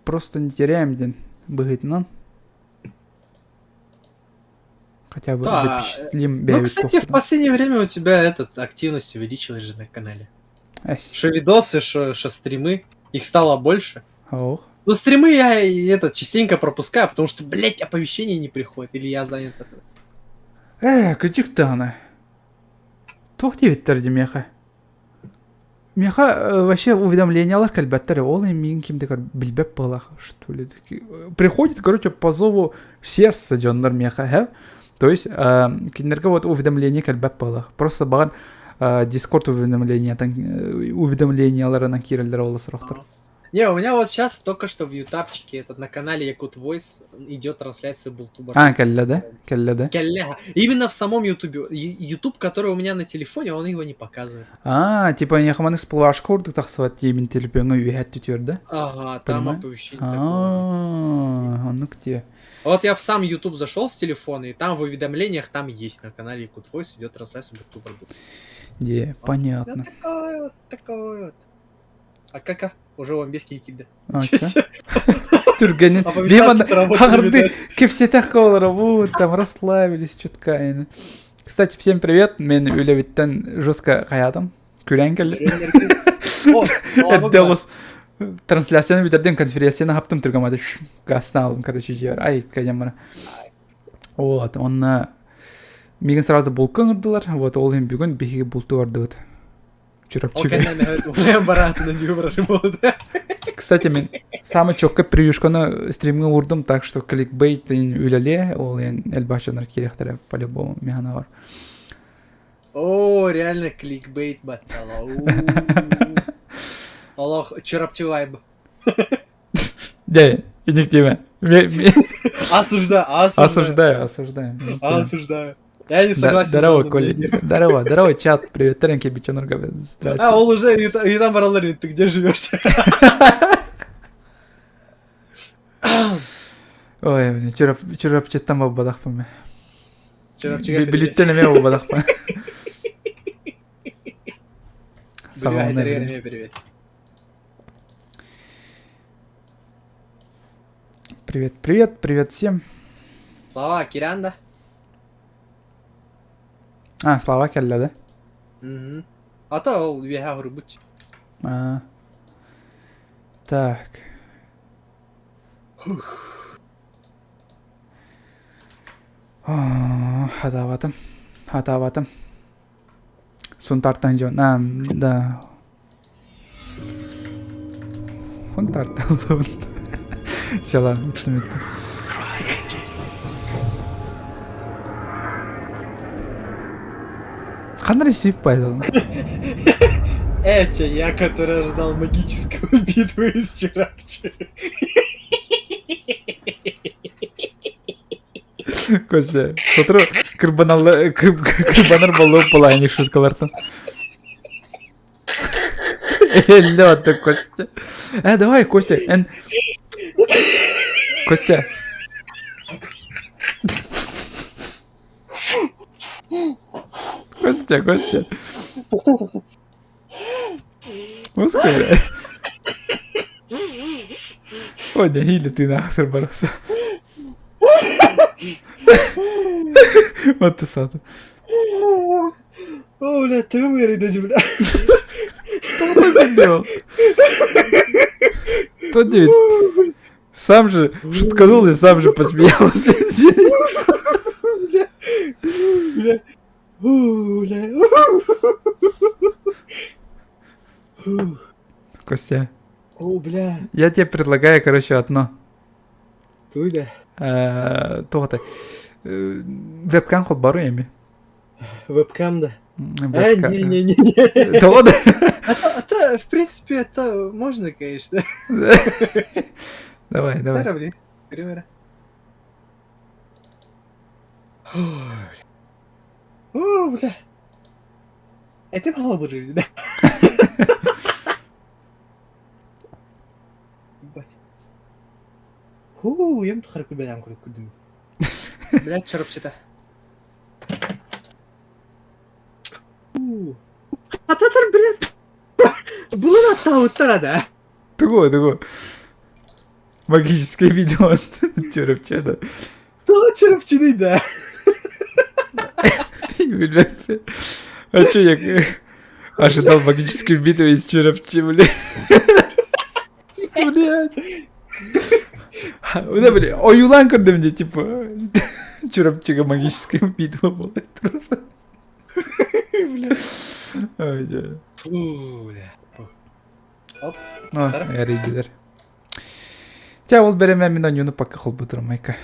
просто не теряем диэн быһыытынан. Хотя бы Да, запечатлим Ну, бэйэбит кстати, в туохпутун. последнее время у тебя этот активность увеличилась же на канале. Эс. Что видосы, что стримы, их стало больше. Ох. Но стримы я и этот частенько пропускаю, потому что, блядь, оповещения не приходят, или я занят. Ээ, кырдьык даҕаны. Туох диэбиттэр дии миэхэ? Миэхэ э, вообще уведомлениялар кэлбэттэр. Ол миигин ким да билбэт буолах, что ли. Приходит, короче, по зову сердца дьоннор миэхэ, э? То есть э, кинилэргэ вот уведомление кэлбэт буолах. Просто баҕар э, Дискорд уведомлениятын уведомленияларынан киирэллэр ол сорохтор. Не, у меня вот сейчас только что в ютабчике этот на канале Якут Voice идет трансляция Бултуба. А, кэллэ да? Кэллэ да? Кэллэ. Именно в самом Ютубе. Ютуб, который у меня на телефоне, он его не показывает. А, типа нехаманы всплывашка курдук тахсыбат диэбин телефоҥҥа үөһэ түтүөр да? Ага, там Понимаю. оповещение такое. А, оннук те. Вот я в сам YouTube зашел с телефона, и там в уведомлениях там есть на канале Якут Voice идет трансляция Бултуба. Де, понятно. Вот такой вот, такой вот. А кака? Уже он без кикида. Түргэнин. Харды кэпсэтэх колоробут, там расслабились чутка. Кстати, всем привет. Мен үлэбиттэн жестко хаятым. Күрэн кэлли. Эрдэ оҕус трансляцияны бүтэрдим, конференцияны хаптым түргэмады. Гасна алдым, короче, жер. Ай, кайдам Вот, онна мигин сразу булка ыҥырдылар. Вот, ол иһин бүгүн биһиги булту бардыбыт. Чурапчыга. Кстати, мен самый четко превьюшканы стримҥа уурдум, так что кликбейт үлэлиэ, ол эн элбэх дьоннор киириэхтэрэ по-любому механавар. О, реально кликбейт баттала. Олох Чурапчы вайб. Дэ, иник диэмэ. Осуждаю, осуждаю. Осуждаю, осуждаю. Я не согласен. Здорово, Коля. Здорово, здорово, чат. Привет, Теренки Бичонорга. Здравствуйте. А, он уже и там баралар, ты где живешь? Ой, блин, Чурапчыттан буолбатахпын мэ. Чурапчыга Бүлүүттэн эмиэ буолбатахпын. Саҕаланар. Привет. Привет, привет, привет всем. Слава, Киранда. А, Слава кэллэ да? Угу. А то ол үөһэ оһорбут. А. Так. Хатаабатым. Хатаабатым. Сунтартан дьон. А, да. Хунтартан Села, бүттүм, бүттүм. Ханна ресив пайдалан? Это я, который ожидал магическую битву из Чурапчи. Костя, сотору кырбаналла кырбанар болуп полайни шуткалартан. Элле ты, Костя. Э, давай, Костя, эн... Костя. Костя, Костя. Господи. Ой, нэһиилэ тыынаахтар барахсан. Вот ты сата. О, бля, ты вырядись, бля. Кто девять? Сам же шутканул и сам же посмеялся. Бля, бля, бля. Костя. О, бля. Я тебе предлагаю, короче, одно. Туйда. Туох Вебкам холбару эми. Вебкам, да. Э, не-не-не. Того да? Это, это, в принципе, это можно, конечно. Давай, давай. О, бля. Это мало бы да? Ебать. Хуу, ем тухары күлбәдәм күрүк күрдүм. Блядь, чорупчыта. Ататар, блядь. Булун аттаабыттара да. Тугу, тугу. Магическое видео Чурапчы да. Тоҕо Чурапчыный да? Билбэппин. А чё я ожидал магическую битву из Чурапчи, блин. Блядь. Да, блин, ойуулаан көрдүм дии, типа, Чурапчыга магическая битва буола турар. Ой, дьэ. Фу, бля. Оп. Эрийдилэр. Чэ, ол бэримэ мин онньууну пока холбутурум, майка.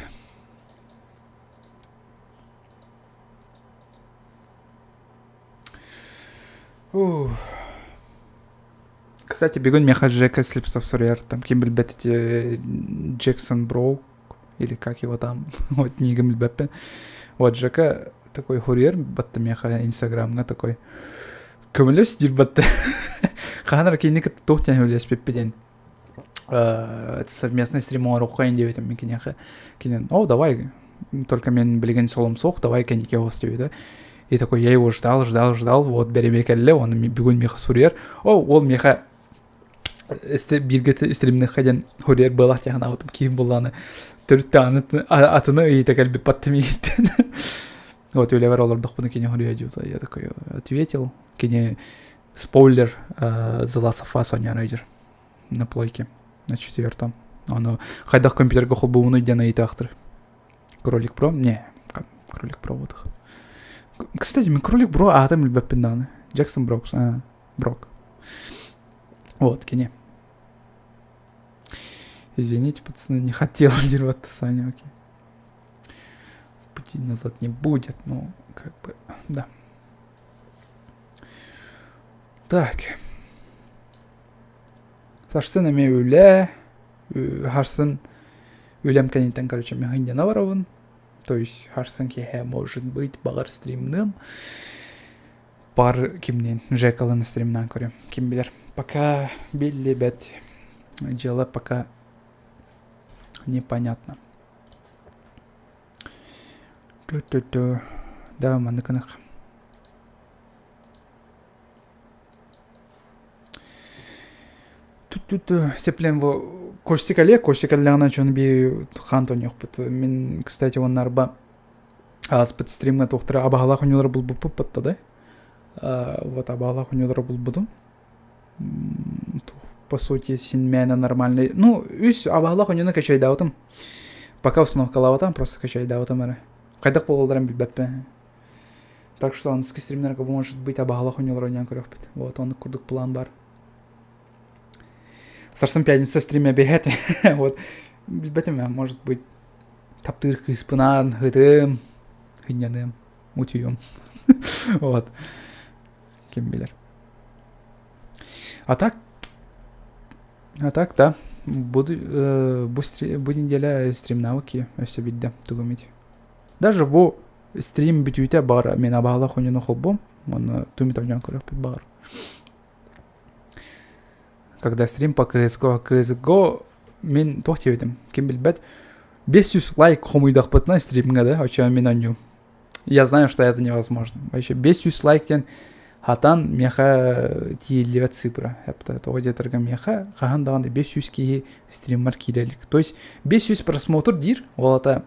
Ух. Кстати, бүгүн миэхэ Жека Слепцов суруйар, там ким билбэт эти Джексон Броук, или как его там, вот книгам билбэппин. Вот Жека такой хурьер, батта миэхэ инстаграмҥа такой көмөлөс диир батта. Хаһан эрэ кинини кытта туох диэн үлэлэспиппит диэн совместный стрим оҥоруохха диэбитим мин киниэхэ. Кинин, о, давай, только мен билигин солом суох, давай кэнники оҕус диэбитэ. И такой, я его ждал, ждал, ждал, вот бэримэ кэллэ, он бүгүн миэхэ суруйар. О, ол миэхэ бииргэ стримныхха диэн хурьер буолах диэн санаабытым киин буллааны төрүт атыны ыйыта кэлбит паттымииттен. Вот үлэбэр олордохпуна кини хоруйа дьута. Я такой ответил. Кини спойлер The Last of Us оонньоон өйдür на плойке на четвертом. Ону хайдах компьютерга холбуунуй диэн ыйытаахтыр. Кролик Про? Не, Кролик Про вот. Кстати, мен Кролик Бро аатым билбэппин даҕаны. Джексон Брокс, а, Брок. Вот, кини. Извините, пацаны, не хотел дерваться Саня, окей. Пути назад не будет, ну, как бы, да. Так. Сарсын эмиэ үлэ, харсын үлэм кэнниттэн, короче, механина барабын. То есть харсын киэһэ, может быть, баҕар стримным. Пар кимнин, Жекалын стримнан көрөм. Ким билэр. Пока биллибэт. Дьыала пока непонятно. Ту-ту-ту. Да, маннык ынах. Ту-ту-ту. Сеплен во Корсикале, Корсикаллаҕына дьон би хаан тоньохпут. Мин, кстати, уоннарба ааспыт стримҥа туохтара абаһалаах онньулары булбуппут батта да. Вот абаһалаах онньулары булбутум. По сути, син мээнэ нормальный. Ну, үс абаһалаах онньуну качайдаабытым. Пока установкалаабатам, просто качайдаабытым эрэ. Хайдах буолалларын билбэппин. Так что аныгыскы стримнерга может быть абаһалаах онньулары ойнаан көрүөхпүт. Вот, оннук курдук план бар. Сарсын пятница стриме бэһэт. Вот. Билбэтим, может быть, таптыыр кыыспынаан ытым, хынньаныам, утуйуом. Вот. Ким билэр. А так, а так, да. Буду, э, бу, бу неделя стрим навыки өссө бидде тугум ити. Даже бу стрим бүтүүтэ баар мен абаала хоньону холбом, оны тумит ойнон көрөппүт баар. Когда стрим по CSGO, CSGO мин туох диэбитим, ким билбэт, 500 лайк хомуйдахпытына стримҥэ да, оччо мин оонньуум. Я знаю, что это невозможно. Вообще 500 лайк диэн хатан миэхэ тиийиллибэт цифра. Эпта тоҕо диэтэргэ миэхэ хаһан даҕаны 500 киһи стриммар киирэ илик. То есть 500 просмотр диир, ол ата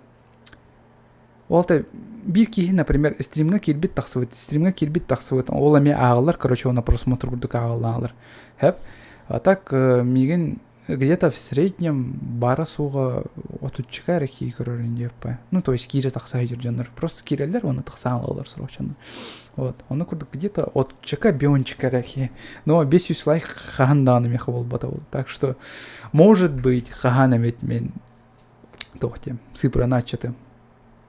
Ол это биир киһи, например, стримҥа киирбит тахсыбыт, стримҥа киирбит тахсыбыт, ол эмиэ ааҕыллар, короче, оны просмотр курдук ааҕыллаалар. Хэп. А так миигин где-то в среднем бара суоҕа отуччука эрэ киһи көрөр диэппэ. Ну, то есть киирэ тахса сылдьар дьоннор. Просто киирэллэр уонна тахсаан ылаллар сорох дьоннор. Вот. Ону курдук где-то отуччука биончика эрэ киһи. Но 500 лайк хаһан даҕаны миэхэ буолбата ол. Так что, может быть, хаһан эмит мин туох диэм сыпыраны аччатыам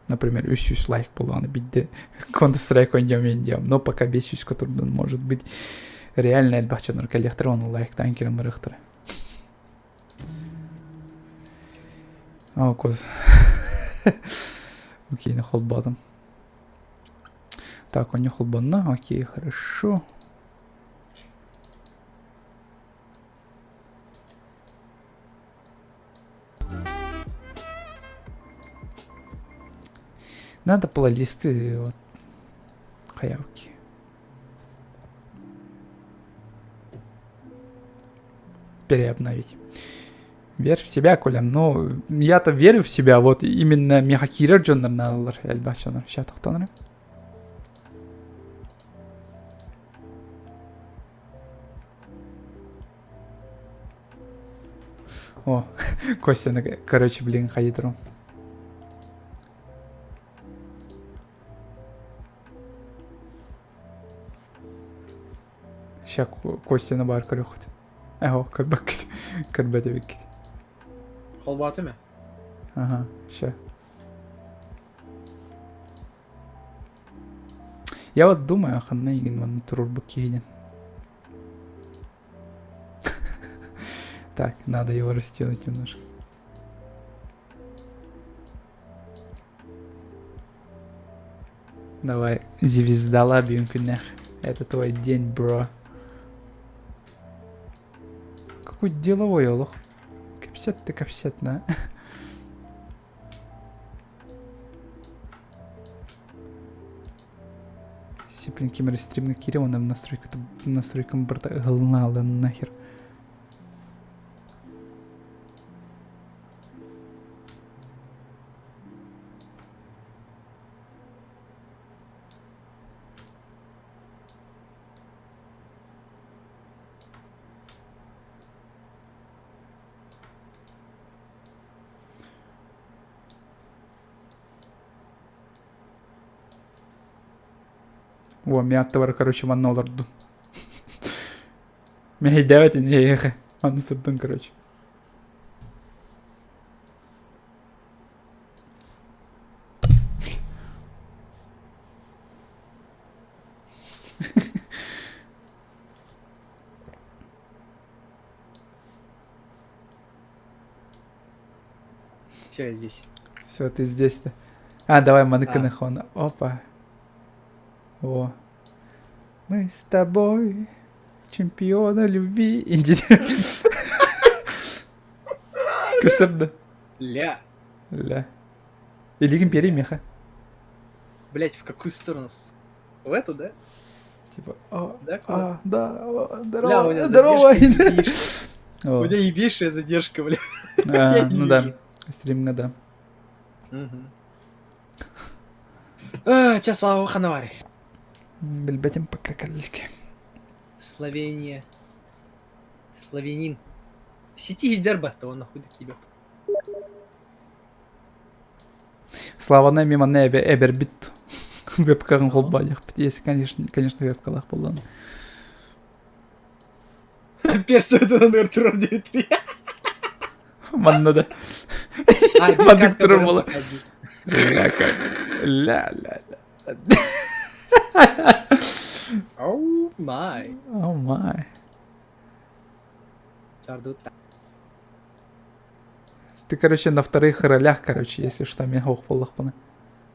например 300 лайк буоллаҕына биирдэ Counter Strike оонньуом диэм но пока 500 турдун может быть реально элбэх дьоннор кэлиэхтэрэ уонна лайктаан киирэн барыахтара о кос окей холбоотум так оонньуу холбонно окей хорошо Надо плейлисты вот хаявки. Переобновить. Верь в себя, Колям. Ну, я-то верю в себя, вот именно миэхэ киирэр дьоннор наадалар элбэх дьоннор. Сейчас тохтонор. О, Костя, короче, блин, хайдыру. Ща Костяны баар көрүөххүт. Эһо, көрбөккүт. Көрбөт эбиккит. Холбоото ме? Ага, ща. Я вот думаю, ханна игин манна турурбут киһинин. Так, надо его растянуть немножко. Давай, звездала бүгүн Это твой день, бро. Какой деловой олох. Кэпсэт ты кэпсэт, на. Сиплин кимэр стримҥа киирэ уонна настройката настройкам барыта ыһыллаалы нахер. О, мин аттыбар, короче, манна олордум. Мэһэйдээбэт ини эйиэхэ. Манна сырдым, короче. Все, я здесь. Все, ты здесь-то. А, давай Маныканыхон. Опа. О. Мы с тобой чемпиона любви. Иди. Көстөрдө. Ля. Ля. Илигин пери меха. Блять, в какую сторону? В эту, да? Типа, а, Да, а, да, о, здорово, Бля, у меня здорово. У меня ебейшая задержка, бля. А, ну да, стримҥа да. Ча Слава Ханавари. Билбэтим пока кэллик. Словения. Словенин. В сети Гидерба, то он нахуй такие Славаны мимо эбэ эбэрбит вебкаҕын холбоодьахпыт. Если, конечно, конечно, вебкалаах буоллаҕына. Перст это номер 393. Манна да. Маннык турар буола. Ля как. Ля ля ля. Oh my. Oh my. Ты, короче, на вторых ролях, короче, если что, мен хоох буоллахпына.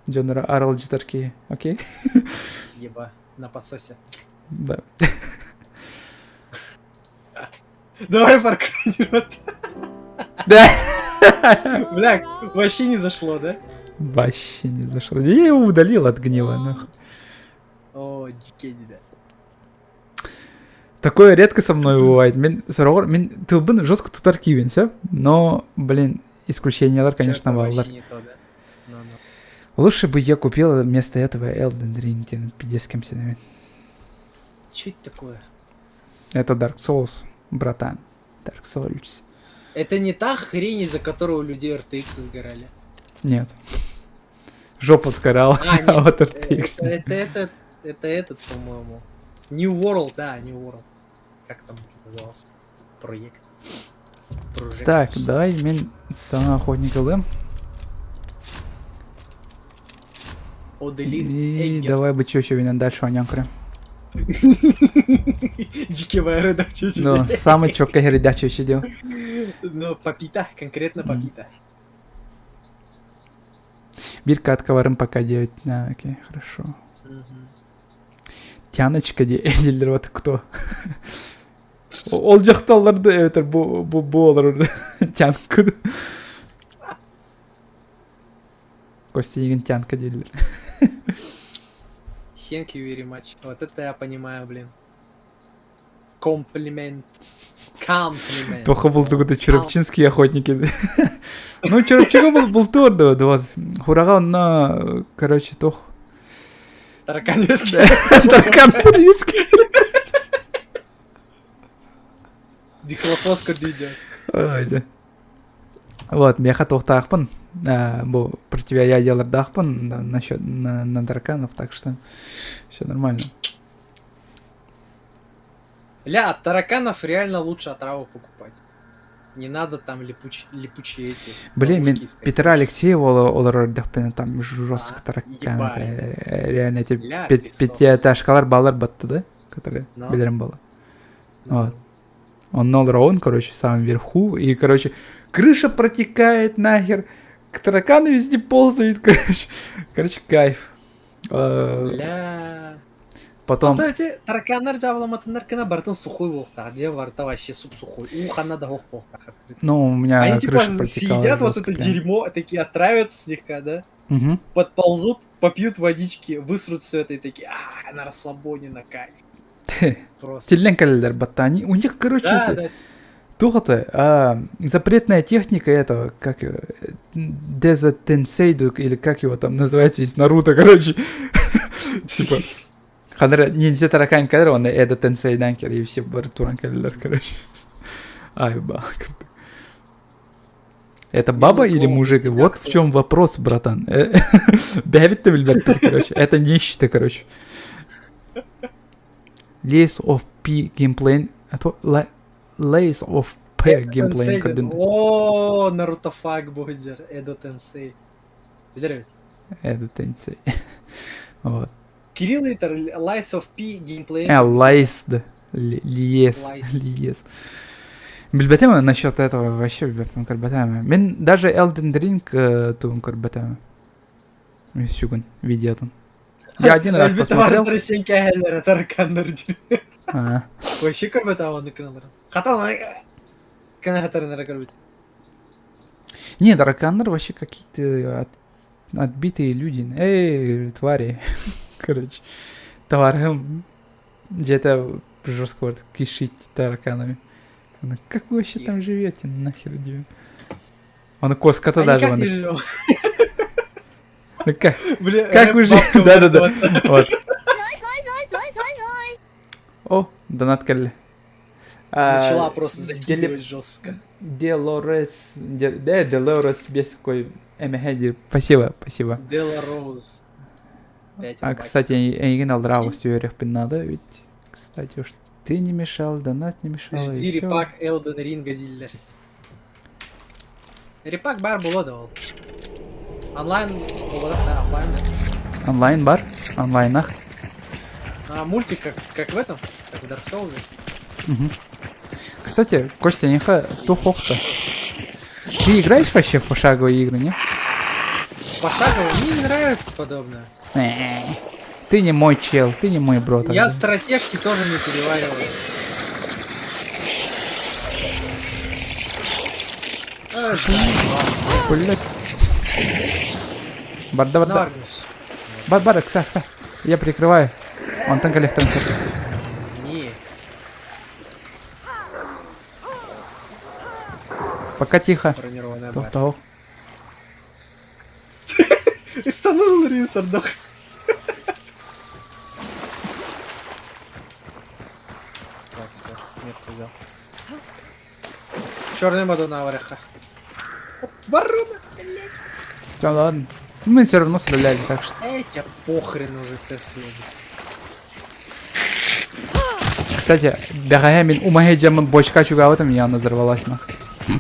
Дьоннору аралдьытар киһи, окей? Еба, на подсосе. Да. Давай паркранировать. Да. Бля, вообще не зашло, да? Вообще не зашло. Я его удалил от гнева, нахуй. О, дикеди, да. Такое редко со мной бывает. Мин сороҕор мин тылбын жестко тутар киибин, все. Но, блин, исключениялар, конечно, бааллар. Лучше бы я купил вместо этого Elden Ring, диэн пиздец кэмсэнэбин. Что это такое? Это Dark Souls, братан. Dark Souls. Это не та хрень, из-за которой у людей RTX сгорали? Нет. Жопа сгорала, а, нет, а вот RTX. Это, это, это, это этот, по-моему. New World, да, New World. Как там назывался? Проект. Project. Так, давай мин саҥа охотник ылым. Оделин И давай бы чё дальше оонньоон көрөм. Дикий редакция. Ну, самый четкий редакция дел. Ну, попита, конкретно попита. Бирка отковарым пока 9. А, окей, хорошо. Тяночка дииллэр вот кто? Ол дьахталларды эбэтэр бу бу бу олорор тянка. Костя игин тянка дииллэр. Thank you very much. Вот это я понимаю, блин. Комплимент. Countryman. Туохха бултугута Чурапчинские охотники. Ну, Чурапчыга был бултуур да, вот. Хураҕа онно, короче, туох. Таракан виски. Таракан виски. Дихлофоска дүйдө. Ой, Вот, миэхэ туохтаахпын, бу противоядиелардаахпын насчет на, на тараканов, так что все нормально. Ля, от тараканов реально лучше отраву покупать. Не надо там липуч, липучие эти. Блин, мен Петра Алексеева олорор эрдэхпинэ там жестко тараканы. Реально эти пятиэтажкалар балар батты да, которые билэрим было. Вот. Он нол короче, в самом верху. И, короче, крыша протекает нахер. Тараканы везде ползают, короче. Короче, кайф. Бля. Потом... А то эти тараканнар дьаабыламматыннар гына барытын сухой буолуохтаах. Дьиэ барыта вообще суп-сухой. Уу ханна да суох буолуохтаах. Ну, у меня Они типа крыша протекала съедят вот жестко это прям. дерьмо, такие отравятся слегка, да? Мгм. Подползут, попьют водички, высрут все это и такие, а, на расслабоне, на кайф. Просто. Тиллэн кэлэллэр батта. Они, у них, короче, Да, эти, да. туох это, запретная техника этого, как его, Деза Тенсейду, или как его там называется из Наруто, короче. Типа, ханна эрэ ниндзя таракан кэлэр, он Эдо Тенсейдан кэлэр, и все бары туран кэлэллэр, короче. Ай, бал. Это баба или Минус мужик? тебя Вот в кто? чем вопрос, братан. Бэйэбит да билбэппит, короче. Это нечто, короче. Lies of P геймплей. А то Lies of P геймплей Тенсей, көрдүн. О, Наруто фак буолар, Эдо Тенсей. Билэр эбит. Эдо Тенсей. Вот. Кирилл ыйытар Lies of P геймплей. А, Lies, да. Лиес. Lies. Лиес. Билбэтим насчет этого вообще билбэппин көрбөтөм. Мин даже Elden Ring тугун көрбөтөм. Сүгүн видеотун. Я один раз Өлбүт посмотрел. табаарыстар сен кээһэллэрэ тараканнар диир. А, Вообще көрбөтөм оннук гыналларын. Хата гына хатарын эрэ көрбүт. Не, тараканнар вообще какие-то отбитые люди. Эй, твари. Короче, товарым где-то жестко вот кишит тараканами. Она, как вы вообще там живете, нахер иди? Он коска-то А даже. никак Он, не живем. ну как, Бля, как вы живете? бабка Да-да-да. мертва. Вот. О, донат кэллэ. Начала просто закидывать жестко. Делорес, да, Делорес без такой эмэхэ Спасибо, спасибо. Дела Роуз. Пять А, рубаков. кстати, эйигин аллараа үөрэхпин надо, ведь, кстати, уж ты не мешал, донат не мешал, и Жди всё. репак Elden Ring дииллэр. Репак баар буолуо да ол. Онлайн буолбатах да, офлайн да. Онлайн баар? Онлайнах? А, мультик как, как в этом, как в Dark Souls. Мгм. Кстати, Костя, эйиэхэ туох-то. Ты играешь вообще в пошаговые игры, не? Пошагово мне не нравится подобное. Ты не мой чел, ты не мой бро Я тогда. стратежки тоже не перевариваю. А, заебал. Блядь. Барда, барда. Наргус. Бар, бар, кса, кса. Я прикрываю. Он танк электронсер. Не. Пока тихо. Бронированная Туох бар. того. Истанул Ринсардох. Так, все, метку взял. Черная Мадонна Авареха. Ворона, блядь. Все, ладно. Мы все равно стреляли, так что. Эй, тебе похрен уже тест Кстати, бэҕэһээ мин умайа дьаммын бочка чугаабытым, и она взорвалась нах.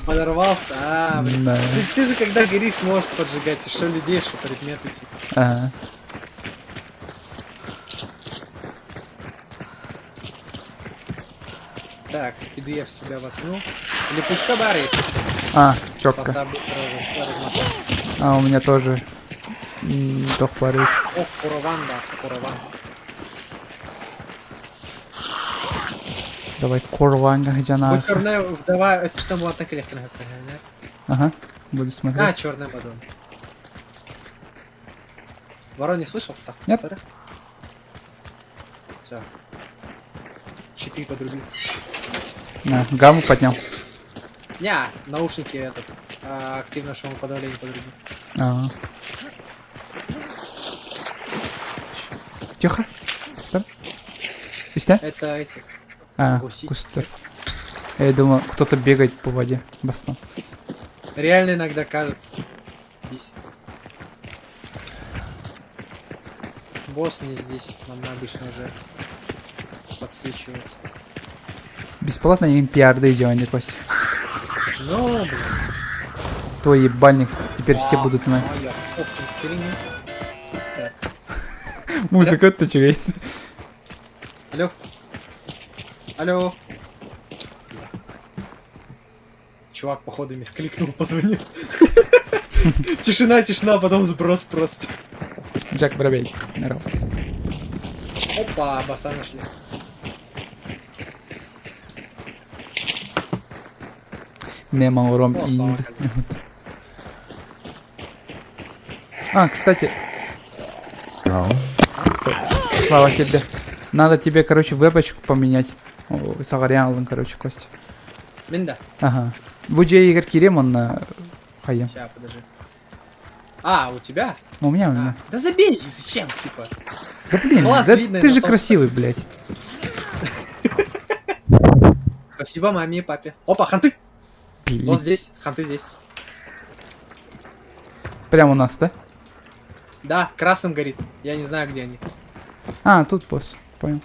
Подорвался, а, блин. Да. Ты, ты же когда горишь, можешь поджигать, что людей, что предметы, типа. Ага. Так, спиды я в себя воткнул. Липучка баар, если что. А, четко. Поса быстро размотал. А, у меня тоже. Туох баарый. О, курован, да, курован. Давай Корванга Вот жана. черная вдова, это там была так легко, Ага, буду А, смотреть. черная Мадонна. Ворон не слышал? Так, Нет. Все. Читы подрубил. На, гамму поднял. Не, наушники этот, активно шумоподавление подрубил. А. Тихо. Там. Истэ? Это эти, А, гуси. кустер. Я думал, кто-то бегает по воде. Бастан. Реально иногда кажется. Здесь. Босс не здесь, он обычно уже подсвечивается. Бесплатно им пиар да идем, Кость. Ну, блин. Твой ебальник теперь все будут знать. А, я в херню. Так. Музыка ты чего? Алло. Алло. Чувак, походу, мискликнул, позвонил. Тишина, тишина, потом сброс просто. Джек Воробей. Здорово. Опа, баса нашли. Немо уром О, слава инд. А, кстати. Слава тебе. Надо тебе, короче, вебочку поменять. Сагарян, короче, Костя. Минда. Ага. Бу Игорь Кирем, он на хайе. Сейчас, подожди. А, у тебя? Ну, у меня, у меня. А, да забей, зачем, типа? Да блин, Глаз да видно, ты на же том красивый, блядь. Спасибо маме и папе. Опа, ханты! Блин. Вот здесь, ханты здесь. Прямо у нас, да? Да, красным горит. Я не знаю, где они. А, тут босс. Понял.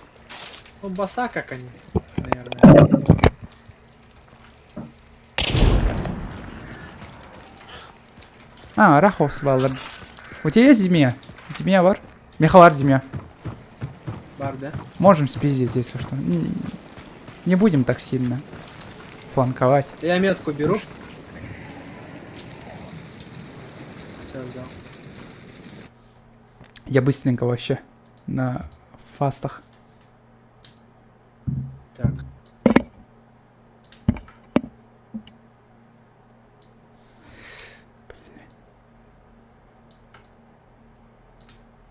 Ну, баса как они, наверное. А, Рахов Валар. У тебя есть змея? Змея бар? Михалар змея. Бар, да? Можем спиздить, если что. Не будем так сильно фланковать. Я метку беру. Все, взял. Я быстренько вообще на фастах. Так.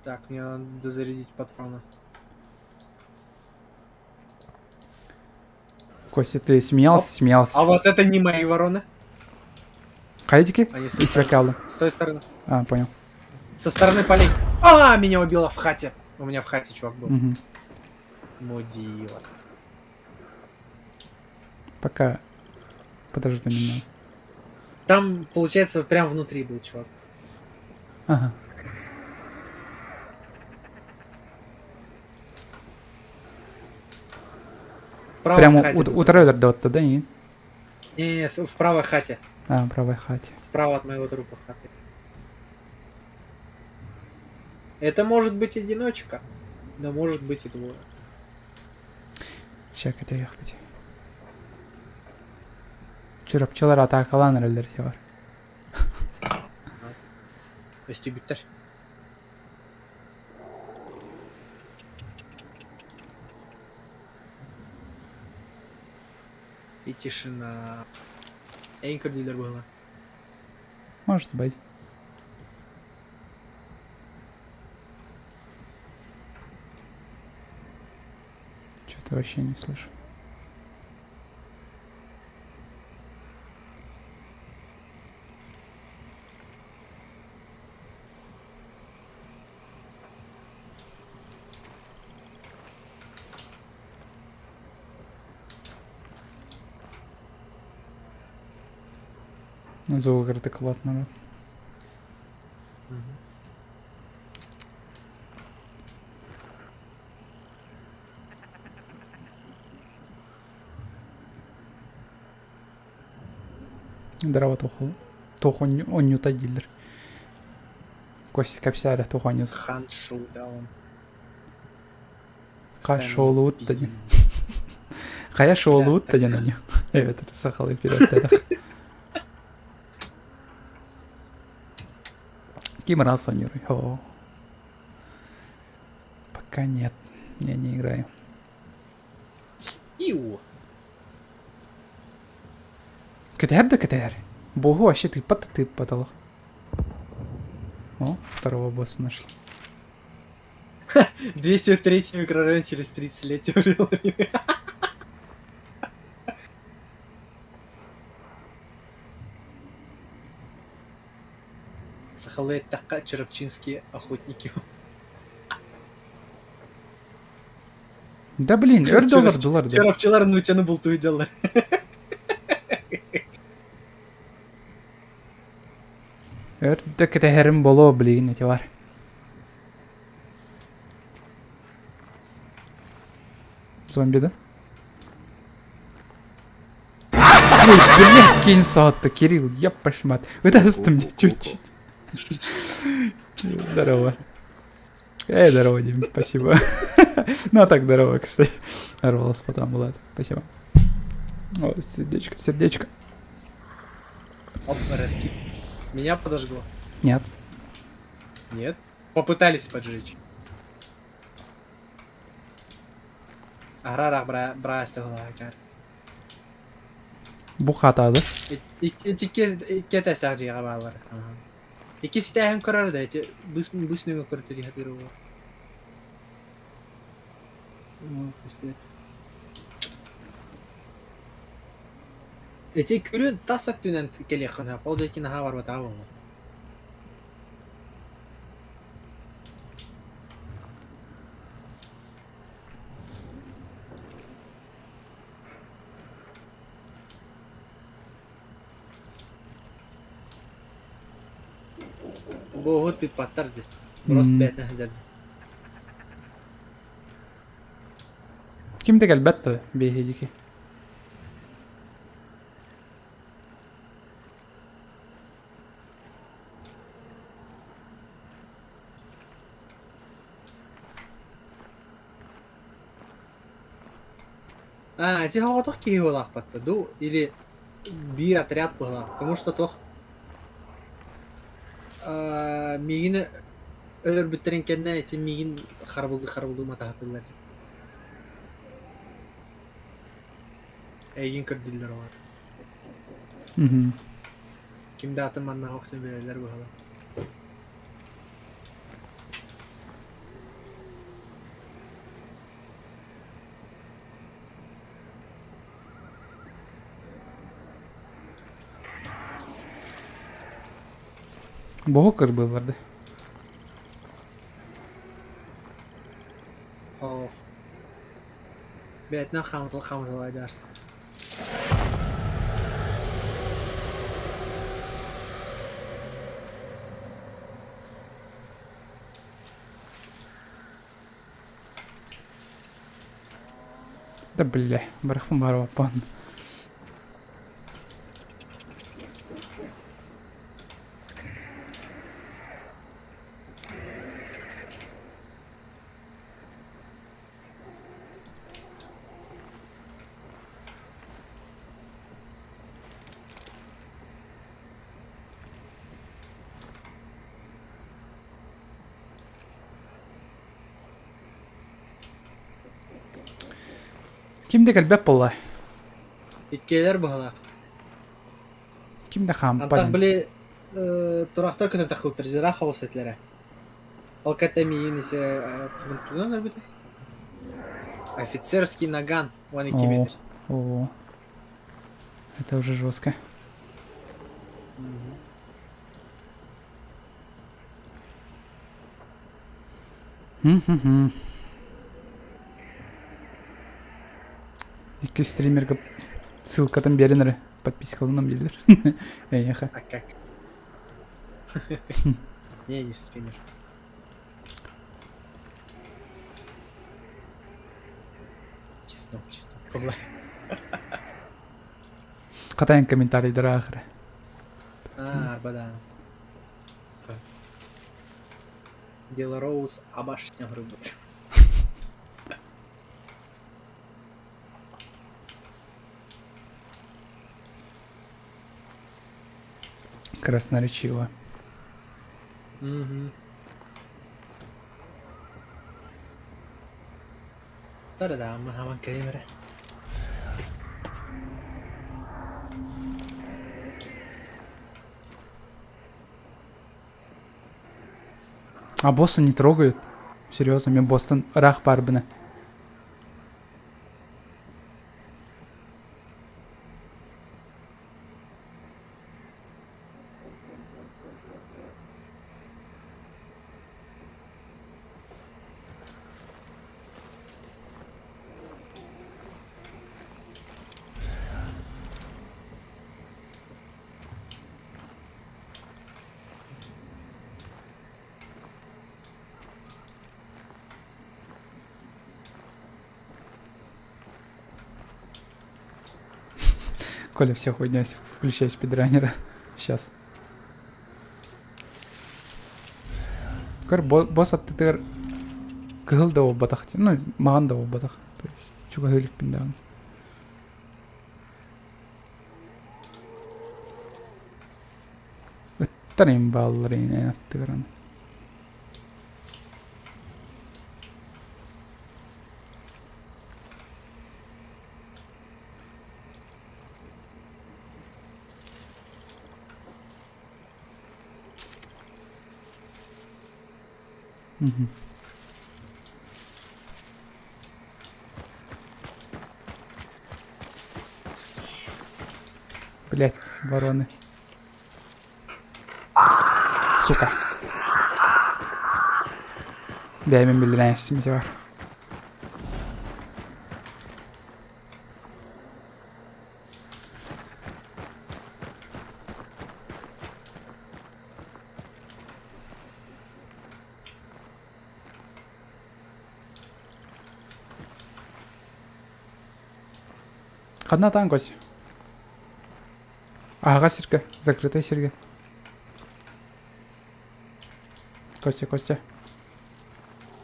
Так, мне надо дозарядить патроны. Костя, ты смеялся, смеялся. А вот это не мои вороны. Хайдики? Они с той Из стороны. С той стороны. А, понял. Со стороны полей. А, меня убило в хате. У меня в хате чувак был. Мгм. Мудила. Пока подожду немного. Там, получается, прям внутри был чувак. Ага. В правой Прямо хате у, был. у трейдера да, да, не? Не-не-не, в правой хате. А, правой хате. Справа от моего трупа хаты. Это может быть одиночка, но может быть и двое. Сейчас это ехать. Чурапчылар атаакалаан эрэллэр бар. Өстүбүттэр. И тишина. Эйнкер дилер было. Может быть. Что-то вообще не слышу. Звук адекватного. Здорово, Туху. Туху онньута дииллэр. Костя кэпсээрэ тух онньус. Хан Шоудаун. Ха Постоянно шоулуут пиздим. диэн. Хайа шоулуут так. диэн онньу. Эбэтэр сахалыы вперед Ким раз онньуруй. О. Пока нет. Я не играю. Иу. Кэтэр да кэтэр. Богу, вообще ты пата ты потолок. О, второго босса нашли. 203 микрорайон через 30 лет теория. Сахалыы эттэххэ, Чурапчинские охотники. Да блин, өр да олордулар да. Чурапчылар нууччаны бултуу дьаллар. Өр да кэтэһэрим боло блин эти бар. Зомби, да? Ой, блядь, кинь сотто, Кирилл, епашмат. Выдаст мне чуть-чуть. Здорово. Эй, здорово, Дим, спасибо. Ну, а так здорово, кстати. Нарвался потом, Влад. Спасибо. О, сердечко, сердечко. Оп, раскид. Меня подожгло. Нет. Нет. Попытались поджечь. Арарах бра Бу хатады. Икки этээстээх дьиэҕэ бааллар. Икки ситээһин көрөр да эти быс нөҥө көртөрүү хатыыр буолар. Эти күрүн тас өттүнэн кэлиэххин сөп, ол диэки наһаа барбатаҕа буоллар. Буоһу тыыппаттар дии. Просто бэйэтинэн сылдьар дии. Ким да кэлбэт да биэһидики. А, ити соҕотох киһи буолаахпатта дуу или биир отряд быһалаах, потому что туох миигин өлөрбүттэрин кэннэ ити миигин харабылыы-харабылыы матаһатыллар дии. Эйигин көрдүүллэр олор. Ким да атын манна охсон билэллэр быһалар. Боһу кырбыыллар да. Ох. Бэйэтинэн хаамытал хаамыталай даарсан. Да бля, барахпын барабаппан. Ким да кэлбэт буолла. Иккиэлэр быһалаах. Ким да хаампат. Антах били тураахтар көтөн таххыбыттар жираф хаус этилэрэ. Ол кэтэ миигин ise тугунан өлбүтэ. Офицерский наган 12 метр. О, это уже жестко. Мгм. Икки стримерга ссылкатын биэрин эрэ подпискаланан биэрдэр. Эйиэхэ. А как? Не, не стример. Честно, честно. Хатайын комментарийдары аахыра. А, арбада. Делароуз абашня грубо. Красноречиво. Угу. Да-да-да, хаман кэлимэрэ. А босса не трогают. Серьезно, мен босстан ыраах баарбына. Коля, все хуйня, включай спидранера. Сейчас. Көр, босс аттытыгар кыһыл да буолбатах, ну, маҕан да буолбатах. То есть, чугаһыы иликпин даҕаны. Ыттар им бааллар ини аттыгар аны. Мгм. Блять, вороны. Сука. Бэйэбин биллэрэн бар. Ханна атаан Кость? Аһаҕас сиргэ, закрытай сиргэ. Костя, Костя.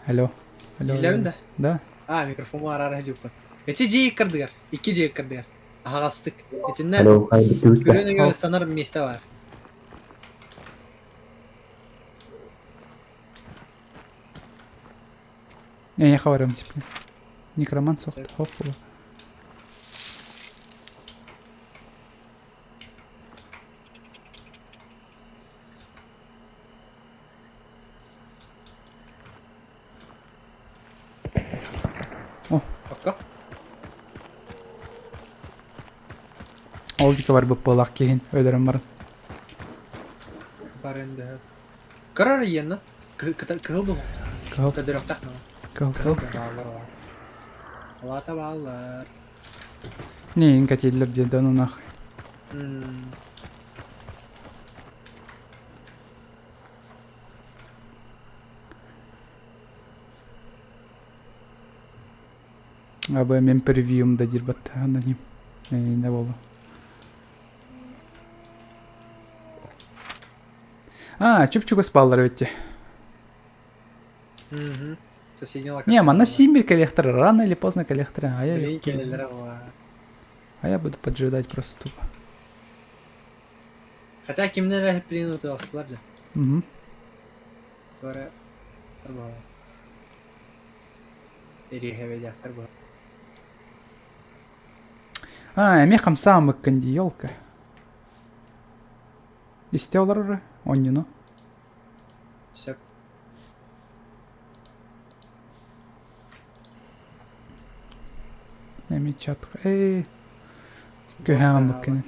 Алло. Алло. Иһиллэбин да? Да. А, микрофон арара дьуппун. Эти дьиэ иккардыгар, икки дьиэ иккардыгар. Аһаҕастык. Итиннэ Алло, хайбыттыбыт күрүө нөҥүө ыстанар миэстэ баар. Эйиэхэ барыам типа. Некромант сохт хоп була. О. Пока. Ол диэки барбыт буоллах киһин өлөрөн баран. Баран да. Кыра иэнна. Кыһыл дуһу. Кыһыл. Көдөрөхтөх. Кыһыл кыһыл. Бааллар олар. Алата бааллар. Не, кэтииллэр диэн да ну нахуй. Абы мен превьюм да диир баттаһан аним. Не буолла. А, чуп-чугас бааллар эбит Мгм. Соседняя локация. Не, манна сиин кэлиэхтэрэ, рано или поздно кэлиэхтэрэ. А я, Блин, кэлэллэрэ буолла. а я буду поджидать просто тупо. Хотя кимнэр эрэ блин ытыаластылар дьэ. Угу. Туора буолла. Эриэхэбэдяхтар буолла. А, эмиэ хамсаамыккын дии, елка. Истэ олорор оонньууну. Сөп. Эми чат эй көһөөн буккин.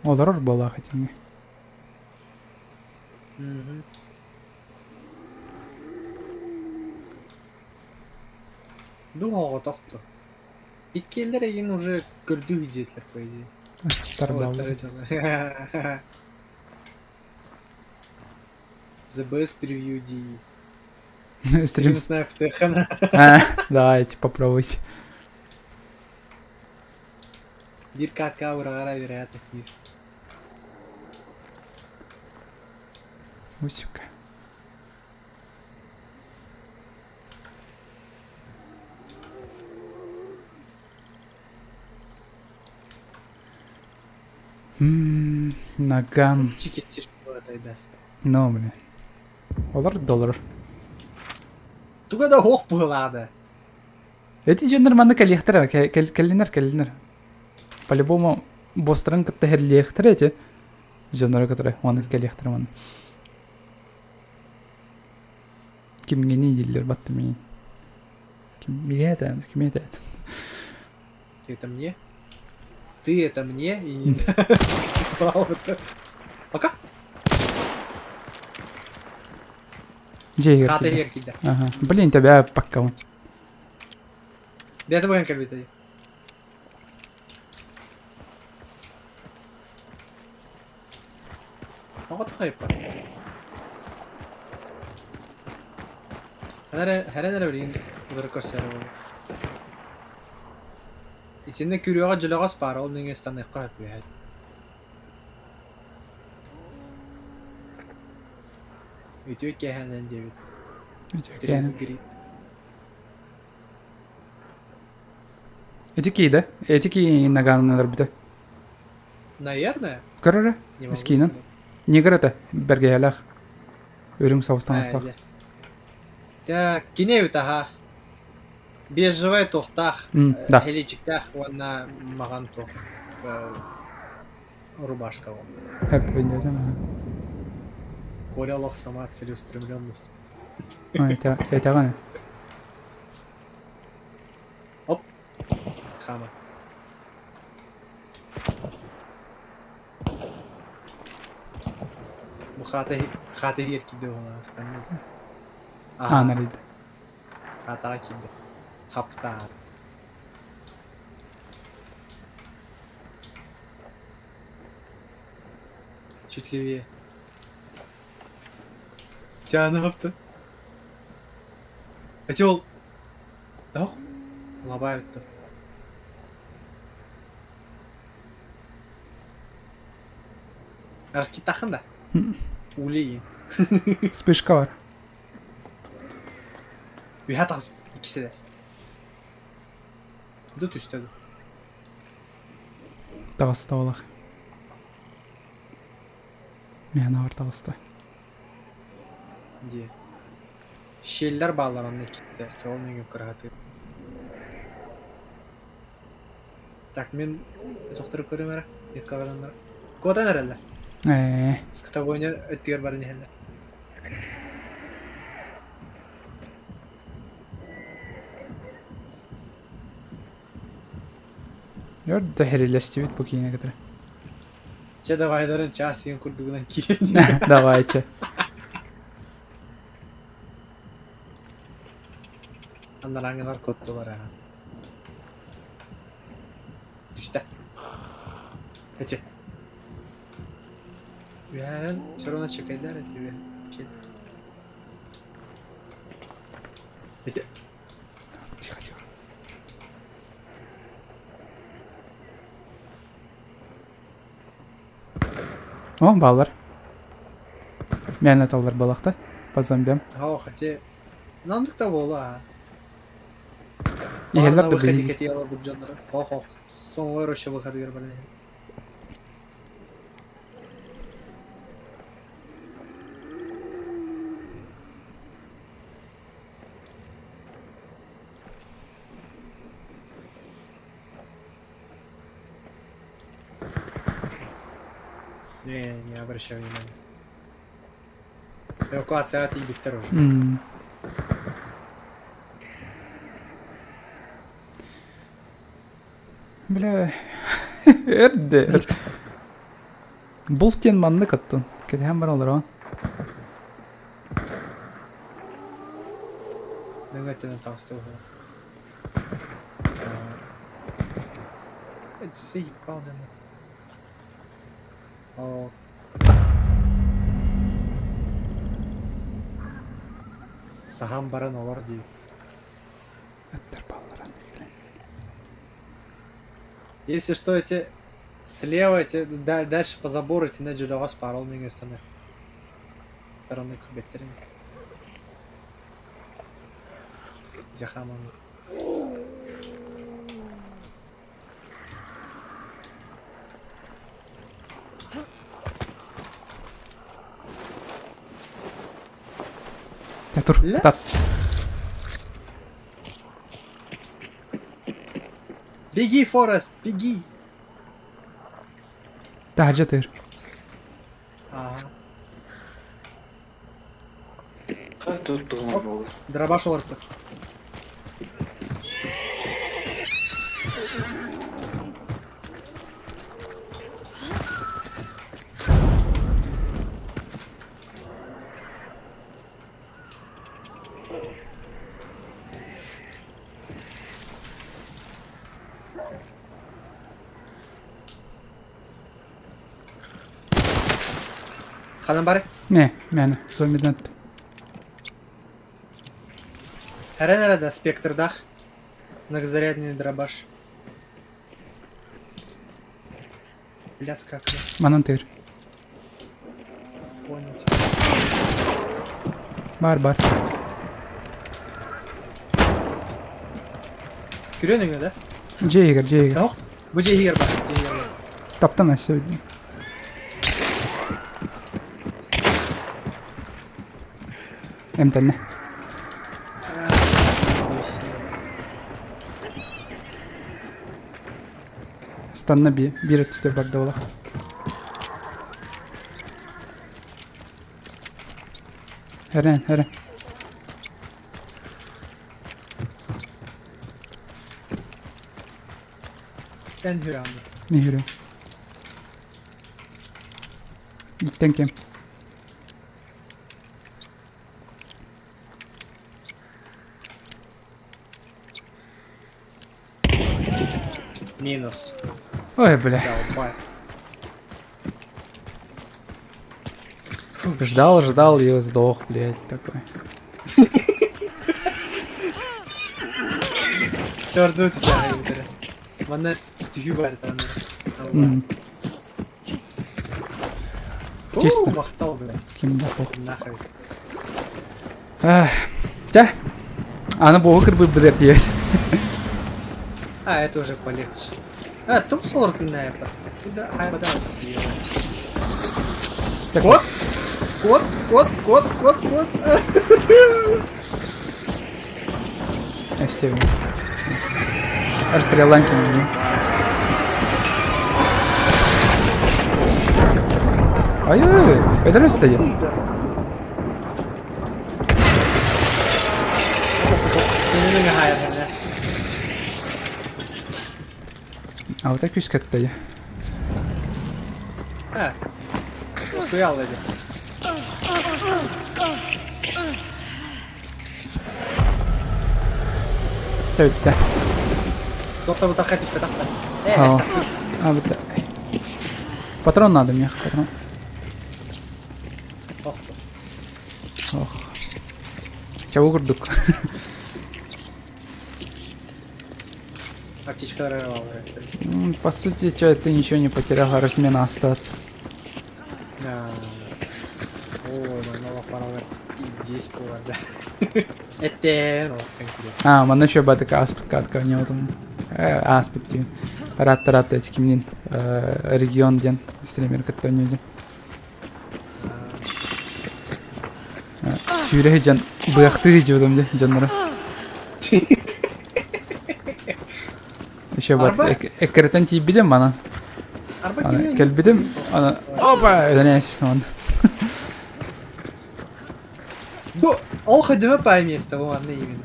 Олорор буолаах итиҥҥэ. Дуоҕа тохто. Иккиэллэр эйигин уже көрдүү сылдьыттар по идее. Тарбаллар. The best preview D. Стрим. Стрим снайп Тэхана. А, давайте попробуйте. Биир катка ураҕара вероятность низкая. Усюка. М, Наган. Чики терпела тогда. Ну, блин. Олор доллар. Туга да ох быһылаада. Эти дьоннор манна кэлиэхтэрэ, кэллинэр, кэллинэр. По-любому босстарын кытта иһиллиэхтэрэ эти дьоннору кытары оны кэлиэхтэрэ манна. Кимҥиний дииллэр батты миин. Ким миэ этэ, ким этэ. Ты это мне? Ты это мне? И не Пока. Дьиэ Хата иһигэр киирдэ. Ага. Блин, тебя пока. Бэйэтэ быһан кэлбитэ. Тоҕо хайппат? Ханан хэрэн эрэ билигин утары көрсөрө буолуо. Итиннэ күрүөҕэ дьөлөҕөс баар, ол нөҥүө ыстаныахха сөп үһү. Үтүө киэһэнэн диэбит. Үтүө киэһэнэн. Грит. Эти киида? Эти кии нагаанын өлөрбүтэ. Наверное. Көр эрэ, Не могу искиинэн. сказать. Негр этэ, бэргэһэлээх. Үрүҥ соҕус А, таҥастаах. дьэ. Так, кини эбит аһа. Бежевай туохтаах, Да. хеличиктээх уонна маҕан туох рубашка ол. Коля олох сама целеустремленность. Этэҕин. Оп. Хама. Бу хата хата иһигэр киирдэ буолан астаммыт. Аан арыйда. Хатаҕа киирдэ. Хаптаан. Чуть левее. Тяна хапта. Эти ол Ох, лабают-то. Раскитахын да? Улейин. Вспышка бар. Үһэ тахс иккисе дес. Ду түстэ ду. Таҕыста олах. Мээнэ бар таҕыста. Дии. Щеллэр бааллар онно иккитээскэ ол нөҥүө кыраһатыыр. Так мин тохтору көрүм эрэ, еккаланнар. Куотан эрэллэр. Ээ. Скотовойня өттүгэр баран иһэллэр. Өр да хэрилэстибит бу киинэ кытары. Чэ давайдарын час сиэн курдугунан киирэн. Давай чэ. Анарааҥҥылар куоттулар аа. Түстэ. Эти. Үһээн все равно чекайдар эти үһэ. Эти. Тихо, тихо. О, баалар. Мээнэ таллар балахта. По зомбям. Оо, хотя... Нандык да буолуо Иһэллэр на да выходе билии. кэтиэла бу дьоннору. Ох, соҥор еще выходыгар баран иһэн. Не, не обращай внимания. Эвакуацияҕа тиийбиттэр уже. Бля, эрдэ. Булт диэн маннык оттон. Кэтэһэн баран олороҕун. Нөҥө өттүнэн таҕыста быһыылаах. Заебал дьоно. Оо. Саһан баран олор дии. Ыттар бааллар Если что, эти слева, эти дальше по забору итиннэ дьөлөҕөс баар, ол нөҥүө ыстаныах. Стороны кырбеттэрин. Зяхаман. Тур, тат. Беги, Форест, беги! Таһырдьа тыыр. Ага. Тут буолар. Дробаш олорто. Ханан бары? Не, мээнэ, зомбидан аттым. Эрэн эрэ да спектрдаах. Многозарядный дробаш. Блядская окно. Манан тыыр. Понял. Бар, бар. Күрүөн өҥө да? Дьиэ иһигэр, дьиэ иһигэр. Ох, бу дьиэ иһигэр бар. Дьиэ иһигэр бар. Таптан өссө. Эмтэннэ. Станна би биир өттүтэ барда буолах. Эрэн, эрэн. Эн хүрээҥҥин. Не хүрээ. Иттен кем. Минус. Ой, бля. Долбай. Ждал, ждал и сдох, блядь, такой. Чорду түһэр Манна түһүү бар М, Чисто. Махтал, бля. Ким да пох. Нахуй. Чэ, аны буоһу кырбыт быдыр тиийэт. А, это уже полегче. А, тук солортунная Да, ай, вода. Кот? Кот, кот, кот, кот, кот. Эстебин. Расстрелан кимини. Ай-ай-ай, это стоит. Алта күүскэттэй. А, устоял эти. Төттэ. Доктор бутархай түспэтэх Э, А, вот Патрон надо мне, патрон. Ох. Чего курдук? Аптечка По сути, что ты ничего не потерял, размена остат. Да. Ой, манна паралар здесь было, да. Это, ну, конкретно. А, манна еще батыка аспит катка у него там. Аспит диэн. Рат-рат эти кимнин регион диэн стример кытта ойнойдун. Сүүрэ дьон быахтыы дьиэтим дьэ дьонноро. Еще бат эккирэтэн тиийбитим манан. Кэлбитим ана опа өлөн ээспитим Бу ол хөдөмө пай место бу манна именно.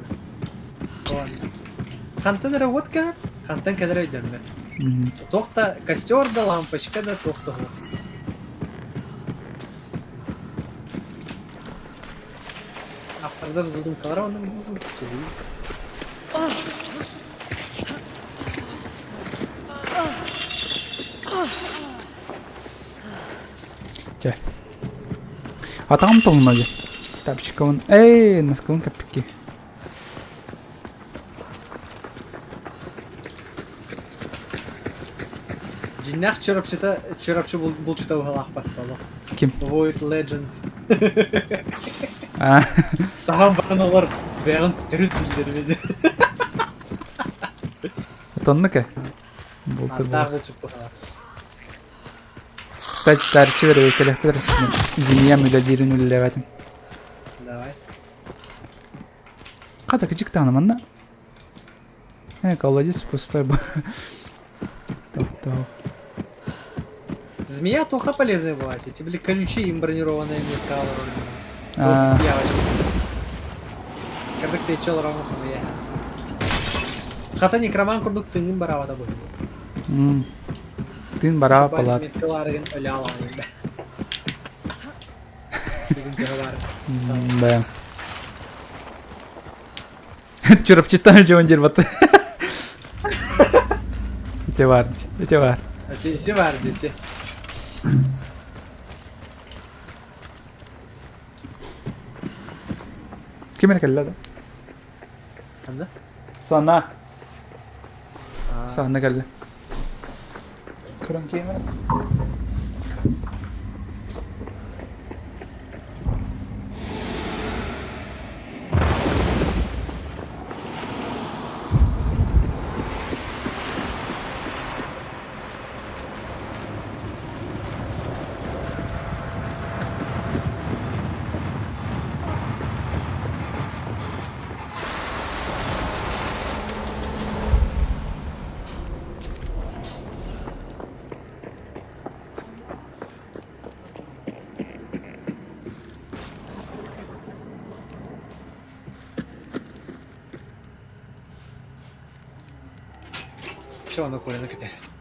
Хантан эрэ уот кэлэр, хантан кэлэр өйдөммөт. Туох да костер да лампочка да туох да суох. Автордар задумкалара онон Чэ. Атаҕым тоҥно дии. Тапчикабын. Эй, носкабын кэппикки. Дьиннээх Чурапчыта Чурапчы булчута быһалаахпат буолуо. Ким? Void Legend. А. Саһан баран олор бэйэҕин төрүт биллэрбит. Отоннук э? Бултур Аттаах булчут быһалаах. Кстати, таарыччы бэрэбиэркэлэхпит эрэ Змеям үлэлиирин үлэлээбэтим. Давай. Хата кычык даҕаны манна. Э, колодец пустой был. Топтоо. Змея туха полезная была. Эти были колючие им бронированные металлы. А. Кырдык течел равно хомуя. Хата некроман курдук тыҥын бараабата бу. Тыын бараа палат. Меткаларыгын өлө алаҕын. Бүгүн төһө баар. Да. Чурапчыттан дьон диир бата. Ити бар, ити бар. Ити бар, ити. Ким эрэ кэллэ да? Ханна? Сана. Сана кэллэ. Көрөн киэмэ. Все, ону Коляны кэтэһэбит.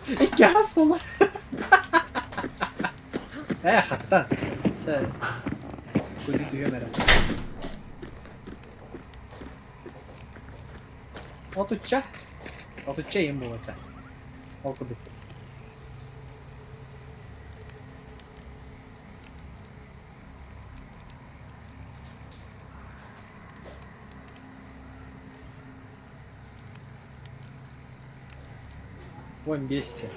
Икки аас буолар. Ээ, хаттан. Чэ, күнү түһүөм эрэ. Отучча. Отучча иһин буолуо Ол курдук. Вон бестия.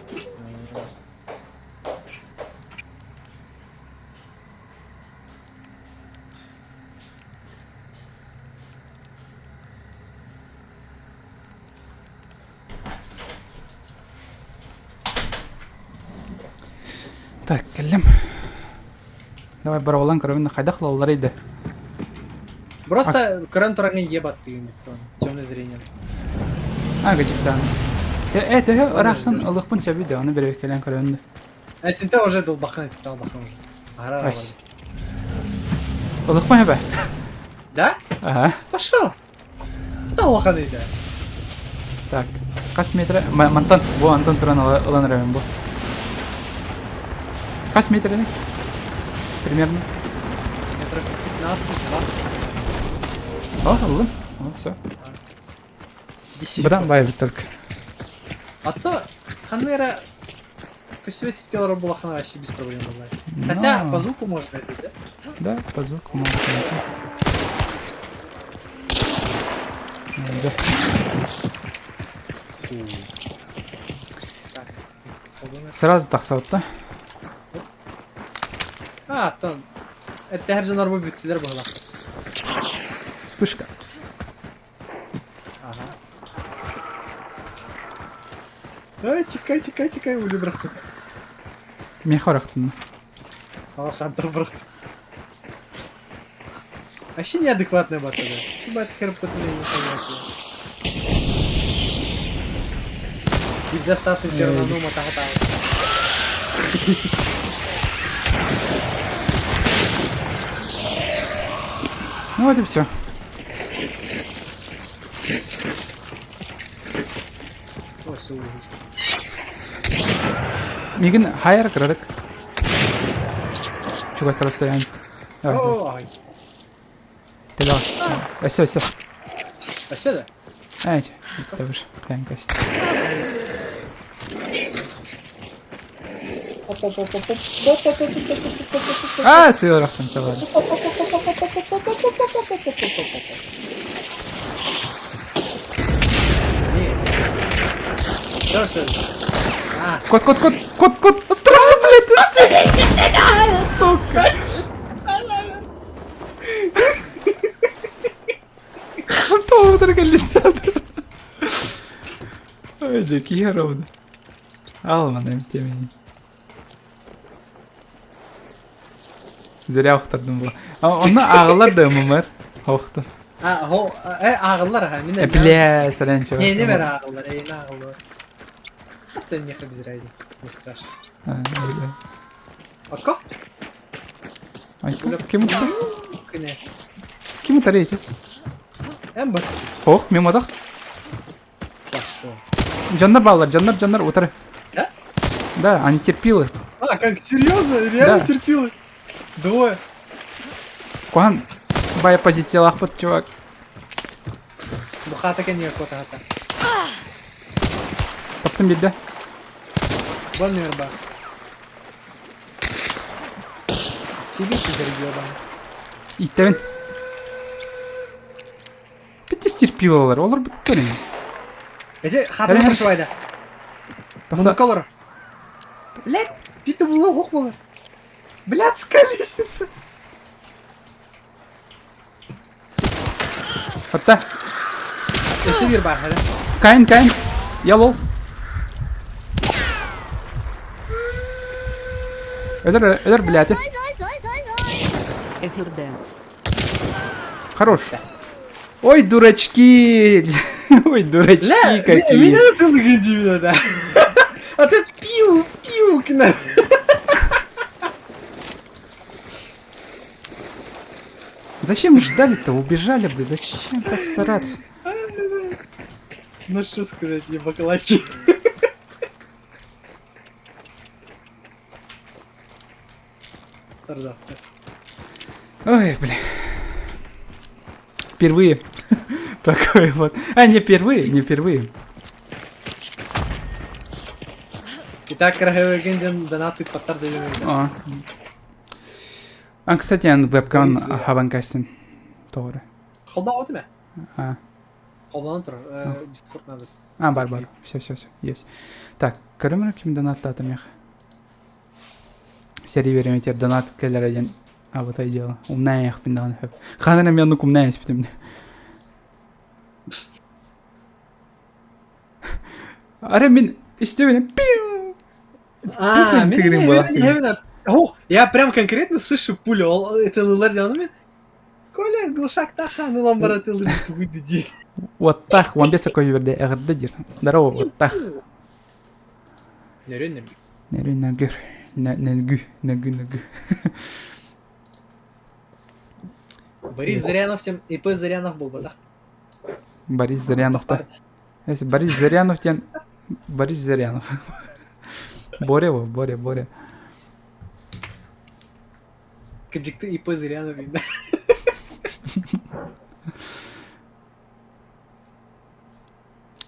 Так, кэллим. Давай барабалан көрөбүн хайдах ылалларый да. Просто көрөн тураҥҥын еб аттыгын темное зрение. А, гачыктаан. Э, төһө ыраахтан ылыхпын сөбүй да, ону бэрэбиккэлээн көрөбүн да. Этинте уже долбахан, этинте албахан уже. Ара Ась. Ылыхпын сөбө. Да? Ага. Пошел. Да улахан да. Так, хас метр? Мантан, бу антан туран ылан эрэбин бу. Хас метрини? Примерно. Метров 15-20. О, ыллым. О, все. Быдан бай только. А то ханна эрэ көстүбэт олорор буолаххына вообще без проблем бывает. Хотя по звуку можно это, да? Да, по звуку можно найти. Да. Так. Сразу тахсабыт да? А, там. Это her дьоннор бүттүлэр быһылах. Вспышка. Ага. Ай, тикай, тикай, тикай, өлі бырахтым. Миэхэ орахтын. Алахантар бырахтым. Вообще неадекватная бата, да. Ебать, хер непонятно. Биирдэ Стас Инфернону матаһатаабыт. Ну вот и все. Ой, все Мигин хайар кырадык. Чугас расстояние. Давай. Ой. Теле. Все, все. Өссө да? Эй, это хайан касть. А, сыырахтан чабар. Да, все. А. Кот, кот, кот, кот, кот, осторожно, блядь, сука. Тоҕутар кэллиттэр. Ой, дьэ, киһи ровно. Алман эмтемейин. Зря охтордум бу. Онно ааҕыллар да ММР. Охтор. А, хо, э, ааҕыллар аха. Мин Бля, саран чего. Не, не бер ааҕыллар, эйин ааҕыллар. Да мне без разницы, не страшно. А, да. Ака? Айка, ким Кыне. Ким тарейте? Эмбер. Ох, мимо Пошел. Дьоннор бааллар, дьоннор, дьоннор утары. Да? Да, они терпилы. А, как, серьезно? Реально Да. терпилы? Двое. Куан бая позициялаахпыт, чувак. Бухата кэннигэ куотаһата. Таптым биирдэ. Бон нерба. Сиди сидер ёбан. Ииттэбин. Питис терпилалар, олор бүттөр ини. Эти хатаны прошивайда. Тохто. Муннукка Блять, пита була ох була. Блядская лестница. Хатта. Өссө биир баар, хара. Кайн, Кайн. Я лол. Өлөр, өлөр, блядь. Эхирде. Хорош. Ой, дурачки. Ой, дурачки Бля, какие. Меня ты да. А ты пиу, пиу к нам. Зачем ждали-то? Убежали бы. Зачем так стараться? Ну что сказать, ебаклаки. Сардавка. Ой, бля. Впервые. Такой вот. А, не впервые, не впервые. Итак, кыраһыабайгын дьон донат ыыппаттар да диэн А. А, кстати, ан вебкан Борис, хабан кастин. Тоҕо Холбаабат эмэ? А. Холбанан турар. Э, Дискорд надо. А, бар, бар. Все, все, все, есть. Так, көрөмөр ким донаттаатым мех. Сэрии береметер донат кэлэр диэн абытай дьыала. Умнаайахпын даҕаны хөп. Хаан эрэ мен умнаайа испитим. Арай мин истэбин пиу А, Тух мен буолар мен О, я прям конкретно слышу пулю. Ол это ылар диэн Коля глушактахан ылан барат ылыр тугуй дии. Уоттаах, 15 көйүөрдэ эҕэрдэ диир. Здорово, уоттаах. Нөрүн нөргү. Нөрүн нөргүр. Нөргү, нөргү, нөргү. Борис Зырянов всем ИП Зырянов буолбатах. Борис Зырянов та. Если Борис Зырянов диэн Борис Зырянов. Боря во, Боря, Боря. Кыдьыкты ИП Зырянов видно.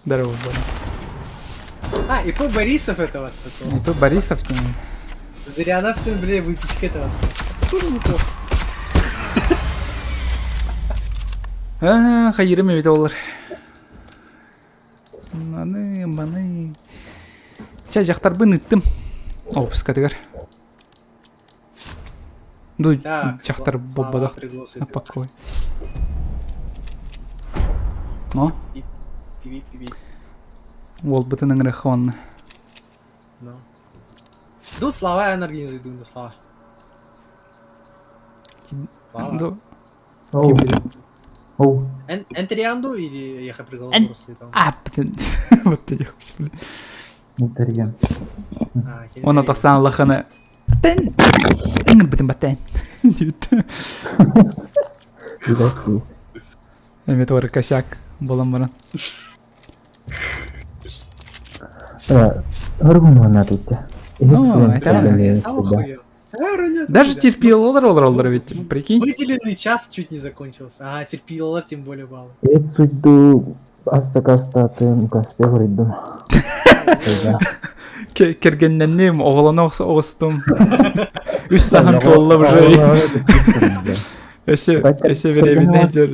Здорово, Боря. А, ИП Борисов это вас такого. ИП Борисов диэн. Зырянов, тем, бля, выпечка этого. Тоже неплохо. А, хайырым эбит олар. Маны, маны. Чэ, дьахтарбын ыттым. Опускатыгар. Ну, Так, дьахтар Слава буолбатах. пригласит. На покой. О, Пиви, пиви. уолбутун ыҥырыахха уонна. Ну. Ду Слава я организую, ду Слава. Слава. Ду. Оу, оу. Эн Энтерианду или я пригласил Эн- просто там? А, блин. Вот ты блин. Интерьер. А, Уонна тахсан лаханы. Тен. Ыҥырбытым баттен. Диэбит. Билэттии. Эмиэ туора косяк буолан баран. Өргүн туття. Ну, это- Сам охуел. Даже терпилалар олороллор ведь, прикинь. Выделенный час чуть не закончился. А, терпилалар тем более баллы. Эт суйду ассакастатын каспе гориддум. Кэргэннэнним, оҕолоно оҕустум. Үс саһан туолла уже. Өсө, өсө беребинэ дьөр.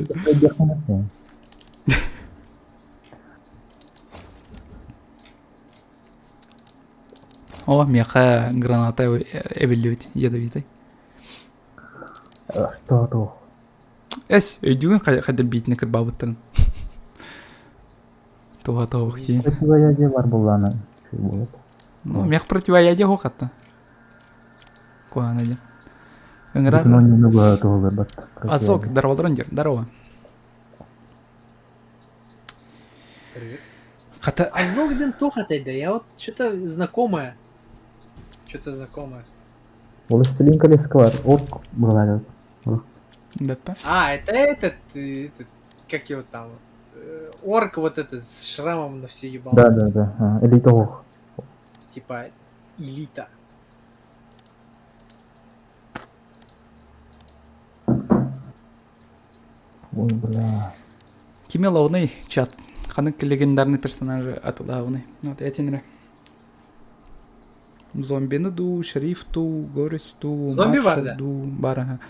О, миэхэ граната эбиллибит ядовитай. Что то? Эс, өйдүүгүн хайдар биитини кырбаабыттарын. Туға тоғық дии. Противоядие бар булланы. Ну, мех противоядие хохатта. Куана диэн. Ыҥырар. Но немного туолар бат. Азок, здорово, Дрондер, здорово. Привет. Хата Азог диэн туох этэй да? Я вот что-то знакомое. Что-то знакомое. Властелин колец бар. Орк была. Бэппэ. А, это этот, этот, как его там, орк вот этот с шрамом на все ебало. Да, да, да. А, Элита ох. Типа элита. Ой, бля. Кими лауный чат. Ханнык легендарный персонажи атылаавыный. Вот этинре. Зомбины ду, шериф ту, горец ту, Зомби маршал бар да? ду, бар, ага.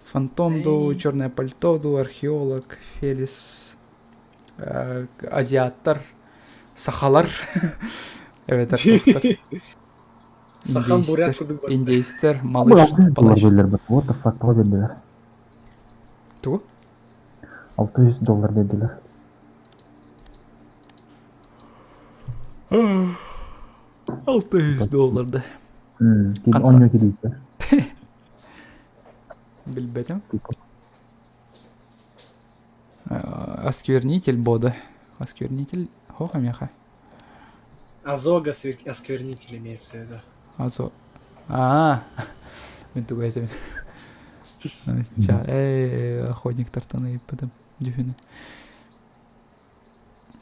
Фантом ду, Эй. черное пальто ду, археолог, Фелис, азиаттар, сахалар, эбэтэр туохтар, Сахан бурят индейстэр, курдук бар. индейстэр, малыш, Доллар палач. биллэр бит. What the fuck, тоҕо биэрдилэр? Тугу? 600 доллар биэрдилэр. 600 доллар да. Ким Хантан? онньо кириитэ. Билбэтим. Осквернитель бода. Осквернитель. Хоха меха. Азога осквернитель имеется в виду. Азо. А, мен тугу этебин. Охотник тартаны потом дюхүнү.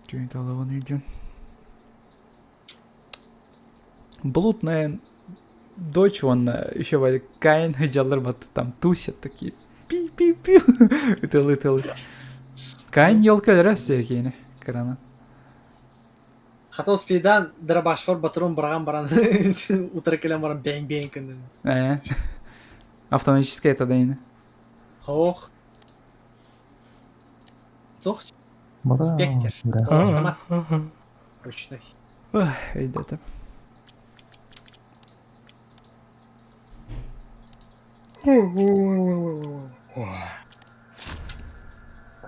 Тюнь идем. Блудная дочь, он еще Каин дьаллар бат там тусят такие. Пи-пи-пи. Ытылы-ытылы. Каин елка өлөрөс кейини кыранан. Хата успейдан дробашфор батрон барган баран утра кэлэн баран бэнг-бэнг гынным. Э. Автоматическая это да Ох. Туох Бра, Спектр. бра. автомат ручной. Өйдөтө.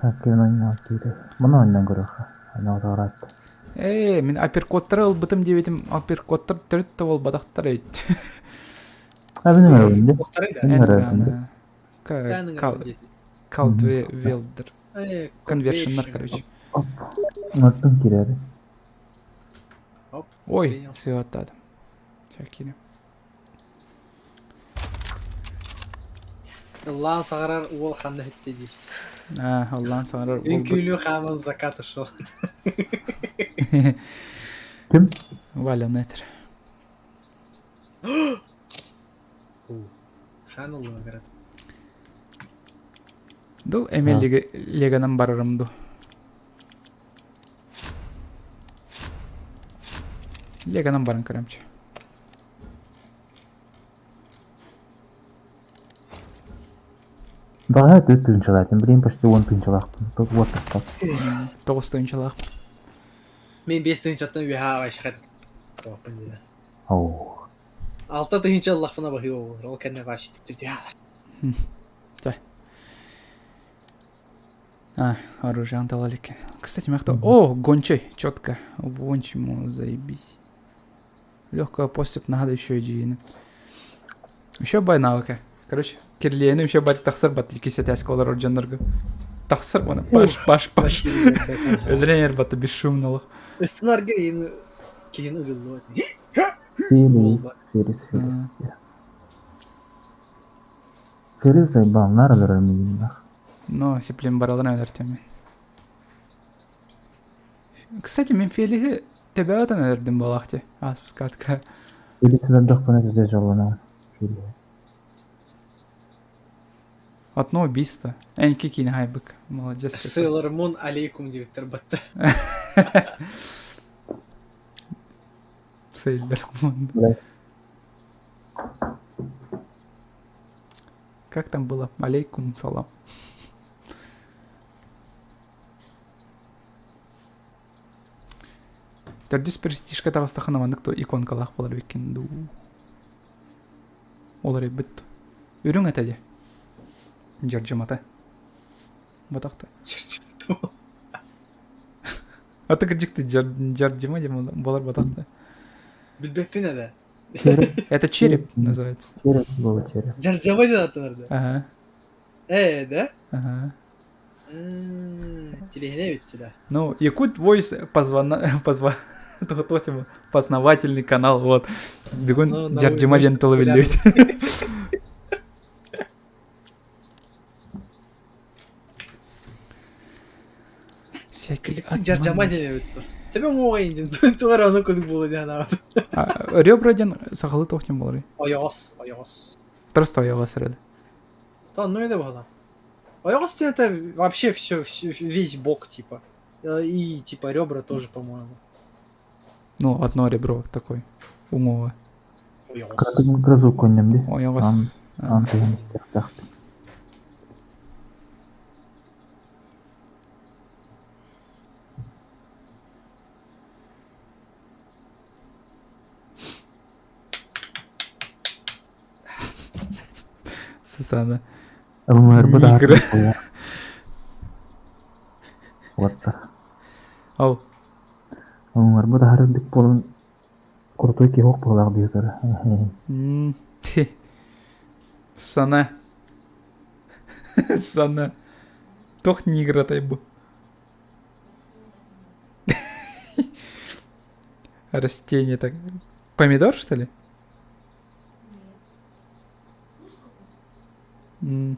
Так, ким ойнаан киирэ. Маны ойнаан көрүөххэ. Ойнаан тоҕораат. Ээ, мин апперкоттары ылбытым диэбитим, апперкоттар төрүт да буолбатахтар эбит. А мин ыҥырабын дии. Туохтарый да? Мин ыҥырабын дии. Тэн ыҥырабын диэтим. Калдвелдер. Э, Конвершннар, конвершн. короче. Оп. Ыҥыртын киирээри. Оп. Ой, Принял. сыаттаатым. Чэ, киирим. Ыллаан саҕарар уол ханна бүттэ диир. Аа, Аллаан саҥарар уолбут. Үҥкүүлүү хааман закат ушел. Ким? Валя этэр. Сан ыллыга кырат. Ду эмиэ леганан барарым ду. Леганан баран көрөмчү. Баҕа төрт тыһыынчалаатым, билигин почти уон тыһыынчалаахпын. What the fuck? Тоҕус тыһыынчалаах. Мин биэс тыһыынчаттан үөһээ аҕай шахат тоҕоппун диэн. Оо. Алта тыһыынча ыллахпына баһыыба буолар. Ол кэннэ вообще Чэ. А, оружие антала илик. Кстати, мягко. О, гончай, четко. Гончему заебись. Легкая поступь надо еще и Еще бай навыка. Короче, Кирлиэни еще бай тахсар бат икки сэтээскэ олорор дьоннорго. Тахсар уонна паш паш паш. Өлөрөн баты бесшумно олох. Ыстынарга иин киһин ыгыллыбат. Фелис, Фелис, Фелис. Фелис заебал, өлөрөр миигиннэх. Но сиплем бараларын өлөртөм. Кстати, мен Фелиһи тебеатан өлөрдүм буолаахти. Ааспыскаатка. Фелис өлөрдөхпүнэ түзэ дьоллоноҕун. Фелис. Одно убийство. Эн киин хайбык. Молодец. какой. Сейлор Мун алейкум диэбиттэр батта. Сейлор Мун. Блядь. Как там было? Алейкум салам. Төрдүс престижка таҕыстахына маннык то иконкалаах буолар эбиккин дуу. Ол эрэ бүт. Үрүҥ этэ дии. Дьардьымата. Ботахта. А ты дьикти дьардьыма диэн буолар ботахта. Билбэппин этэ. Череп, Это череп называется. череп буолар череп. Дьардьыма диэн аттанар да. Ага. Ээ, да? Ага. Телегине эбит сюда. Ну, Якут Voice позвона... позва... познавательный канал, вот. Бүгүн Дьардьыма диэн тылы биллибит. Дьардьама диэн эбит Тебе уҥуоҕа индин тугар ону кудук буолу диэн анаабат. Ребра диэн сахалыы туох диэн буоларый? Ойоҕос, ойоҕос. Просто ойоҕос эрэ. Да, ну это было. Ойоҕос диэн это вообще все, все, весь бок типа. И типа ребра тоже, по-моему. Ну, одно ребро такой. Уҥуоҕа. Ойоҕос. Кыра коннем ди. Ойоҕос. Ан тыһын истэхтэхпин. Сусана. Ылмыырбыт Нигры. Уоттар. Ол. Ылмыырбыт аһары үрдүк буолан крутой киһи ох буолаах быһыытара. Сусана. Сусана. Туох нигратай бу? Растение так. Помидор, что ли? М.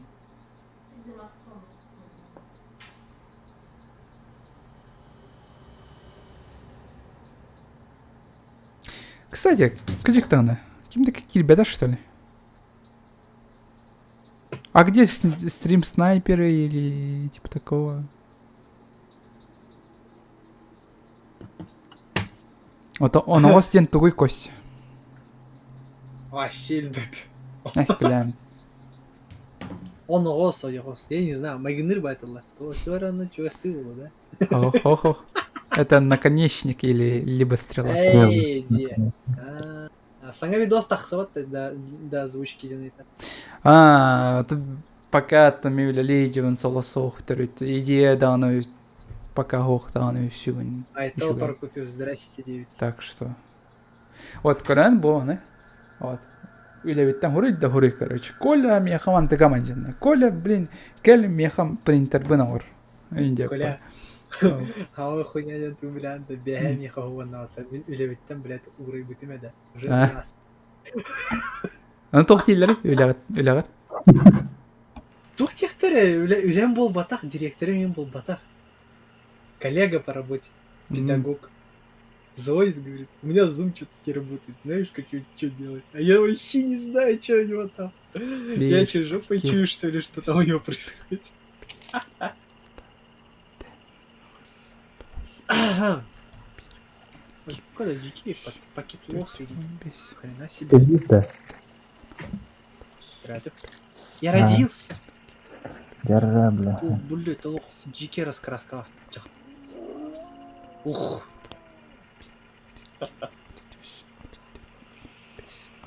Кстати, кырдьыктаҕына, ким да киирбэтэ что ли? А где стрим снайперы или типа такого? Ото оноҕос диэн тугуй кость? Вообще элбэп. Ась, бля. Оноҕос, ойоҕос. Я не знаю, майгынныр байтыллар. То равно чугастыы буолуо, да? Ох, ох, ох. Это наконечник или либо стрела. Эй, де. Саҥа видос тахсыбат да, да озвучки диэн ыйытар. А, пока там үлэлии соло суох төрүт идея даҕаны пока суох даҕаны үсүгүн. Айтал Прокопьев, здрасте, девять. Так что. Вот көрөн бу аны. Вот. Үлэбиттэн хуруй да хуруй, короче. Коля миэхэ мантыга мандьынна. Коля, блин, кэл миэхэ принтербын оҥор. Коля, хаҕа хуйня диэн туу билээн да бэһэ миэхэ уоннаата мин үлэбиттэн блядь уурайбытым эдэ. Уже раз. Аны туох дииллэрий үлэҕит үлэҕэр? Туох диэхтэрэ үлэ үлэм буолбатах, директорым им буолбатах. Коллега по работе, педагог. Звонит, говорит, у меня зум что-то не работает, знаешь, как что делать? А я вообще не знаю, что у него там. Я что, жопой чую, что ли, что там у него происходит? Ага. Ой, Куда дикие пакет лос, хрена себе. Да. Я родился. Ярра, бля. О, блядь, олох дикий раскраска. Ух.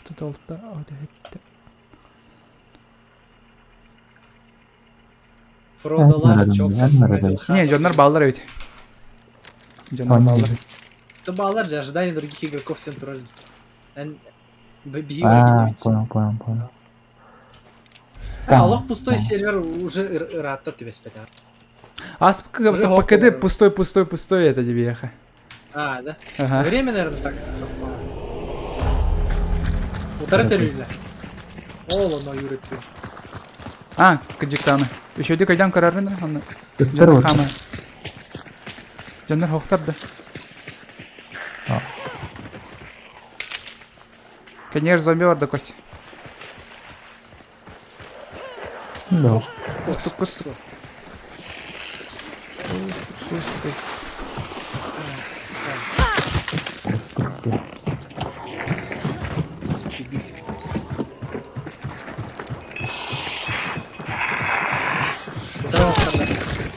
36, 37. Фродо лах, чок, Не, дьоннор бааллар эбит. Дьоннор бааллар. То бааллар же, ожидание других игроков тем троллит. А, понял, понял, понял. А, олох пустой сервер уже ыраатта түбэспэтэ. А ПКД пустой, пустой, пустой это тебе А, да? Ага. Время, наверное, так совпало. Утары төлүүллэр. Ол оно юрыттыы. А, кыдьыктааны. Үчүгэйдик өйдөөн көрөрүн онно. Дьоннор хаама. Дьоннор хоохтар да. Конечно, зомби бар да кось. Да. Кустук, кустук. Кустук, кустук.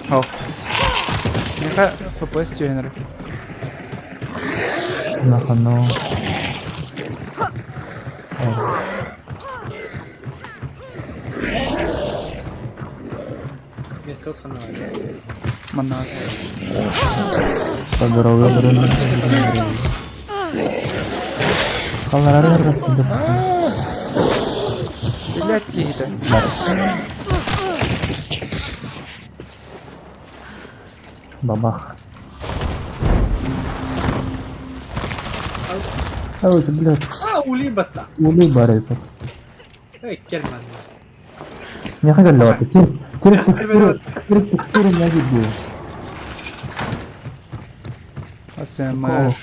О. Миэхэ FPS түһэн эрэр. Нахано. Манна. Здоровье, Халларар Блядь, киһитэ. Бабах. А это, блядь, А, улей батта. улей бар это. Эй, кел манна. Миэхэ кэллэ Кир, кир текстуру, кир текстуру не видел. АСМР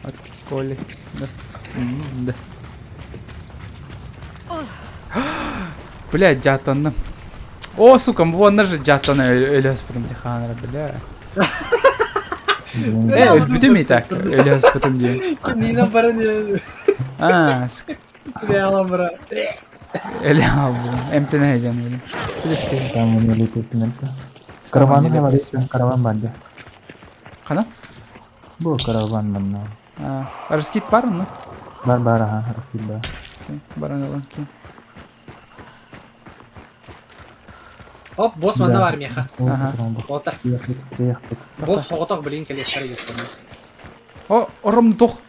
от Коли. Да. Да. Бля, дьааттанным. О, сука, вон же дьааттана өлөспүтүм диханара, бля. Э, өлбүтүм и так, өлөспүтүм диэн. Кинина баран А, сука. Реала бара. Эле албым. Эмтене хейжан өлүм. Билески. Там у меня летит Караван говорит, караван барды. Хана? Бу караван манна. Раскид бар ну? Бар бар аха, раскид бар. Баран алан ки. Оп, босс манна бар меха. Ага. Ота. Босс хоҕотох билин кэлиэхтэрэ диэхтэрэ. О, ором тух.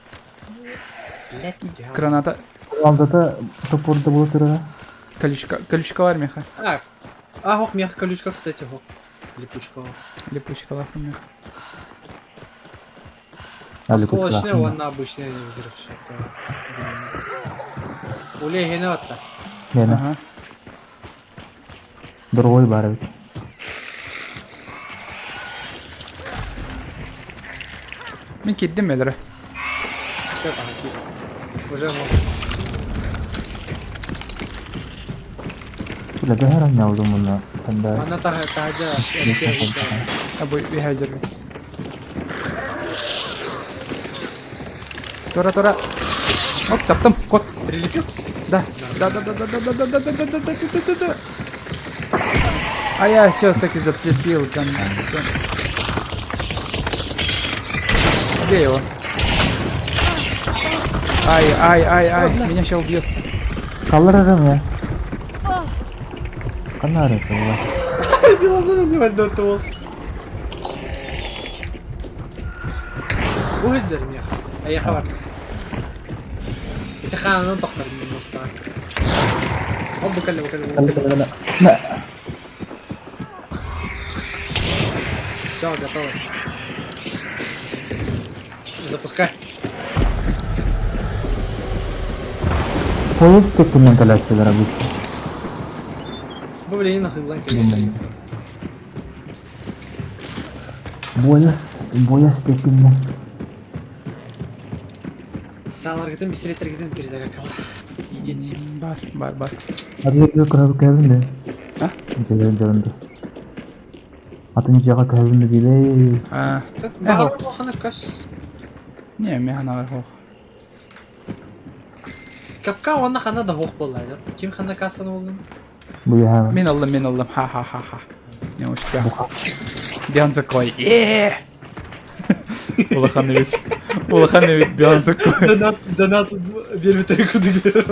Граната. Алдата топорда була турара. Колючка, колючка бар меха. А, а, ох, меха колючка, кстати, ох. Липучка. Липучка лах меха. Осколочная, он обычная взрыв. Улей гене атта. Ага. Другой бар ведь. Мин киддим элре. Все, там, Уже можно. Бля, бэһэр анньалдым муна. Танда. Манна таһа Абы бихайдер бит. Тора, тора. Оп, таптым, кот. Прилетел? Да. Да, да, да, да, да, да, да, да, да, да, да, да, да, да, да. А я все-таки зацепил гранату. Где его? Ай, ай, ай, ай, меня сейчас убьет. Kallarım ya. Канары была. Не Уһүддэр меха. Аяха бар. Эти хаанын тохтар мустар. Оп, букалли, букалли, букалли. Все, готово. Запускай. Поезд текинен калачылар обычно. Бу билигин ахыллан Буойас, буойас текинен. Сааларгытын бистеретергитин перезарядкала. Идин. Бар, бар, бар. Арыйга кыһабын да. А? Дьэ, Атын дьиэҕэ кыһабын да диибэй. А, Баҕар улахан көс. не, меха хох. Капка онна хана да хох болла. Ким хана кассаны болдун? Бу яһа. Мин аллым, мин аллым. Ха-ха-ха-ха. Не успел. Бянзакой. Е! Улахан ведь. Улахан ведь Бянзакой. Донат, донат биэрбитери кудугер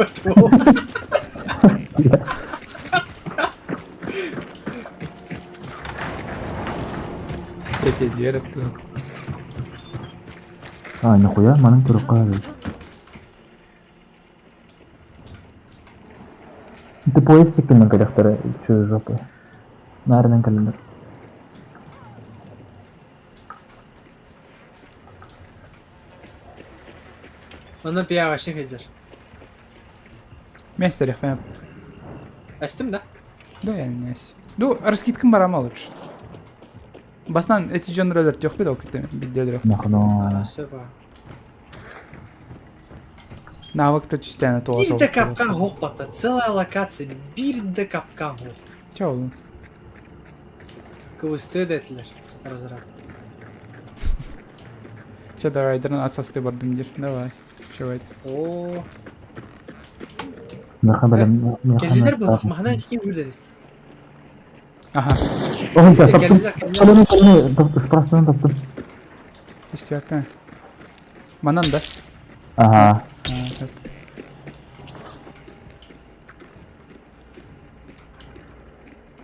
Я тебе дверь открыл. А, нихуя, манын туруп каабы. Ты поезд текинен калехтары, чё жопы. Нарынан календер. Онна пиявашник хедер. Местерех, мен. Әстім да? Да, я не Ду, раскидкам барам лучше. Бастан эти жонролер тёх бит окытты бидделер. Нахуй. Все ба. Навык-то чистяна то. Бир да капкан хох бата. Целая локация. Бир да капкан хох. Чё ол? Квесты дэтилер. Разраб. Чё давай, дрон асасты бардым дир. Давай. Чё это? О, Меха белем. Келлилер бу махна ким үрдedi. Ага. Ой, таптым. Келлилер, келлилер. Калını калını таптым, спросаны таптым. Истиякка. Манан да? Ага. А, так.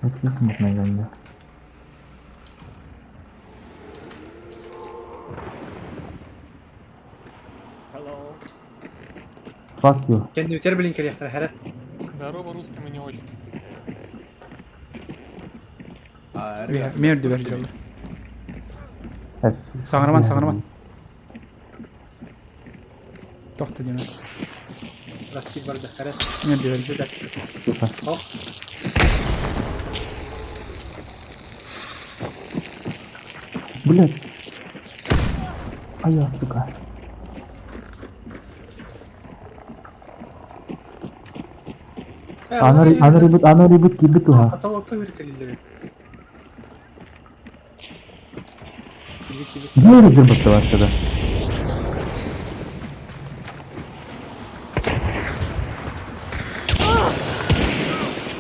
Это смутно да. Fuck you. Kendi үтер билин келехтер хәрәт. Здорово, русским и не очень. Мер дверь жолы. Саҥарыман, саҥарыман. Тохто диэмэ. Прости, барда, хара. Не бер. Ох. Блять. А я, сука. Аны аны ребут, аны ребут киирбит туһа. Потолокка үркэлилэр. Биир дьыл баттабаттада.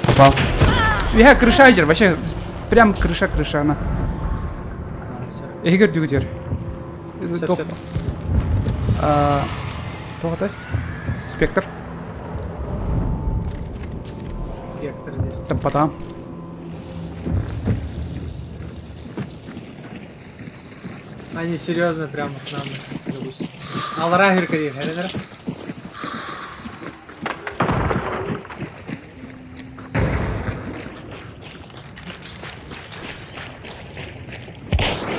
Попал. Үһэ крыша жер, вообще прям крыша крыша она. Эһигер дүгүтер. Тоқ. Тоқ Спектр. Спектр, Таппатаам. Они серьезно прямо к нам загусь. Алара Гиркадин, Хеленер.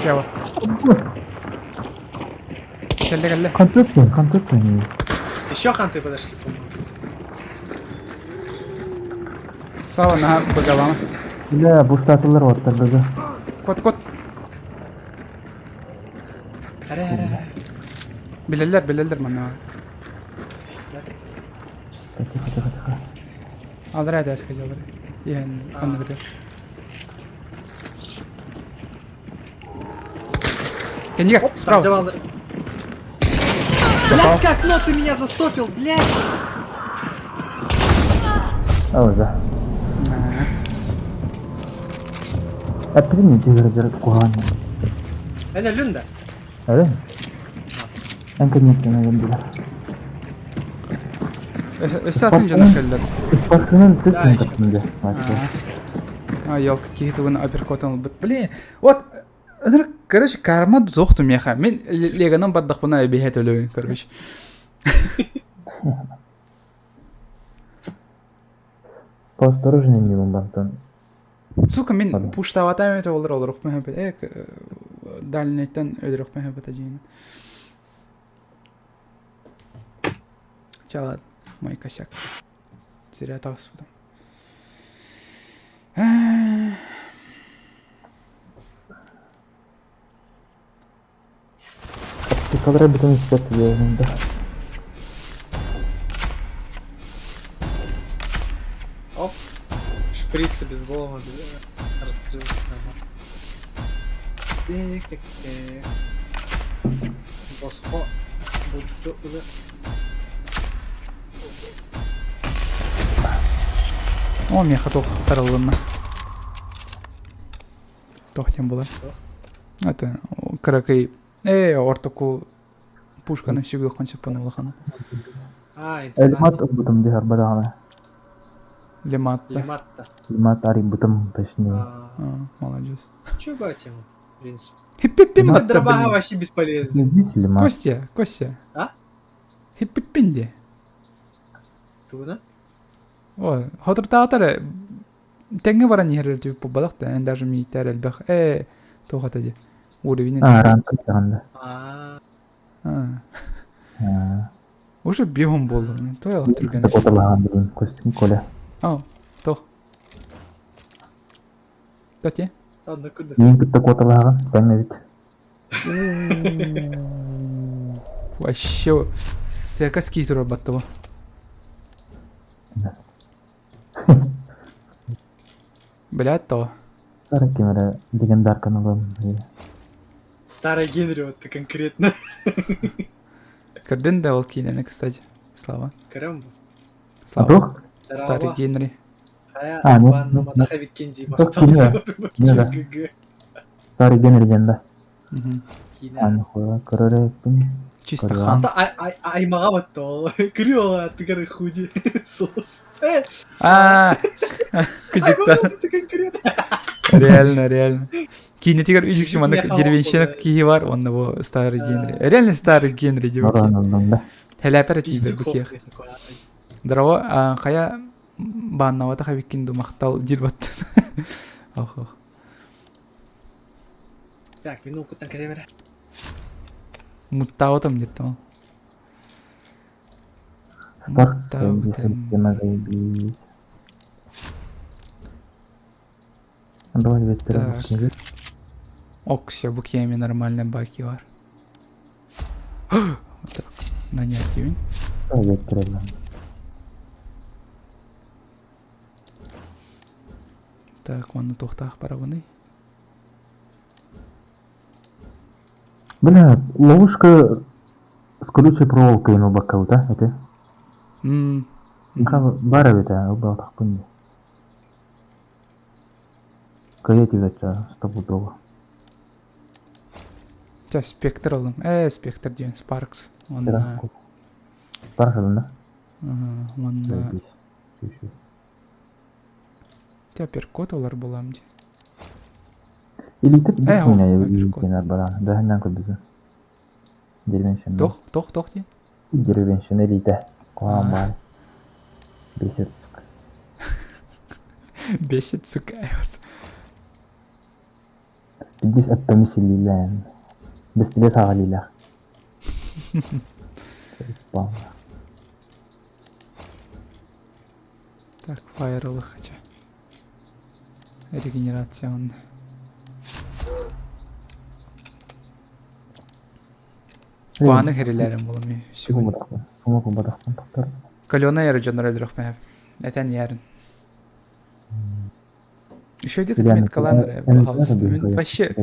Слева. Кэллэ кэллэ. Контактный, контактный. Еще ханты подошли, по-моему. Слава наһаа быгалама. Бля, буштатылар оттарбыга. Кот кот. Хара хара хара. Билэллэр билэллэр манна. Тихо, тихо, тихо. Аллараа да сказал. Иһэн анныгытыр. Кэннигэ Оп, справа. давал. Блядь, как окно ты меня застопил, блядь! Ау, да. Эппитин тигрдер куһаан. Это Люнда. Эбэ? Эн кэнниттэн өлөн билэр. Өссө атын дьоно кэллэр. Спортсмен Да, тысын еще. кыртын дьэ. А, елка, киһи тугун апперкотын ылбыт. Блин, вот, короче, карма тохту меха. Мин леганан бардахпына эбиһэ төлөбүн, короче. Поосторожнее мимо бантон. Сука, мин пуштаватам это олор олорохпун хэпэ. Э, дальнайтан өлөрөхпүн хэпэ тажиина. Чала, мой косяк. Зря таҕыспытым. Тыкалара бүтэн испэт диэбин да. Оп. Шприц без взлома без... раскрылся нормально. Так, так, так. Босхо. Булчуту ылы. О, миэхэ туох тарылынна. Туох диэн буолар. Это кыракый э ортоку пушканы сүгүөххүн сөп улахана. А, Элимат ылбытым дии харбадаҕына. Лематта. Лематта. Лемат арыйбытым точнее. А, молодец. Чё ба тема, в принципе. Хиппиппин Этот дробага вообще бесполезный. Здесь Лемат. Костя, Костя. А? Хиппиппин дии. Тугуна? О, хотуртаатар тэҥҥэ баран иһэр тип буолбатах да, эн даже мииттэр элбэх ээ туох ата дии уровень А, ранка да. А, А. Уже бегом буоллум. Той түргэн. Такоталахан бүгүн костюм Коля. О, туох. Тоти. Ладно, куда? Мин кытта куоталааҕын тэҥ эбит. Вообще, сека скитер баттыба. Блядь, то. Старый ким эрэ легендарканы ылан Старый Генри, вот ты конкретно. Көрдүн да ол киинэни, кстати. Слава. Карамбо. Слава. Туох? Старый Генри. Хайа, А, ну, Ванна ну, Матахавик Кенди Туох киинэ. Киинэ да. ГГ. Старый Генри диэн да. Мгм. Киинэ. Аны хуя көрөр эбиппин. Чисто Көрүөҕүм. хан. Ата аймаҕа баттал. Крыла, ты как худи. Соус. Э, А, кыдьыкта. аймаҕа ты конкретно. Реально, реально. Киинэтигэр үдүксү маннык Меха деревенщина буолла. киһи бар, онно бу старый Генри. Реально старый Генри диэбит. Мороон ыллым да. Хэлээпэр тиийбэр бу Пиздюков. киэх. Здорово, а, хайа бааннабата хабиккин ду махтал диир баттын. Ох, ох. Так, мин уукуттан кэлэм эрэ. Муттаабытым диттим ол. Спаркс Муттаабытым. тема заебись. Давай Так. Ок, все, бу киэми нормально баки бар. Так, нанять дивин. Так, уонна туохтаах барабыный? Бля, ловушка с колючей проволокой ылбаккабыта ити. Баар эбит ээ, ылбатахпын дии. Кыайа түбэччэ стопудово. Чэ, спектр ылым. Ээ, спектр диэн Спаркс. Уонна... Спаркс ылына? Уонна... Чэ, перкот ылар булам дии. Илиитэ билбит баран, бэһиннэн көрбүтүм. Деревенщина. Тох, тох, тох диэн? Деревенщина илиитэ. Куһаҕан баай. Бесит. Бесит, сука. Биир эппэмис илиилээн, бэстилиэт аҕа илиилээх. Так, фаерылы хотя. Регенерационный. Куһаны хэрилээрин булам сүгүн. Калена яры дьоннор өлөрөхмэһэп. Этэн ярын. Үчүгэйдик отметкалаан эрэ, пожалуйста. Мин вообще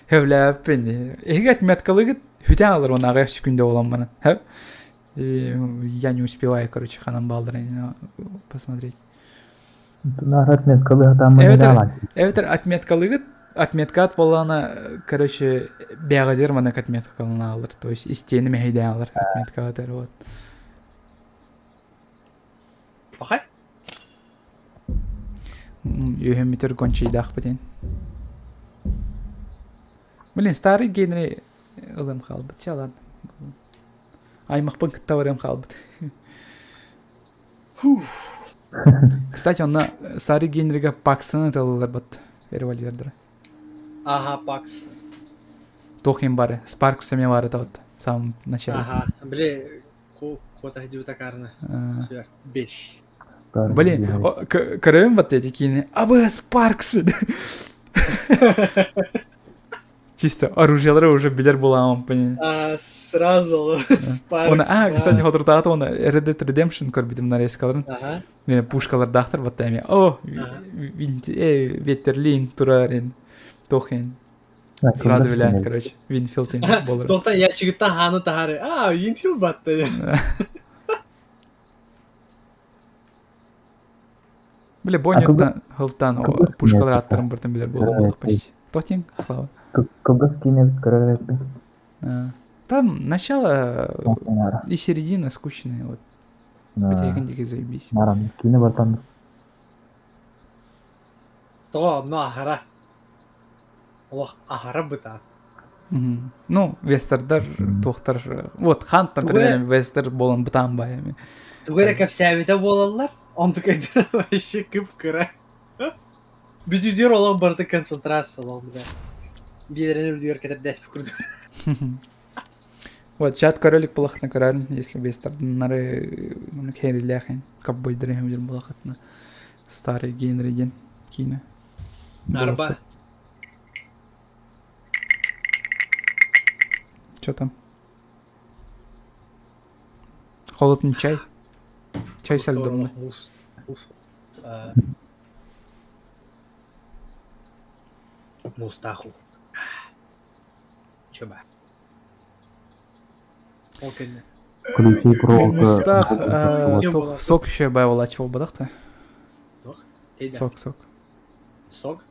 хөвлээппин. Эһиги отметкалыгыт хүтэн алар уонна аҕыйах секунда буолан баран. Я не успеваю, короче, ханан баалларын посмотреть. Отметкалыы сатааммын Эбэтэр, эбэтэр отметкалыгыт отметкаат буоллаҕына, короче, бэҕэдиэр маннык отметкалана алар. То есть истиэни мэһэйдээн алар отметкаҕытар вот. Пахай? Үөһэммитер гончийдаахпыт ин. Блин, старый Генри ылым хаалбыт. Чэ, ладно. Аймахпын кытта барыам хаалбыт. Кстати, онно старый Генрига Паксаны ыталлар бат револьвердара. Ага, Пакс. Туох им бары? Спаркс эмиэ бары вот в самом начале. Ага, били куота сылдьыбыта карна. Беш. Блин, көрөбүн батта эти киини. Абы Спаркс! Чисто оружиелары уже билер буламын блин. А, сразу Спаркс. Оны, а, кстати, хотуртаата оны Red Dead Redemption көрбүтүм нарезкаларын. Ага. Пушкалардаахтар батта эми. О, Веттерлин турарин, Тохин. Сразу билэн, короче, Винфилд болар. Тоқтан ящигыттан хааны таһары. А, Винфилд батта. Бля, Бонни хылтан пушкалар аттарын быртын билер буолан почти. Тотин, Слава. Кылгас киинэбит көрөр Там начало и середина скучные, вот. Битейкин диги заебись. Марам, киинэ бартан Тоҕо онно аһара. Олох аһара бытаан. Ну, вестердар, туохтар, вот Хант, например, вестер буолан бытаан баайами. Тугу эрэ кэпсээбитэ буолаллар, онтукайдара вообще кып-кыра. Бүтүдүөр олох барыта концентрация олох бля. Биэрэн үрдүгэр кэтэрдээспит курдук. Вот чат королик булахна көрөрүн, если вестернары херилээхин, ковбойдары хэмдир булахатна старый Генри диэн киинэ. Арба. Что там? Холодный чай. Чай со льдом. Мус. Мус. Мустаху. Чоба. Ол кэннэ. Ключи проволока. Мустах, сок еще баалачы буолбатах Сок, сок. Сок?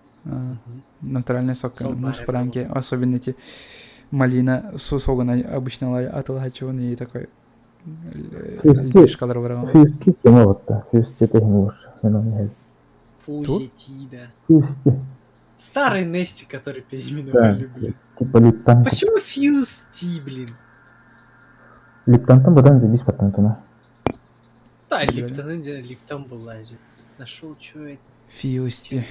Натуральный сок. Муус баранки, особенно эти малина согун обычно атылаачыбын и такой льдышкалар барабан. Фюсти тема вот Фюсти это лучше. Фузити, да. Фюсти. Старый Нести, который переименовали, блин. Типа Липтан. Почему Фьюсти, блин? Липтантан бадан забись потом Да, Липтон, Липтон была же. Нашел, что это. Фьюсти.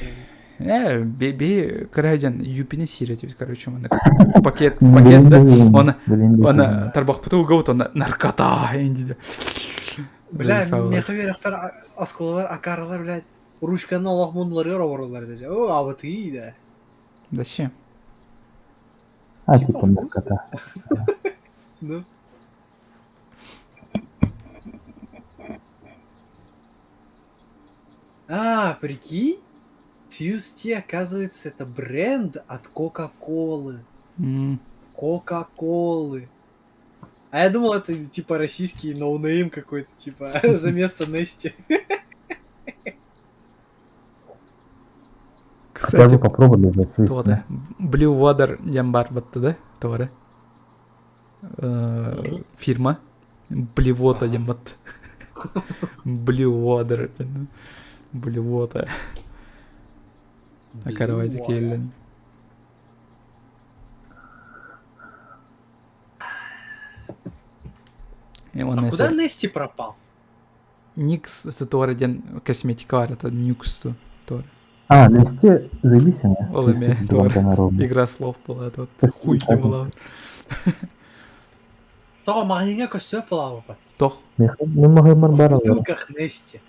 Э, би кыра дьон юпини сиир этибит, короче, маннык пакет, пакет да, оны, оны тарбахпыты угабыт, оны наркота, инди. Бля, меха үөрэхпэр оскуолалар акаарылар, блядь, ручканы олох муннуларыгар обороллар этэ. О, абытыы да. Зачем? А, типа наркота. Ну. А, прикинь? Fuse Tea, оказывается, это бренд от Кока-Колы. Кока-Колы. А я думал, это типа российский ноунейм какой-то, типа, за место Нести. Хотя бы попробовали бы. Туота. Blue Water диэн баар батта да? Туора. Фирма. Блевота диэн батта. Blue Water диэн. Блевота. Акаравайда киэллэн. А куда Нести пропал? Никс это туора диэн косметика это Нюкс туора. А, Нести зависимая. Ол эмиэ туора. Игра слов была, это вот хуй не была. Тоҕо маҕаһыыҥҥа көстүө пылаабыппат. Тох. Маҕаһыыммар бар Бутылках Нести.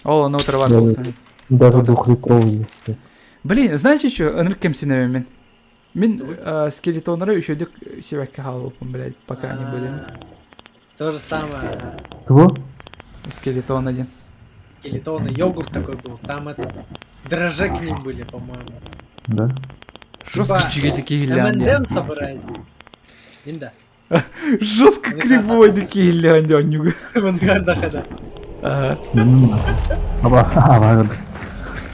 Ол ону утары бар Даже двухлитровый есть. Блин, знаете что, ынырык кэмсинэбин мин. Мин скелетоннары үчүгдүк сибэккэ хаалбыппын, блядь, пока они были. То же самое. Чего? Скелетон один. Скелетоны, йогурт такой был. Там этот дрожжи к ним были, по-моему. Да. Жестко чиги киһилээн. M&M собирайся. Инда. Жестко кривой киһилээн дьонньуга. Мангардахада. Ага. Аба, аба.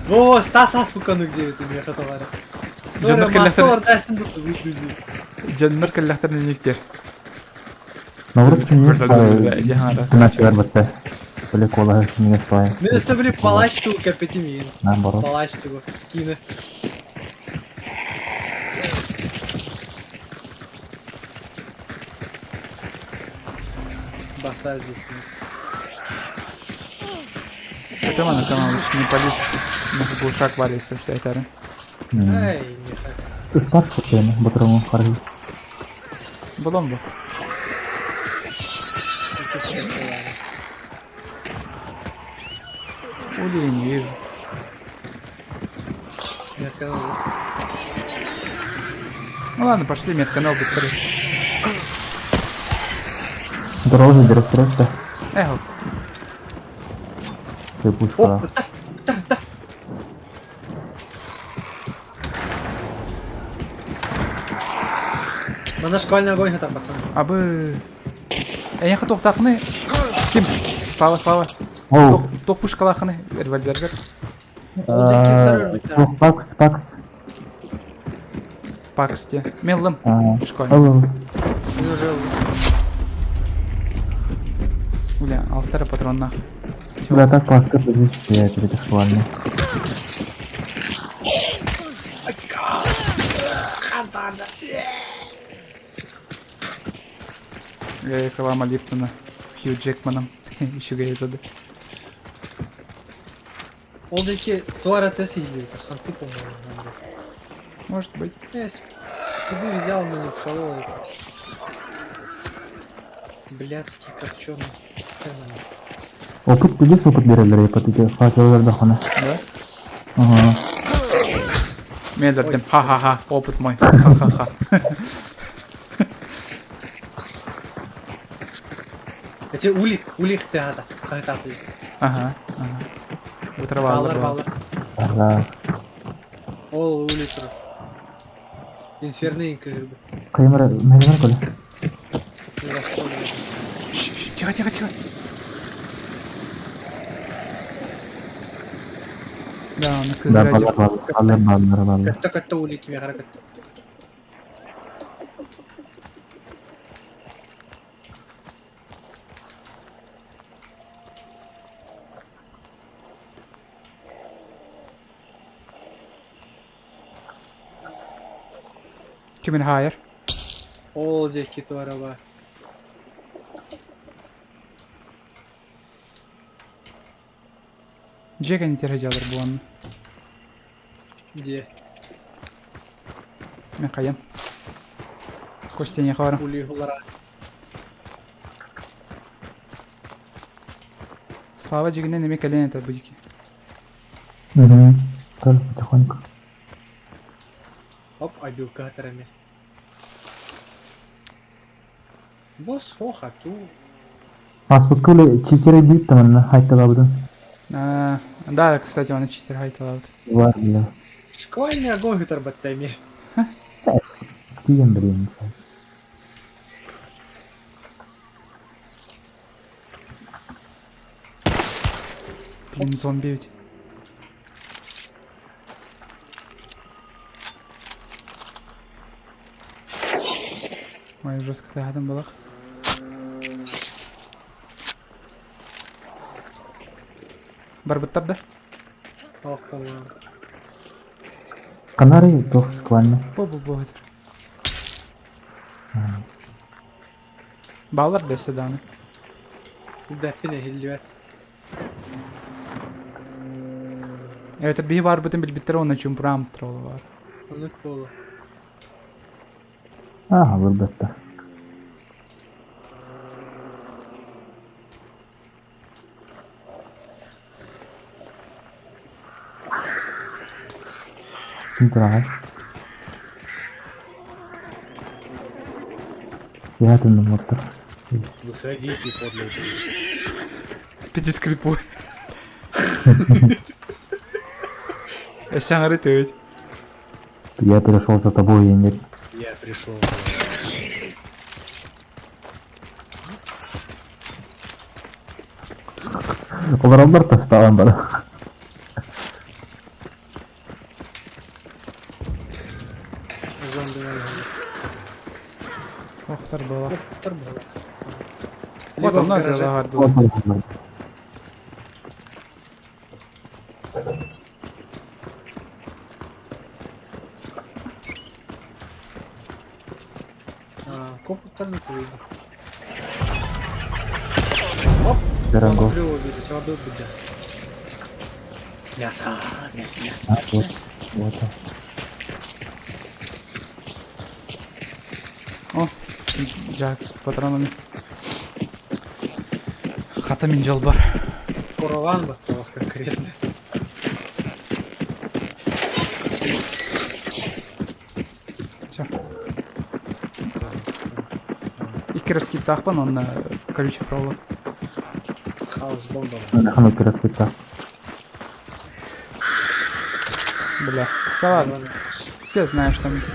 Во, Стас Аспукану где это меха товара. Дьоннор Москва ордайсын тут выглядит. Дьоннор кэллэхтэринэ никтер. Наоборот, Начал барбатта. Били кола не спай. Мен өстө били палач ту капетимин. Наоборот. Палач ту скины. Баса здесь нет. Это мана там лучше не палить. Может глушак валится, что это. Ай, меха. Туспат хотен, батрому харги. Балон был. Ули я не вижу. Медканал. Ну ладно, пошли, медканал быстрее. Дорожный директор. Эх. Ты пушка. О, да, да, да. Мана шквальный огонь там, пацаны. Абы. Я хотел тахны. Ким? Слава, Слава. Тох пушкалахны. Револьвергер. Пакс, пакс. Пакс те. Меллым. Школьный. Бля, алтара патрон нах. Да, так пастор здесь это шквальный. Реклама Липтона. Хью Джекманом. Еще говорит, да. Ол деки туара тес это ханты, по-моему. Может быть. Я спиды взял, но не вколол это. Блядский копченый. Опыт плюс опыт берелер ипотеке факеллер дахана. Да? Ага. Медердем. Ха-ха-ха, опыт мой. Ха-ха-ха. Эти улик, улик ты ата, хайта ты. Ага, ага. Вытравалар, баллар. Ага. Ол улик. Инферный как бы. Каймара, мэлмар коля. Тихо, тихо, тихо. Да, он Да, баллар, баллар, баллар, баллар. Катта катта улик мехара катта. Кимин хайер. Ол деки туара Джека не теряделар буон. Где? Мен хайам. Костя не хвара. Улиһулара. Слава дьигинэн эмиэ кэлэн этэр бу дики. Угу. Тоже потихоньку. Оп, обилка атарами. Босс, ох, а ту. Ааспыкка үлэ читерэ диир да манна хайталаабытын. А, да, кстати, он читер хайталаабыт. Бар бля. Шквальный огонь тарбаттами. Тиийэн блин. Блин, зомби ведь. Ой, жестко тыгадым балах. Барбыттар да? Ох, по-моему. Канары туох шквально. Бо-бо-бо. Баллар да все даны. Бэппин эһиллибэт. Это биһи барбытын билбиттэр уонна чумпураам тролла бар. Оннук буолуо. Ааһа барбаттар. Ким тураҕай? Я туннуммуттар. Выходите, подлые трусы. Пити скрипу. Саҥары тыгыт. Я пришел за тобой, я не... Я пришел. Олороллор тастаан бара. Зомби Охтар была. Охтар была. Вот Либо в он надо гараже. загардыл. А, Компьютерный клуб. Дорого. Клюв увидеть, он был бы Мясо, мясо, мясо, А, мясо, вот. мясо. Вот. О, Джак с патронами. Хата мин дьол бар. Курован батталах конкретно. Все. Икки раскиттаахпын онно колючая проволока. Хаос бомба. Ханнык раскиттаах. Бля. Все, ладно. Все знают, что мы тут.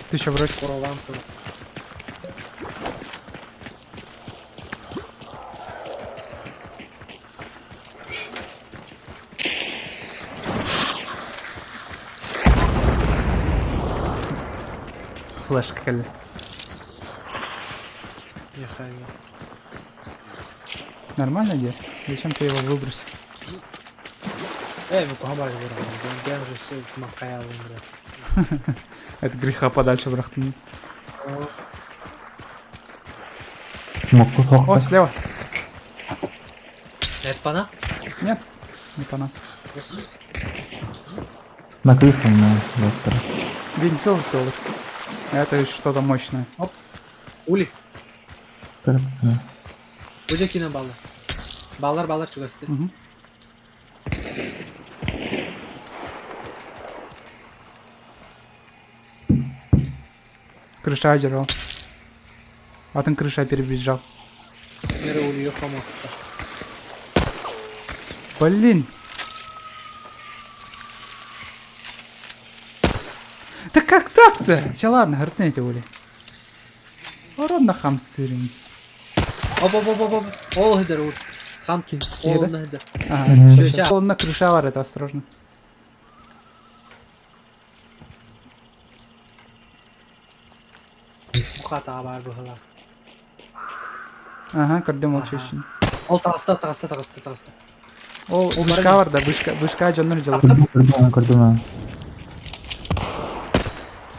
Ты еще брось. Курован. Флешка кэллэ. Михаил. Нормально где? Зачем ты его выбросил? Э, мы куда баар Я уже все макаял умрет. От греха подальше бырахтым. Смокку О, суохта. слева. Это пана? Нет, не пана. На крышу на доктора. Винфилд доллар. Это что-то мощное. Ули. Көрө. Бу кино баллар. Баллар баллар чугасты. Мгм. Крыша одержал. Атын крыша перебежал. Мера ули хомо. Блин. Да как так-то? Все, ладно, гартнете ули. Урон на хамсырин. Оп оп оп оп оп. Ол хыдар ур. Хам. Киһи Ол да? хыдар. Ага, Мгм. всё, всё. Он на крыша бар, это осторожно. хаатаҕа баар быһыылаах. Ага, көрдүм ол чүөчүн. Ол таҕыста, таҕыста, таҕыста, таҕыста. Ол Ол вышка баран бар да, вышка, вышка дьоннор дьылар. Көрдүм, көрдүм, көрдүм.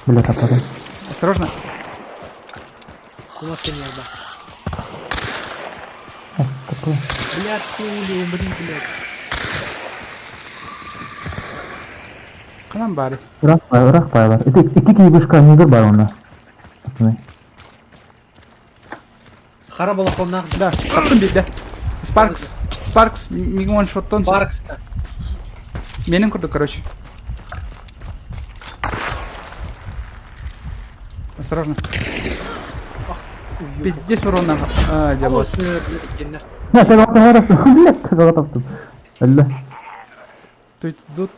Бля, таппатым. Осторожно. У нас нерва. Такой. Блядские ули, умри, блядь. Ханан баары. Ыраах баар, ыраах баар. Ити икки киһи вышка анныгар баар онно. Пацаны. Хара балахоннаах Да, таптым биирдэ. Спаркс. Спаркс миигин ваншоттон. Спаркс. Менин курдук, короче. Осторожно. Пиздец урона. А, дьэ вот. Не, ты Блядь, ты таптым. Өллө. Тут тут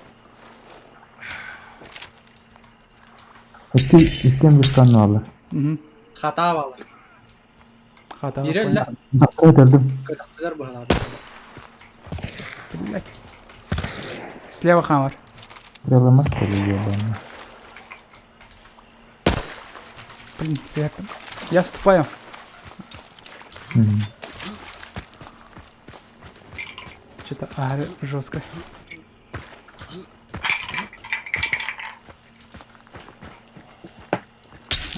Икки иккиэн вышканы алар. Мгм. Хатаа баалар. Хата. Биирэ Дактары өлдүм. Көтөхтүлэр быһалар. Блядь. Слева хамар. Стреломас ебаный. Блин, сверху. Я ступаю. Что-то аре жестко.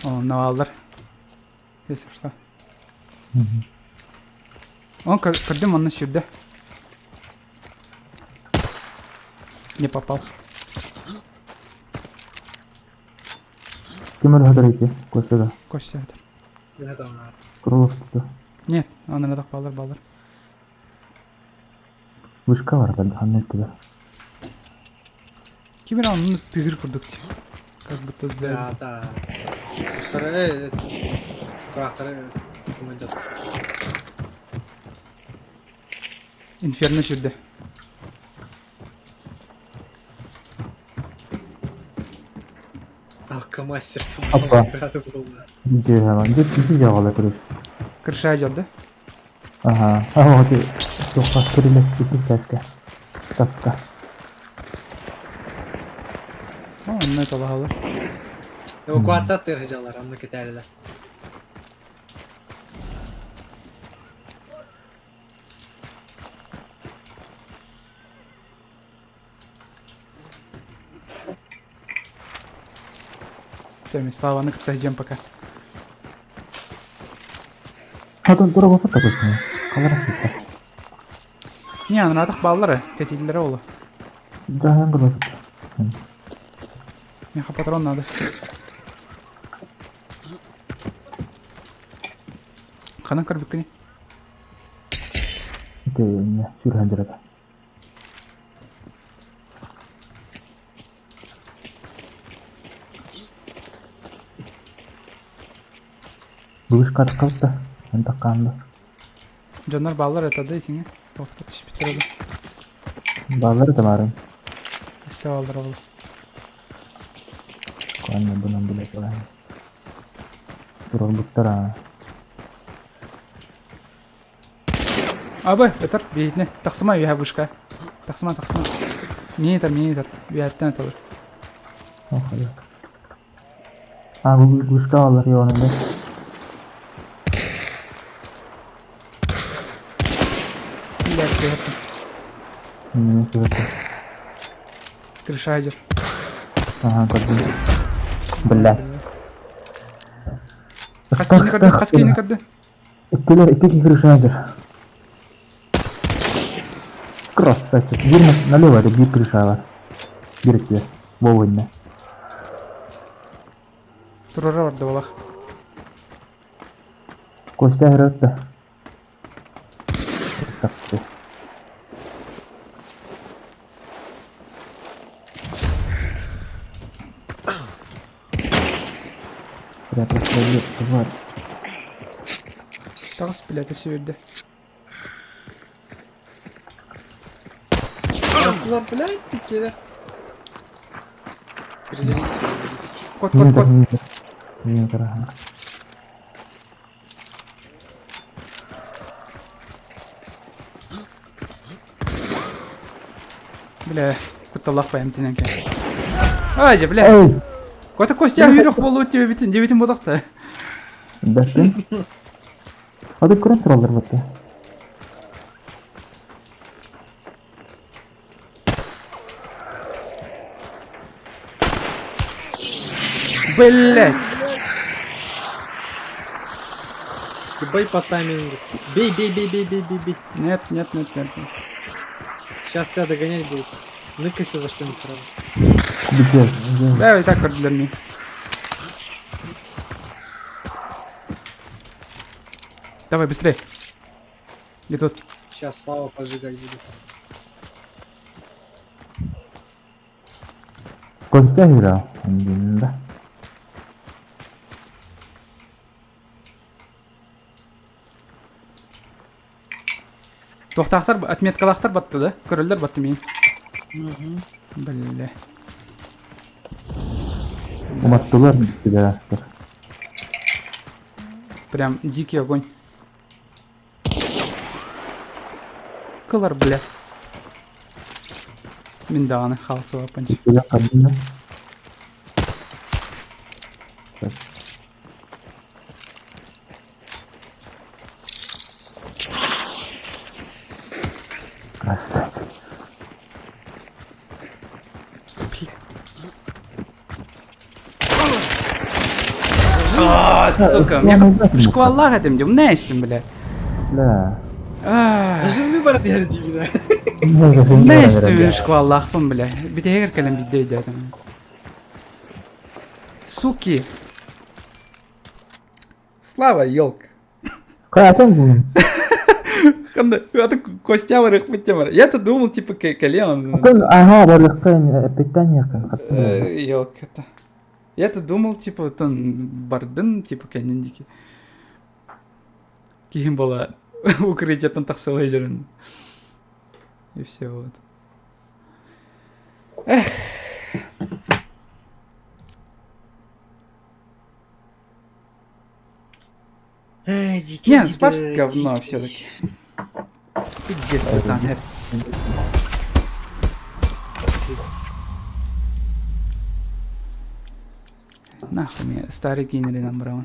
О, навалдар. Если что. Он көрдүм онно сүүрдэ. Не попал. Ким өлө ити? Костя да. Костя это. Крылов тут. Нет, он ынадах баллар баллар. Вышка бар бәлді ханна өттүлэр. Ким эрэ онно тыгыр курдук. Как будто сзади. Да, да. Устары тураахтары командир. Инферно сүүрдэ. Алкомастер. Опа. Рада была. Дьэ, дьэ, ити дьаҕала көрүс. Крыша идет, да? Ага. А вот и туохха кирилэ икки таска. Таска. О, онно это лагалы. Эвакуация тыржалар, онно кетээлилэр. Все, Слава, ну-ка ждем пока. Хотон тура боппут такой. Халара сытта. Не, анратах баллары, кэтиллэрэ олу. Дьаһайан көрбөппүт. Меха патрон надо. Ханан көрбүккүнүй? Ити иннэ сүрһэн дьарыга. Вышка таххыбыт да, эн таккаан да. Дьоннор бааллар это да итиҥэ? Тоқтоп түспүттэр да. Бааллар да баарын. Өссө бааллар ол. Куанна бунан билэ кэлэн. Турарбыттар аа. Абы, ытар, биһитинэ. Тахсыма үөһэ вышка. Тахсыма, тахсыма. Мини ытар, мини ытар. Үөһэттэн ыталар. Ох, айак. А, бу вышка алар ионында. Блядь, сыһыттым. Мм, сыһыттым. Крыша дьэр. Ага, көрдүм. Бля. Хас киини көрдү? Хас киини көрдү? Иккилер, икки киһи крыша дьэр. Красавчик. Биир налево это биир крыша бар. Биир өттүгэр. Бу иннэ. Туруора барда балах. Костя ыһырытта. Красавцы. Прятать свою тварь. Таҕыс, блядь, өссө биэрдэ. Расслабляй, ты Перезарядись, Кот, кот, кот. Нет, ага. Бля, кутталлаах байам тинэн кэн. Ай, же, бля. Эй! Кота Костя үрэх буолуут диэбитин, диэбитин бодохто. Бэттин. Ады көрөн тураллар бэтте. Блять! Бей по таймингу. Бей, бей, бей, бей, бей, бей, бей. Нет, нет, нет, нет. нет. Сейчас тебя догонять будут. Ныкайся за что-нибудь сразу. Бүтүөр. Давай так для меня. Давай, быстрее. И тут. Сейчас Слава поджигать будет. Костя играл. Да. Туохтаахтар, отметкалаахтар батты да? Көрөллөр батты мин. Бля. Уматтылар тебя. Прям дикий огонь. Кылар, бля. Мин даҕаны хаалсыбаппын. Красавчик. Бля. А, сука, мне шкваллах этим дем, нэстим, бля. Да. Зажимны бар дигина. Нэстим шкваллахпын, бля. Битегер кэлэн бидде өйдөөтүм. Суки. Слава, елка. Катын. Ханда, это Костя барых бар. Я-то думал, типа, колен. Ага, барыхка питание. Елка-то. Я-то думал, типа, тон бардын, типа, кэннин Киһим была укрытиеттан тахсылай дерин. И все вот. Эх. Эй, дикий, Не, Спарс говно все-таки. Пиздец, братан. Нахуй мне старый Генри набрал.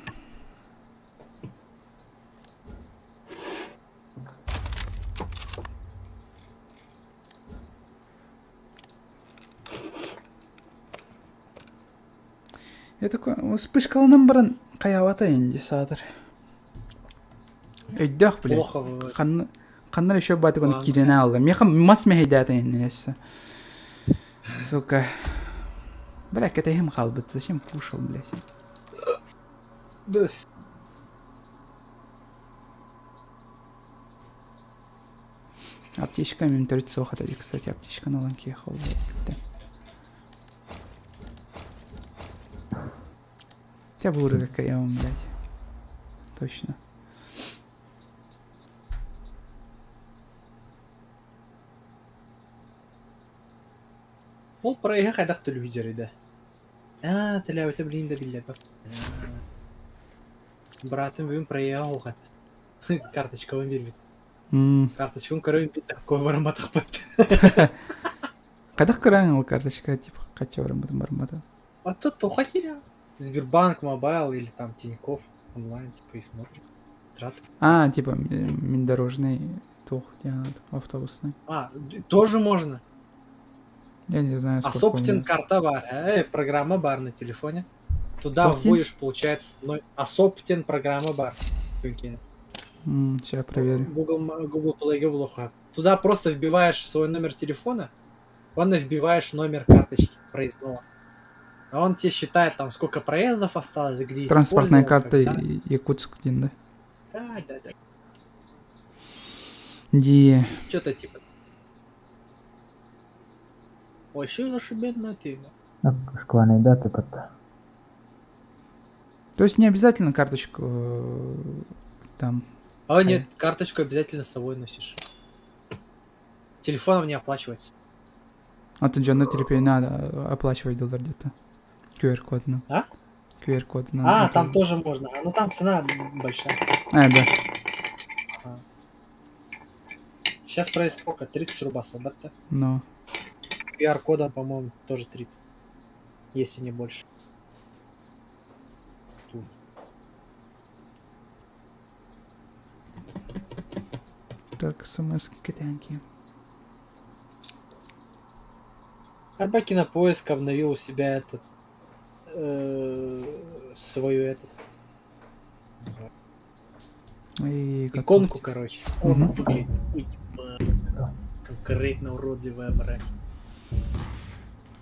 Я такой, вспышкаланан баран хайаабата инди саатар. Өйдөөх, блин. Плохо выводит. Ханна ханна еще баатык оны Ладно. киирэн аалла. Миэхэ мас мэһэйдээтэ инни өссө. Сука. Бля, кэтэһим хаалбыт. Зачем пушил, блядь? Да. Аптечка мин төрүт суох этэ кстати, аптечканы ылан киһи Хотя бы уровень КМ, блядь. Точно. Ол проеһы хайдах төлүүр да. Аа, төлөөбүтэ билин да биллэр. Братым бүгүн проеһа оҕат. Карточкабын биэрбит. Карточкабын көрөн бит такой бараматахпыт. Хайдах көрөн ол карточка, типа, хача бараммытын бараммата. А тут туха киря. Сбербанк, Мобайл или там Тинькофф онлайн, типа, и смотрим. Траты. А, типа, мин дорожный туох диэн автобусный. А, тоже можно. Я не знаю, А сколько у Соптин меня. карта бар, программа бар на телефоне. Туда Топтин? вводишь, получается, но... А Соптин программа бар. Сейчас проверю. Google, Google Play булуха. Туда просто вбиваешь свой номер телефона, он вбиваешь номер карточки проездного. А он тебе считает там, сколько проездов осталось, где Транспортная использовал, карта когда. Якутск диэн да? Да, да, да. Ди. Что-то типа. Вообще зашибенно ты. Шквальные даты потом. То есть не обязательно карточку там. А нет, карточку обязательно с собой носишь. Телефоном не оплачивается. А тут же на телефоне надо оплачивать доллар где-то. QR-код, ну. А? QR-код. А, там тоже можно. А, ну там цена большая. А, да. Сейчас проезд сколько? 30 рубасов, да? Ну. QR-кодом, по-моему, тоже 30. Если не больше. Тут. Так, смс кэтээн киһи. Арба Кинопоиск обновил у себя этот свою этот иконку, короче. Он выглядит конкретно уродливая мразь.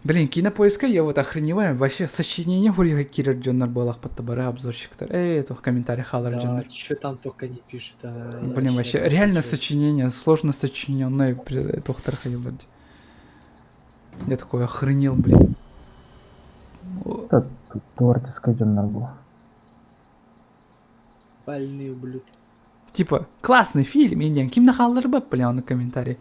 Блин, кинопоиска я вот охреневаю. Вообще сочинение хурига киирэр дьоннор буолахпат бары обзорщиктар. Эй, это в комментариях халар Да, дьоннор. что там только не пишут. А, Блин, вообще, реально сочинение, сложно сочиненное доктор хайылар. Я такой охренел, блин. Это творческое дьоннор было. Больные ублюдки. Типа, классный фильм, и не, ким нахаллар бля, на комментарии.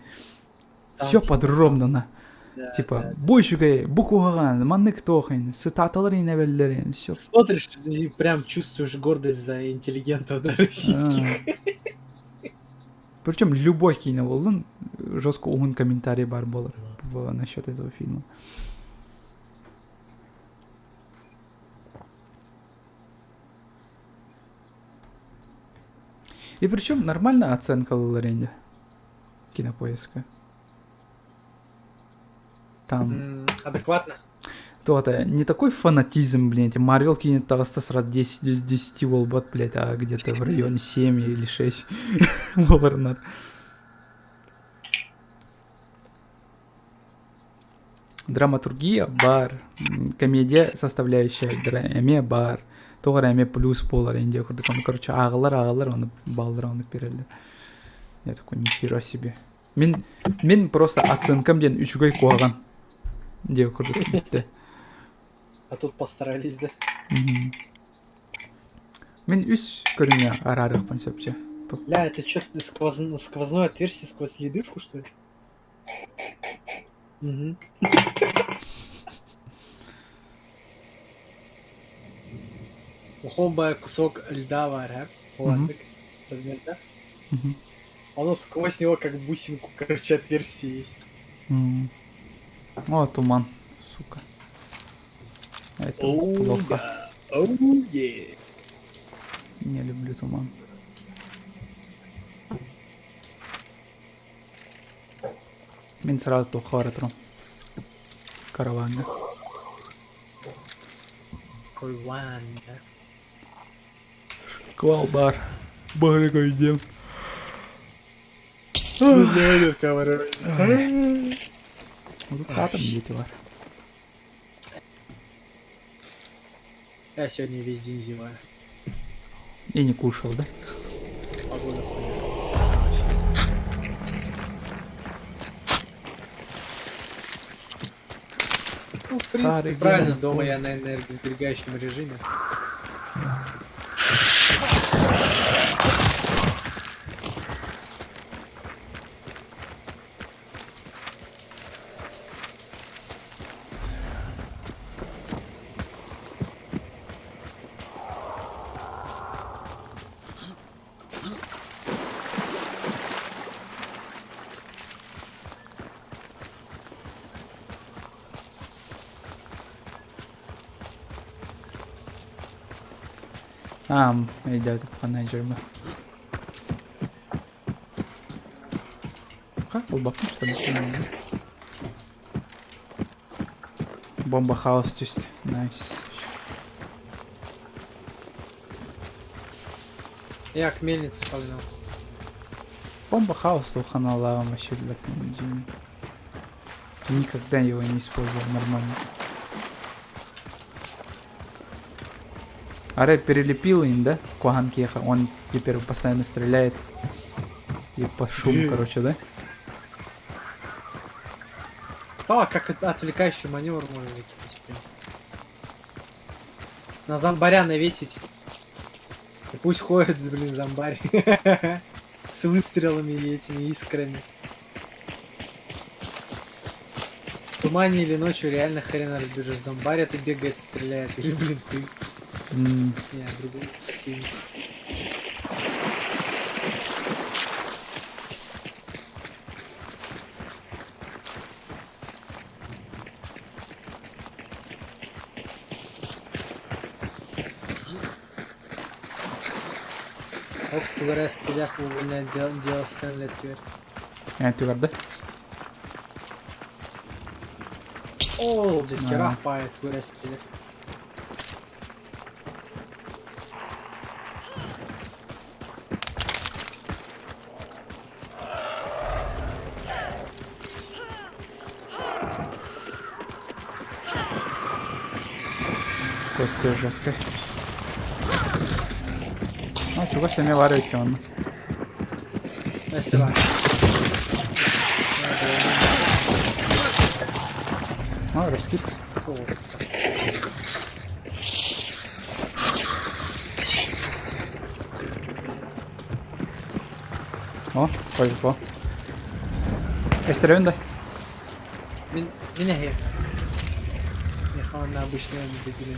Там, Все типа, подробно, да, типа, да. бу үчүгэй, бу куһаҕан, маннык туохин, цитаталарын эбэллэрин, все. Смотришь и прям чувствуешь гордость за интеллигентов, да, российских. Причем любой киинэ буоллун, жестко уһун комментарий баар буолар насчет этого фильма. И причем нормально оценка Лоренде кинопоиска. Там... Адекватно. То-то, не такой фанатизм, блин, эти Марвел кинет таҕыста сразу 10 из 10 буолбат, блядь, а где-то в районе 7 или 6 буоларынар. Драматургия баар, комедия составляющая эмиэ баар, тоҕо эрэ эмиэ плюс буолар индия курдук, ону короче ааҕылар ааҕылар, ону баллар оннук биэрэллэр. Я такой, нихера себе. Мин, мин просто оценкам диэн үчүгэй куһаҕан диэ курдук бүттэ. А тут постарались, да? Мин үс көрүҥҥэ араарыахпын сөпчө. Ля, это что, сквозное отверстие сквозь ледышку, что ли? Угу. Ухомба кусок льда варя. Ладно, размер, да? Оно сквозь него как бусинку, короче, отверстие есть. О, туман, сука. Это плохо. Oh, yeah. Не люблю туман. Мин сразу туохха бара турам. Караваҥҥа. Караван, да? Квалбар. Бары идем. Вот атом дети бар. Я сегодня весь день зеваю. И не кушал, да? Погода хуйня. Ну, в принципе, правильно, дома я на энергосберегающем режиме. А, идет менеджер. Как был что ли? Бомба хаос түстэ. Nice. Я к мельнице погнал. Бомба хаос туох аналлааҕым вообще, блядь, никогда его не использовал нормально. Аре перелепил им, да? Куахан Кеха. Он теперь постоянно стреляет. И по шуму, короче, да? Да, как это отвлекающий маневр можно закинуть, в принципе. На зомбаря навесить. И пусть ходит, блин, зомбарь. С выстрелами и этими искрами. В тумане или ночью реально хрен разберешь. Зомбарь это бегает, стреляет. Или, блин, ты. Не, другой противник. Ок тугара эстилэх угуня делостан летүөр. Эн түгэрдэ. Ол дьиккэрах баайа тугара эстилэх. Костя жесткая. Ну, чего сами варите он. Спасибо. Ну, раскид. О, повезло. Эстеревин да? Мин мин эһиэ. Миэхэ манна обычная выделение.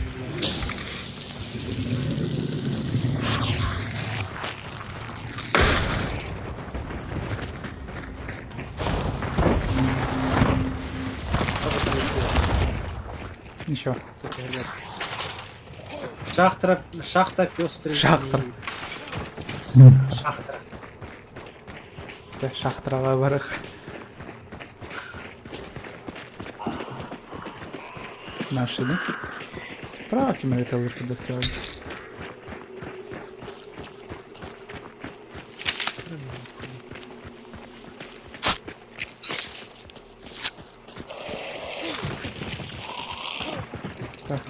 Ничего. Шахтра, шахта пестрый. Шахтра. Шахтра. Дьэ, шахтараҕа барых. Наши, да? Справа ким эрэ тылыр курдук тиэҕин. Так.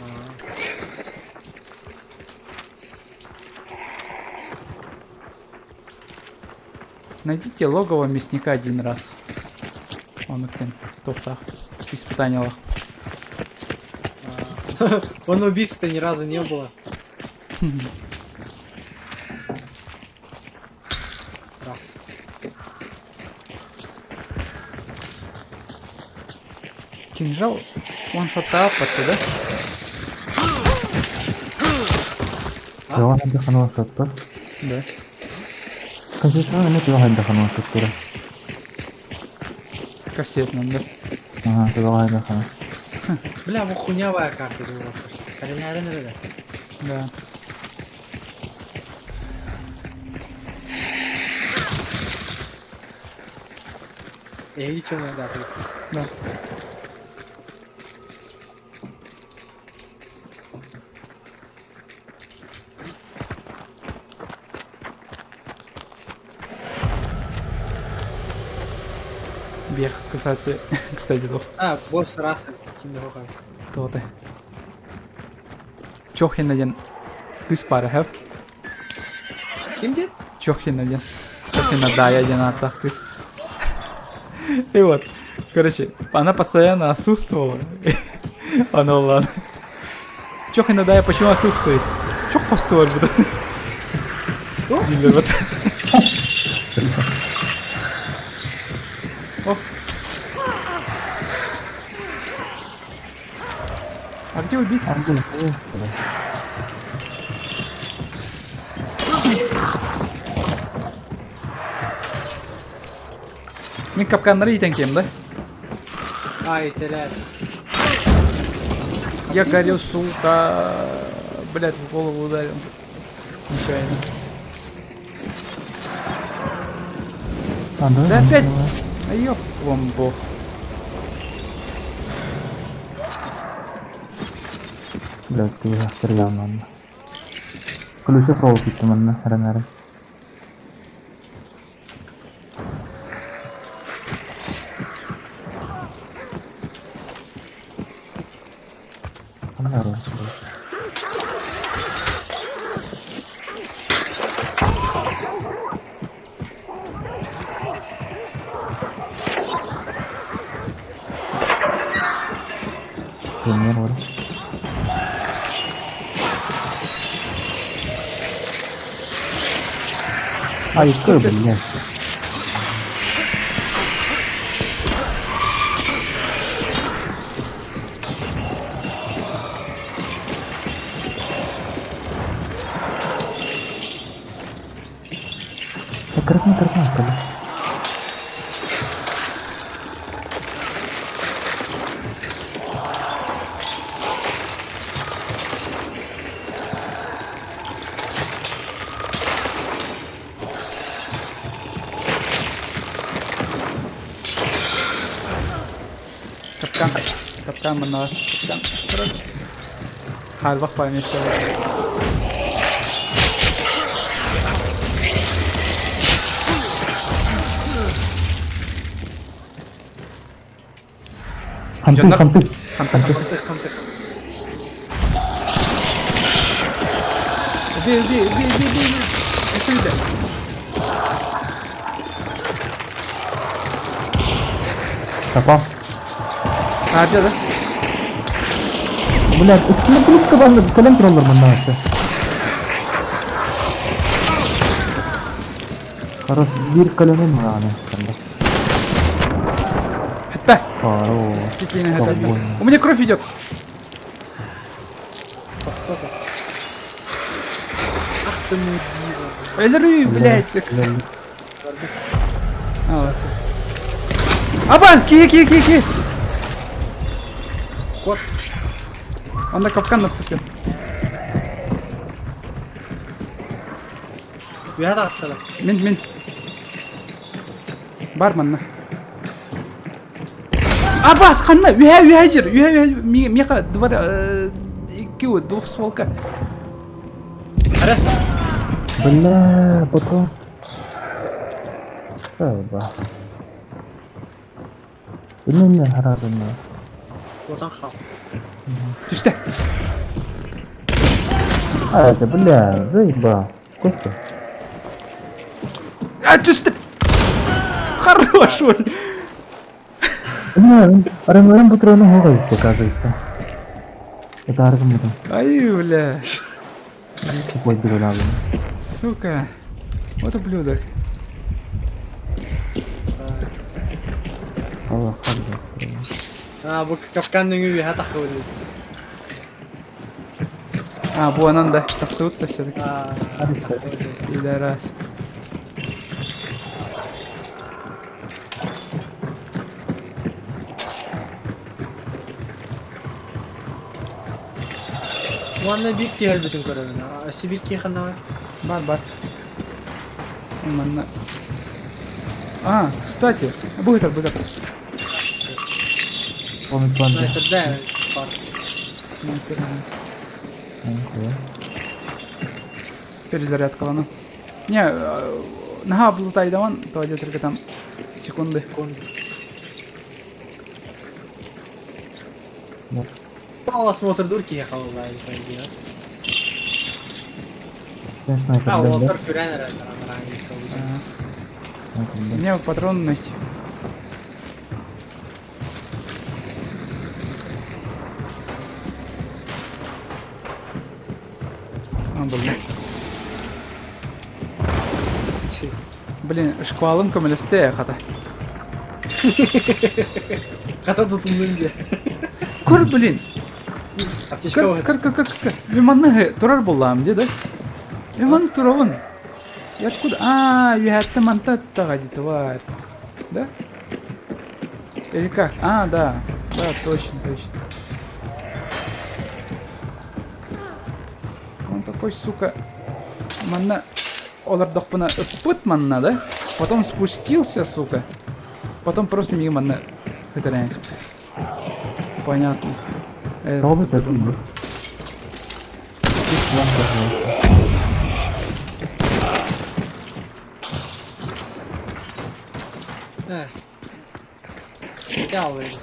Найдите логово мясника один раз. Он кем? Топтах. Испытаниялах. Он убийц-то ни разу не было. Да. Кинжал ваншоттааппатта да? Туох хайдах оҥостор? Да. Конституция эмиэ туох хайдах оҥосторо? Кассетным, да? Аһаа, туох хайдах Бля, бу хуйнявая карта дьыллар. Кэринээрин эрэ. Да. Эһиги чөмө да. Да. Бех, кстати, кстати, дох. А, босс раса ким да Туота. Чохина диэн кыыс баара хэп. Ким диэн? Чохина диэн. Чохина Дая диэн ааттаах кыыс. И вот, короче, она постоянно отсутствовала. Она ладно. Чохина Дая почему отсутствует? Чох постуар буду. Дииллэр вот. О. А где убийца? Мин капканнары иитэн киэм да? Ай, телят. Я горел, сука. Блять, в голову ударил. Нечаянно. А, да? Да опять! А ёб вам бог. Блядь, ты уже стрелял манна. Ключи проволоки манна, ренеры. Пример вот. Ай, что, блядь? Кыркма, кыркма, кыркма. Капкан. Капкан манна. Капкан. Хаалбах память. Хантык, хантык. Хантык, хантык, хантык. Убей, убей, убей, убей, убей. Сюда. Попал. Таһырдьа да? Блядь, үстүнэ близко бааллар, кэлэн тураллар манна вообще. Хорош, биир көлөнөн маны. Хатта! Хорош. Кикина хатта. У меня кровь идет. Ах ты мудила. Өлөрүй, блядь. Абас, кие, кие, кие, кие. Кот. Он на капкан наступил. Үһэ тахсала. Мин, мин. Бар манна. Абас, ханна, үһэ, үһэ жир, үһэ, үһэ, меха, двор, икки, двухстволка. Ара. Бля, потом. Ба. Иннинэ хараабынна. Отан хал. Түстэ. А, это, бля, заебал. Костя. А, түстэ. Хорош, Оль. Не, арым патроны хоҕой, оказывается. Это аргым Ай, бля. Тупой биролабын. Сука. Вот ублюдок. Аллах, хабда. А, бу капкан нөҥүө үөһэ таххыбын А, бу анан да. Тахсыбыт да все-таки. А, Пидорас. Уонна биир киһи өлбүтүн көрөбүн. Өссө биир киһи ханна бар? Бар, бар. Манна. А, кстати, быстро, быстро. Помнит план. Снайперда бар. Снайпер. Перезарядка лана. Не, наһаа облутайдаман, то только там секунды. Секунды. Мало смотр дурки ехал, по идее. А, Уолтер күрэн эрэ Мне патроны найти. А, блин. Блин, шквалым көмөлөстө хата. Хата тутуннун дии. Көр, блин. Аптечка Көр, көр, көр, көр, көр. Мен манна турар буллаам дии да. Мен манна турабын. Я откуда? А, үһәттэ манта таҕа тварь. Да? Или как? А, да. Да, точно, точно. Он такой, сука, манна олордохпуна ыппыт манна, да? Потом спустился, сука. Потом просто миигин манна ытыран Понятно. Робот это Э. Дялый.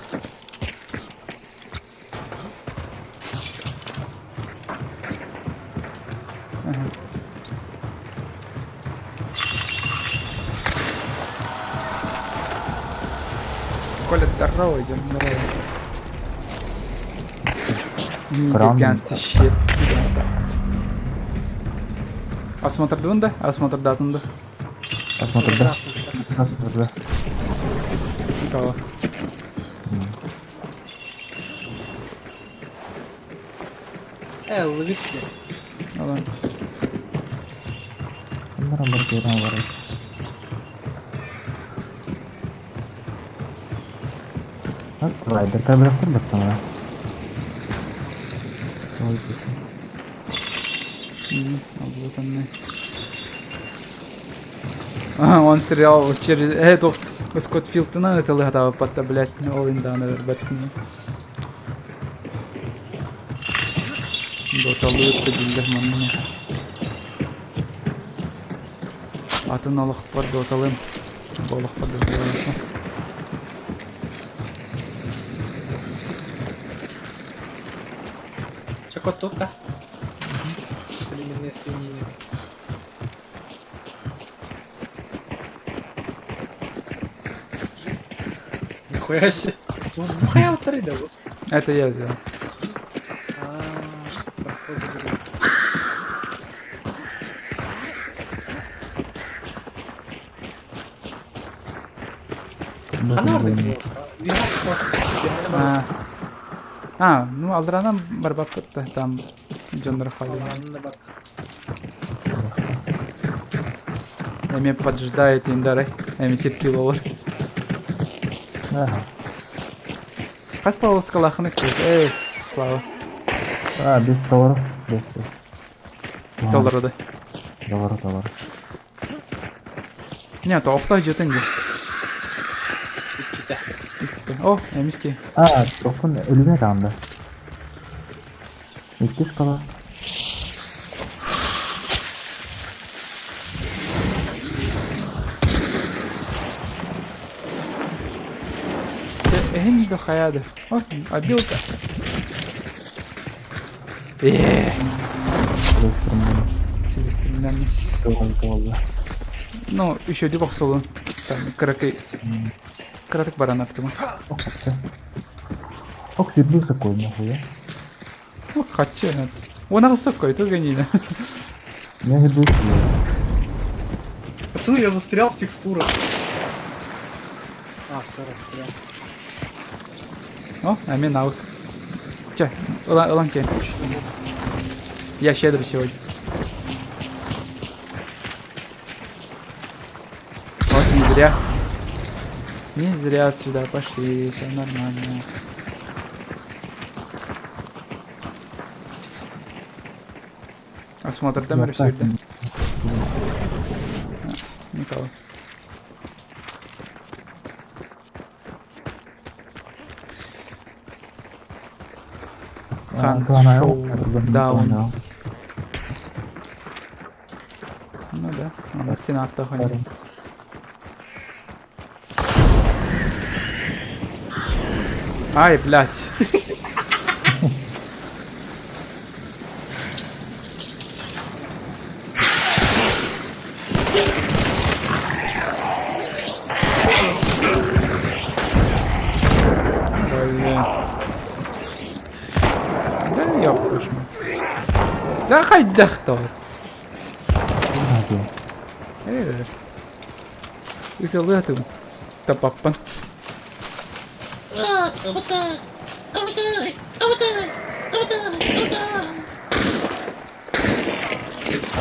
Коля, здорово, идем, здорово. Правда. Гигантский щит. Осмотрдыбын да? Осмотрдатын да? Осмотр, да. Осмотр, да. Кого? Э, ловит Ну ладно. Бар, Райдер кабелектер баттаңа. Ой, Облутанный. А, он стрелял через... Э, тух... Скотфилдтынан ытылыһатаабыппат да, блядь, ол индааны өлөрбөтөх мин. Доталыыр да биллэр манна. Атын олохпор доталым. Бу олохпор доталым. Чекот тут, да? Племенная свинина. Нихуя себе. Ну, нахуя утары да вот? Это я взял. А, проходы, блин. Ханна бардык А, а, ну алдыранан барбаппыт да, там дьоннор хаалла. Эми поджидает индары, эми терпилолар. Ага. Хас полоскалахыны Эй, Слава. А, без товаров. Без. Доллары да. Доллары, доллары. Не, то охта жетен де. Иккитэ. Иккитэ. О, эмиски. А, тохун өлүмэ таанда. Иккис кала. Эһин да хайады. О, обилка. Э. Целеустремленность. Ну, еще ди бохсолун. Там кыракый кыратык баран аттыма. Ох, люблю такой, нахуя. Ну, хаччы. Она сокой, то гонина. Я не буду. Пацаны, я застрял в текстурах. А, все, расстрял. О, а мне навык. Че, Ланки. Я щедрый сегодня. Вот, не зря. Не зря отсюда пошли, все нормально. Осмотр да, сегодня? Никого. Хан шоу даун. Ну да, он аттахани. Ай, блядь. Блин. Да ёб вашу мать. Да хайдах то. Э. Ытылыатым. Тапаппан.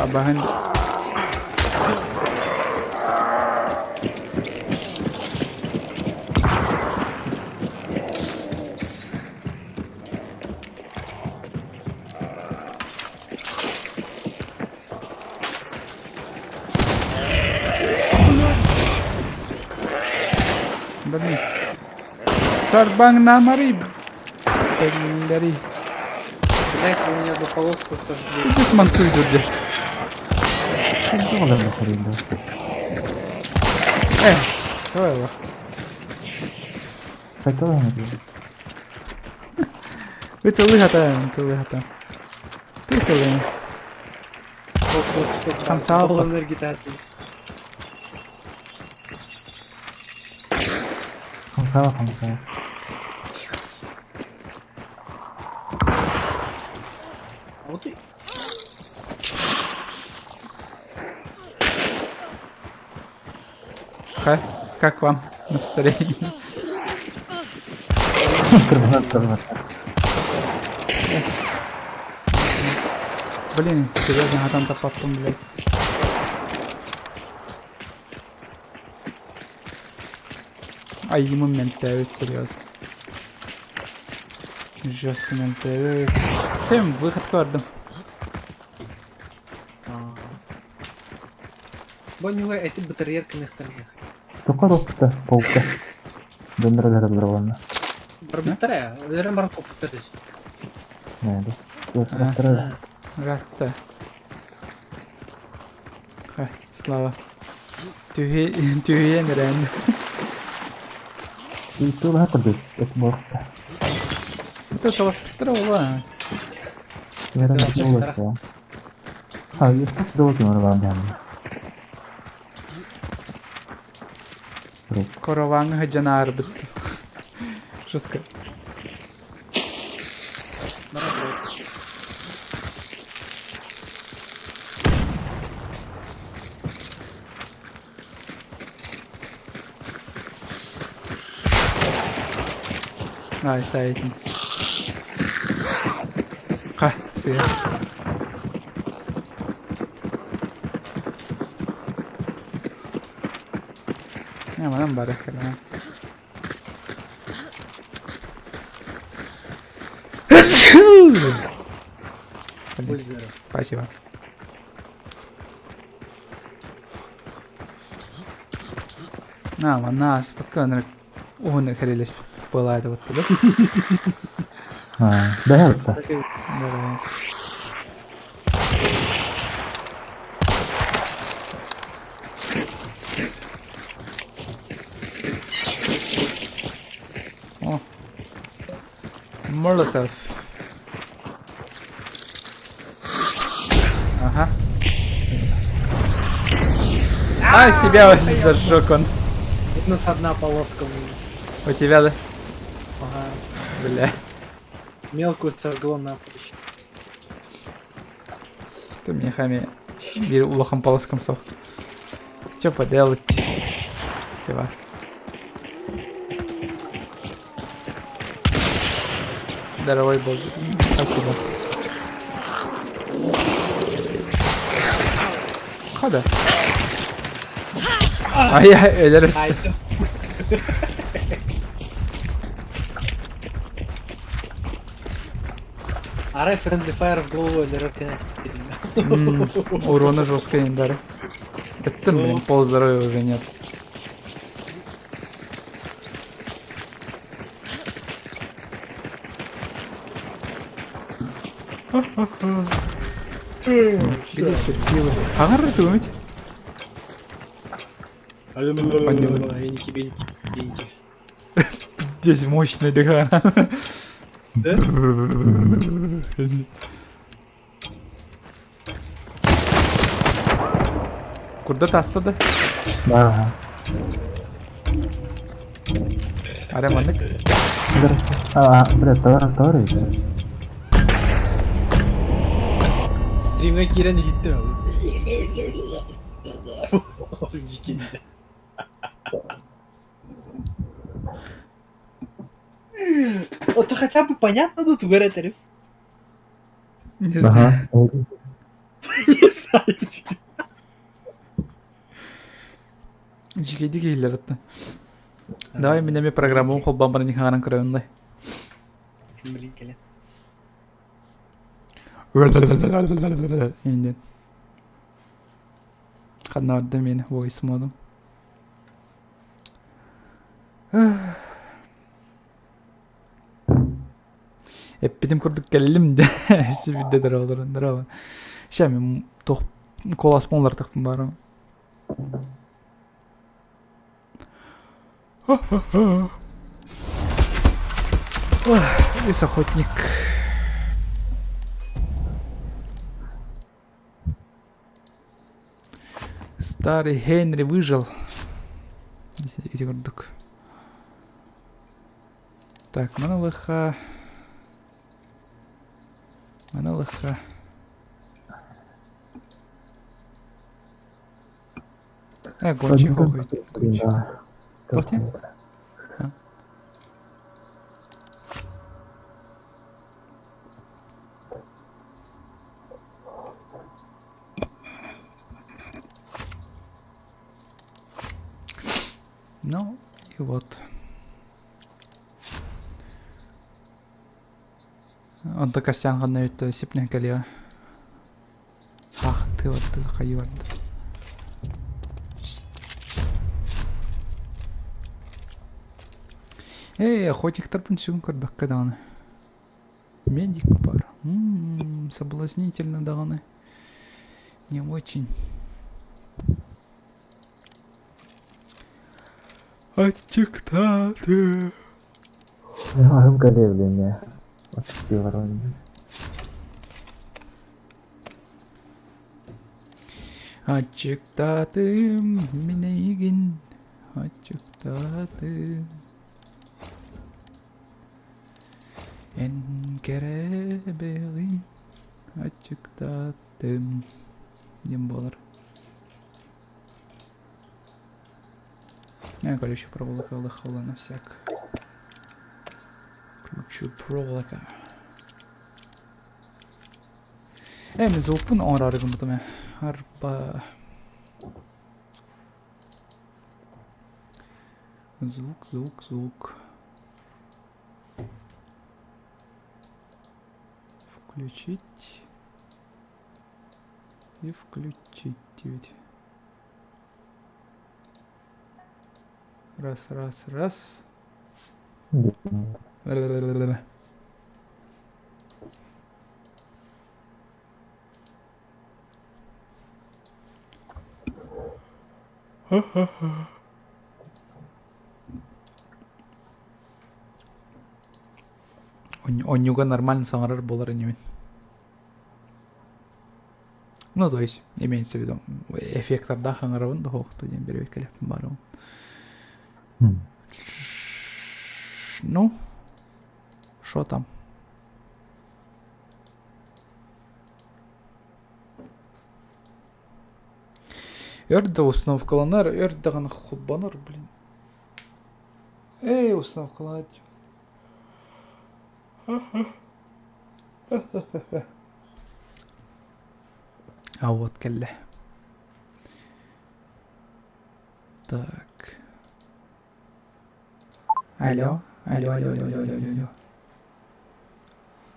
Абаһын Блин. Сарбаҥнаамарый бэллэри. Блять, вы меня за полоску сожгли. Ты смансуй дурде. Эх, стоило. Ытылыгата, ытылыгата. Ты сылын. Хамсаал. Пол энергетаты. Хамсаал, хамсаал. А вот и... Ха, как вам настроение? Блин, серьезно, хатан тапаттым, блядь. Ай, ему ментевит, серьезно. Жестко ментевит. Тем, выход көрдüm. Бу ньуга эти батарея кынахтар. Тоққа ропта, полка. Доннор өлөрөллөр уонна. Барбыттар ээ, өлөрөн баран коппуттар дии. Нээде. Туохтара Ратта. Ха, Слава. Түһүйэн эрэн. Туолаһа курдук эт буолта. Это таласпыттара ола. А, есть долгий он Короваҥҥа сылдьан аарбыт. Жестко. Ай, сайтын. Ха, сыа. Не, манан бары кэлэн. Будь здоров. Спасибо. На, манна спокойно уһун кэрилэс буолаады буттулар. Бэһэлтэ. Давай. О. Молотов. Ага. А, себя зажег он. У нас одна полоска у меня. У тебя, да? Ага. Бля. Мелкую сожгло напрочь. Ты мне хами биир улахан полоскам сох. Че поделать? Типа. Здоровый был. Спасибо. Хода. А я өлөр Арай Friendly Fire в голову өлөрөр кэнэс Урона жестко не дары. Это, блин, пол здоровья уже нет. Где терпилы? Ағар думать. Еники, беники, беники. Здесь мощный дыхание. Да? Курда таста да? Да. Аре маннык. А, бля, товар, товар Стримҥэ киирэн иһиттим. Дьикиннэ. Это хотя бы понятно, ну тугу эрэ этэрим. Не знаю. Ага. Не знаю. Дьикэйдик иһиллэр атта. Давай мин эмиэ программабын холбоон баран иһаҕаран көрөбүн Блин, кэлэн. Индин. Ханна барда миэнэ voice модум. Эппитим курдук кэллим да сибирде дороолорун дороолор. Ща мен туох куоласпын уларытыахпын баарым. Лес охотник. Старый Генри выжил. Ити курдук. Так, маны лыха. Маны лыха. Э, гончий хохой. Да. Тоти? А? Ну, и вот. Онто Костян ханна өттө сипнен кэлиэ. Ах ты вот ты хайы барда. Эй, охотниктарбын сүгүн көрбөккө даҕаны. Медик бар. М-м, соблазнительно даҕаны. Не очень. Аччыктааты. Аһым кэлиэ билиҥҥэ. Аччыктыылар Аччыктаатым мин эйигин, аччыктаатым. Эн кэрэбэҕин аччыктаатым диэн буолар. Я колючая проволока лыхала на всяк. Колючая проволока. Ээ, мин звукпун оҥороору гыммытым ээ. Арба... Звук, звук, звук. Включить. И включить ведь. Раз, раз, раз. Онньуга нормально саҥарар буолар инибин. Ну, то есть, имеется в виду, эффектордаах аҥарабын да суохтуу диэн бэрэбиэркэлэппин баарыбын. Ну, что там? Өр да установкаланар, өр даҕаны холбонор, блин. Эй, установкаланар. А вот кэллэ. Так. Алло, алло, алло, алло, алло, алло, алло.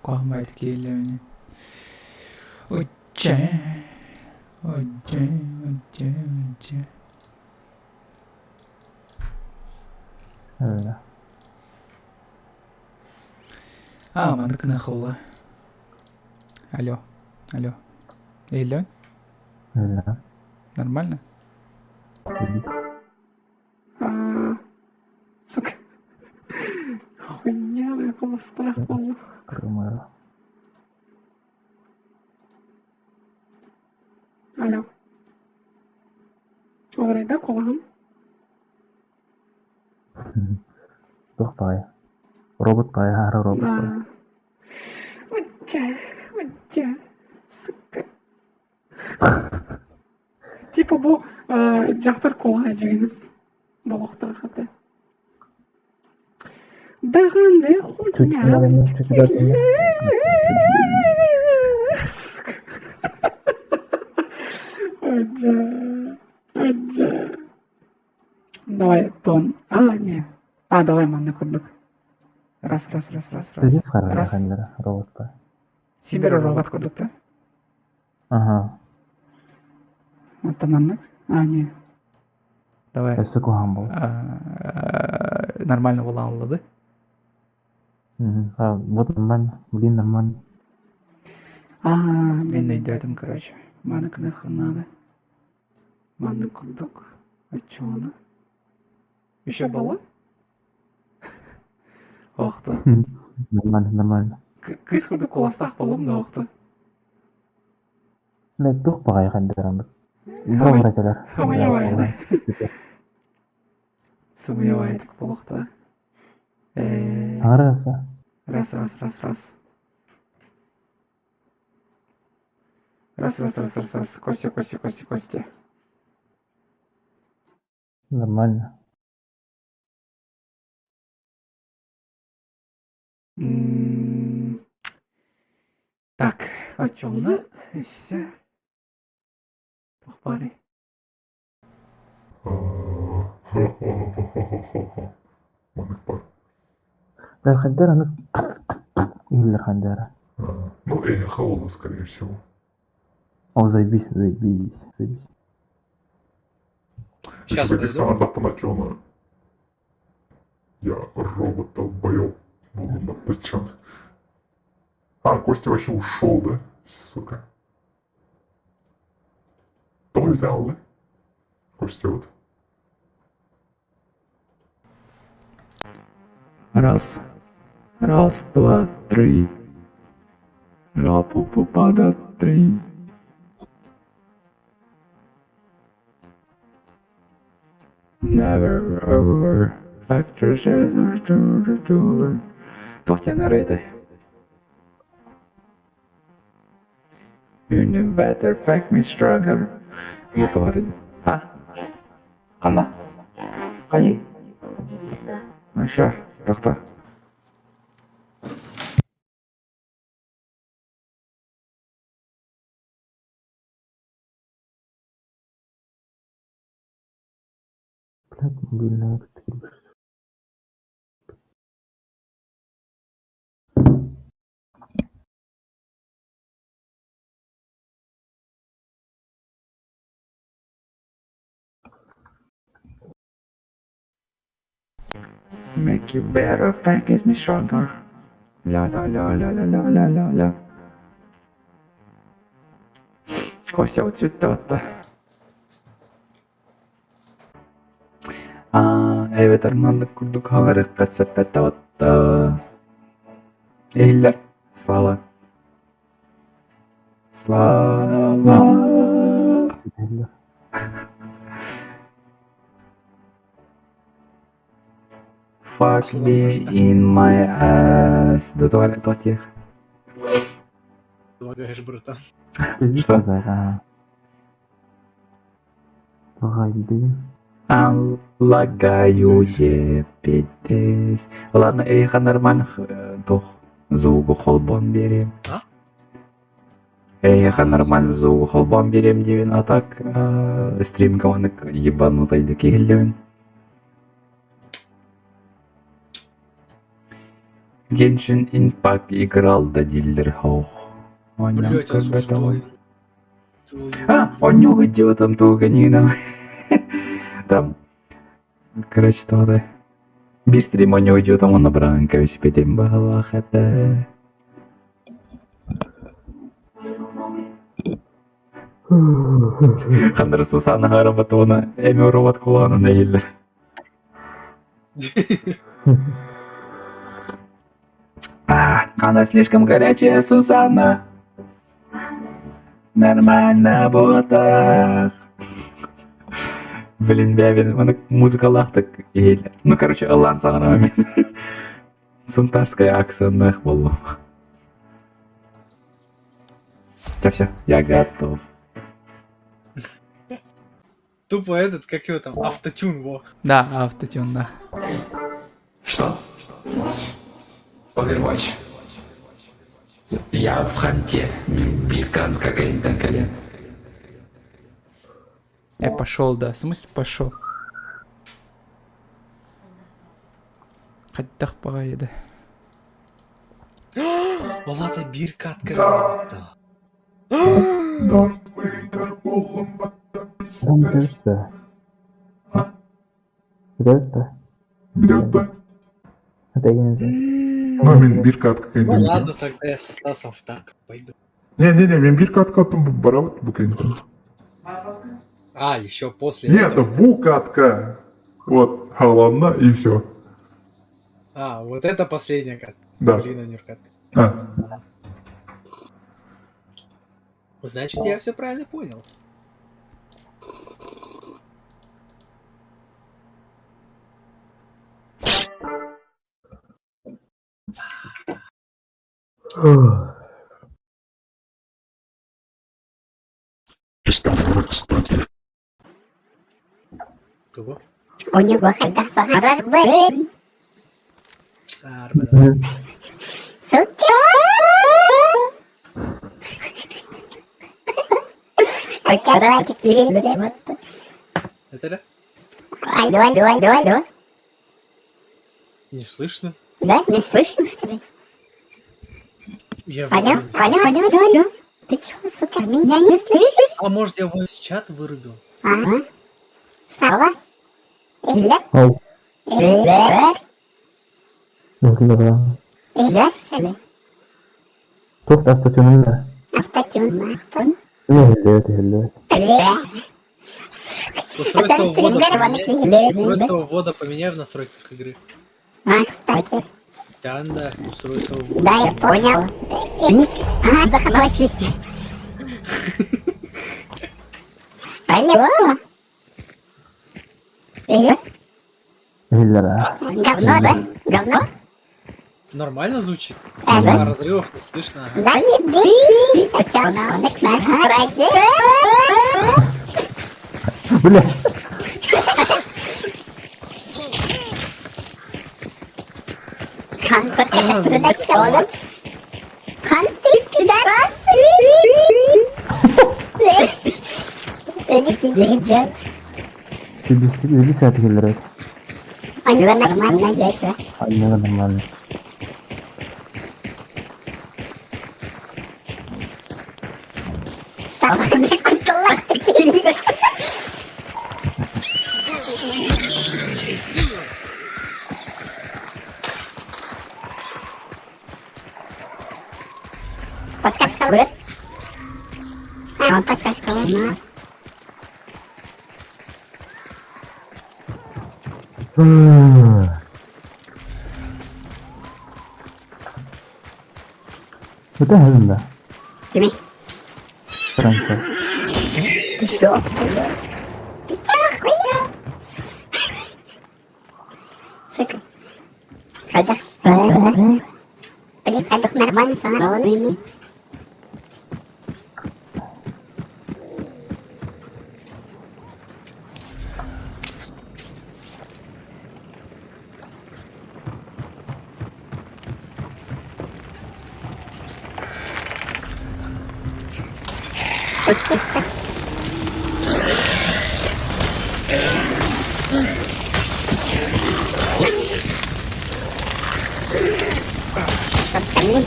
Куһаҕан киэллэбинин. Учча, учча, учча, учча. Öyle. А, маннык гына Алло, алло. Иһиллэбин? Öyle. Нормально? Сука. Хуйня, бля, холостах был. Крымара. Алло. Олорайда кулаҕым. Туох баҕайы? Робот баҕайы, аһара робот баҕайы. Учча, учча, сука. Типа бу дьахтар кулаҕа дьиҥинэн болохтоох этэ. Даҕаны хуйня. Сука. Давай тон. А, не. А, давай манна курдук. Раз, раз, раз, раз, раз. Раз. Робот Сибир робот курдук да? Ага. Это маннык? А, не. Давай. Өссө куһаҕан буол. Нормально буолан Вот нормально. Блин, нормально. А, мен өйдөөтүм, короче. Маны гыныахха наада. Маннык курдук. Оччоҕуна. Еще было? Охто. Нормально, нормально. Кыыс курдук куоластаах буоллум да охто. Блядь, туох баҕайы хайдараммыт. Добра кэлэр. Хамайабай. Сымыйабайтык буолуохта. Раз. Раз, раз, раз, раз. Раз, раз, раз, раз, раз. Костя, Костя, Костя, Костя. Нормально. Так, оччоҕуна өссө туох баарый? Маннык бар. Хайдар аны иһиллэр хайдара. Ну, эхо у скорее всего. О, заебись, заебись, заебись. Сейчас Үчүгэйдик саҥардахпына чуону. Я робот долбоеб. Буду моточан. А, Костя вообще ушел, да? Сука. Кто взял, да? Костя вот. Раз. Раз, два, три. Рапу попада три. Never over. Factor Туох диэн арыйдай? You knew better, fuck me stronger. Бу тоҕо арыйда? А? Ханна? Хайыы? Ща, тохто. Блядь, мобильная кирбиш. Make you better, fuck me stronger. Ля ля ля ля ля ля ля ля ля. Костя вот сюда-то. Аа, эбэтэр маннык курдук хаҥарыахха сөп этэ Иһиллэр Слава. Слава. Fuck me in my ass. До туалета тихо. Предлагаешь, братан. Что? Лагай, Лагаю епетес. Ладно, эйха нормально тух звугу холбон берем. А? Эйха нормально звугу холбон берем диэн, а так стримка оннук ебанутайдык иһиллэбин. Genshin Impact играл да дииллэр хоох. Блять, осуждаю. Твою А, он не угодил там туганина. Там, короче, то Бистрим он не уйдет, там он на бранка велосипедем баҕалаах этэ. Ханнар Сусана роботуна, эми робот кулаанын эйиллэр. А, она слишком горячая, Сусанна. Нормально, ботах. Блин, бэбин, маны музыкалаахтык иһиллэр. Ну, короче, ыллаан саҕана мин. Сунтарская акценнаах буоллум. Все, все, я готов. Тупо этот, как его там, автотюн, во. Да, автотюн, да. Что? Overwatch. Я в ханте. Биркан какая-нибудь колен. Я пошел, да. В смысле пошел? Хайдах баҕайы Ол биир катка да. Дарт Вейдер буоллум батта пиздец. А? Да? Бүтэ да? Ну, мин биир катка Ну кэнниттэн ладно, тогда я со Стасом в Тарков пойду. Не-не-не, мин биир каткаттан барабыт бу кэнниттэн. А, еще после Нет, этого. это бу катка. Вот, халанна и все. А, вот это последняя катка. Да. Блин, а не катка. А, Значит, я все правильно понял. Кого? У него хайдах саҕарар бын. Арбада. Сука! Давайте Это да? Алло, алло, алло, алло. Не слышно? Да, не слышно, что ли? Я Алло, вроде не алло, алло, алло, алло. Ты чё, сука, меня не слышишь? А может я voice чат вырубил? Ага. Слава? Илья? Ау. Илья? Иһиллэр Туох да автотюнун да. Автотюннаахпын. Иһиллибэт, иһиллибэт. Устройство ввода поменяй. Устройство ввода поменяй в настройках игры. А, кстати. Тянда, устройство ввода. Да, я понял. Ник, а, дохночись. Алло. Игорь? Иһиллэр аа. Говно, да? Говно? Нормально звучит? Ага. Типа разрывов не слышно. Ага. Заебись! Бля. Хан ты пидорас! Үбүс саат иһиллэр эбит. Аньыга нормально дече. Анньыга нормально. Саманы кутуллах киирдэ. Подсказка будет? А, он подсказка. Быта хазын да. Кими? Франция. Ты чё? Ты чё, охуел? Сука. Хайдах? Блин, хайдах нормально саҥаралын Чисто. Блин.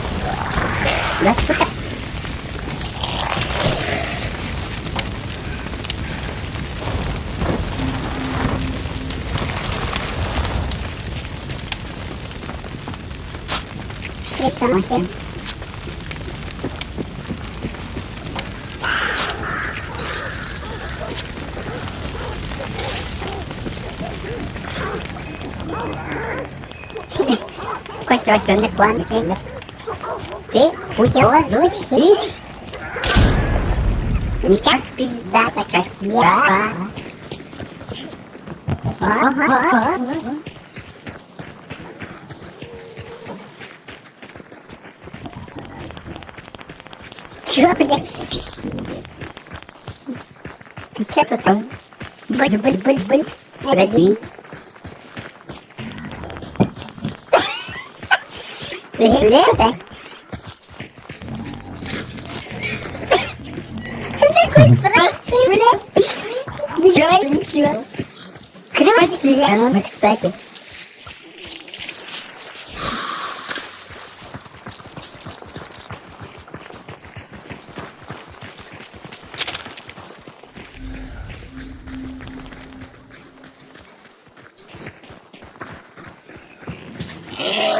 Да сука. Чисто, Костя, вообще на план Ты хуёво звучишь. Не как пиздата, как я. Ого. Чё, блядь? Ты чё тут там? Буль, буль, буль, буль. Погоди. Лето? Ты такой страшный, блядь. Не говори ничего. Красивый, кстати.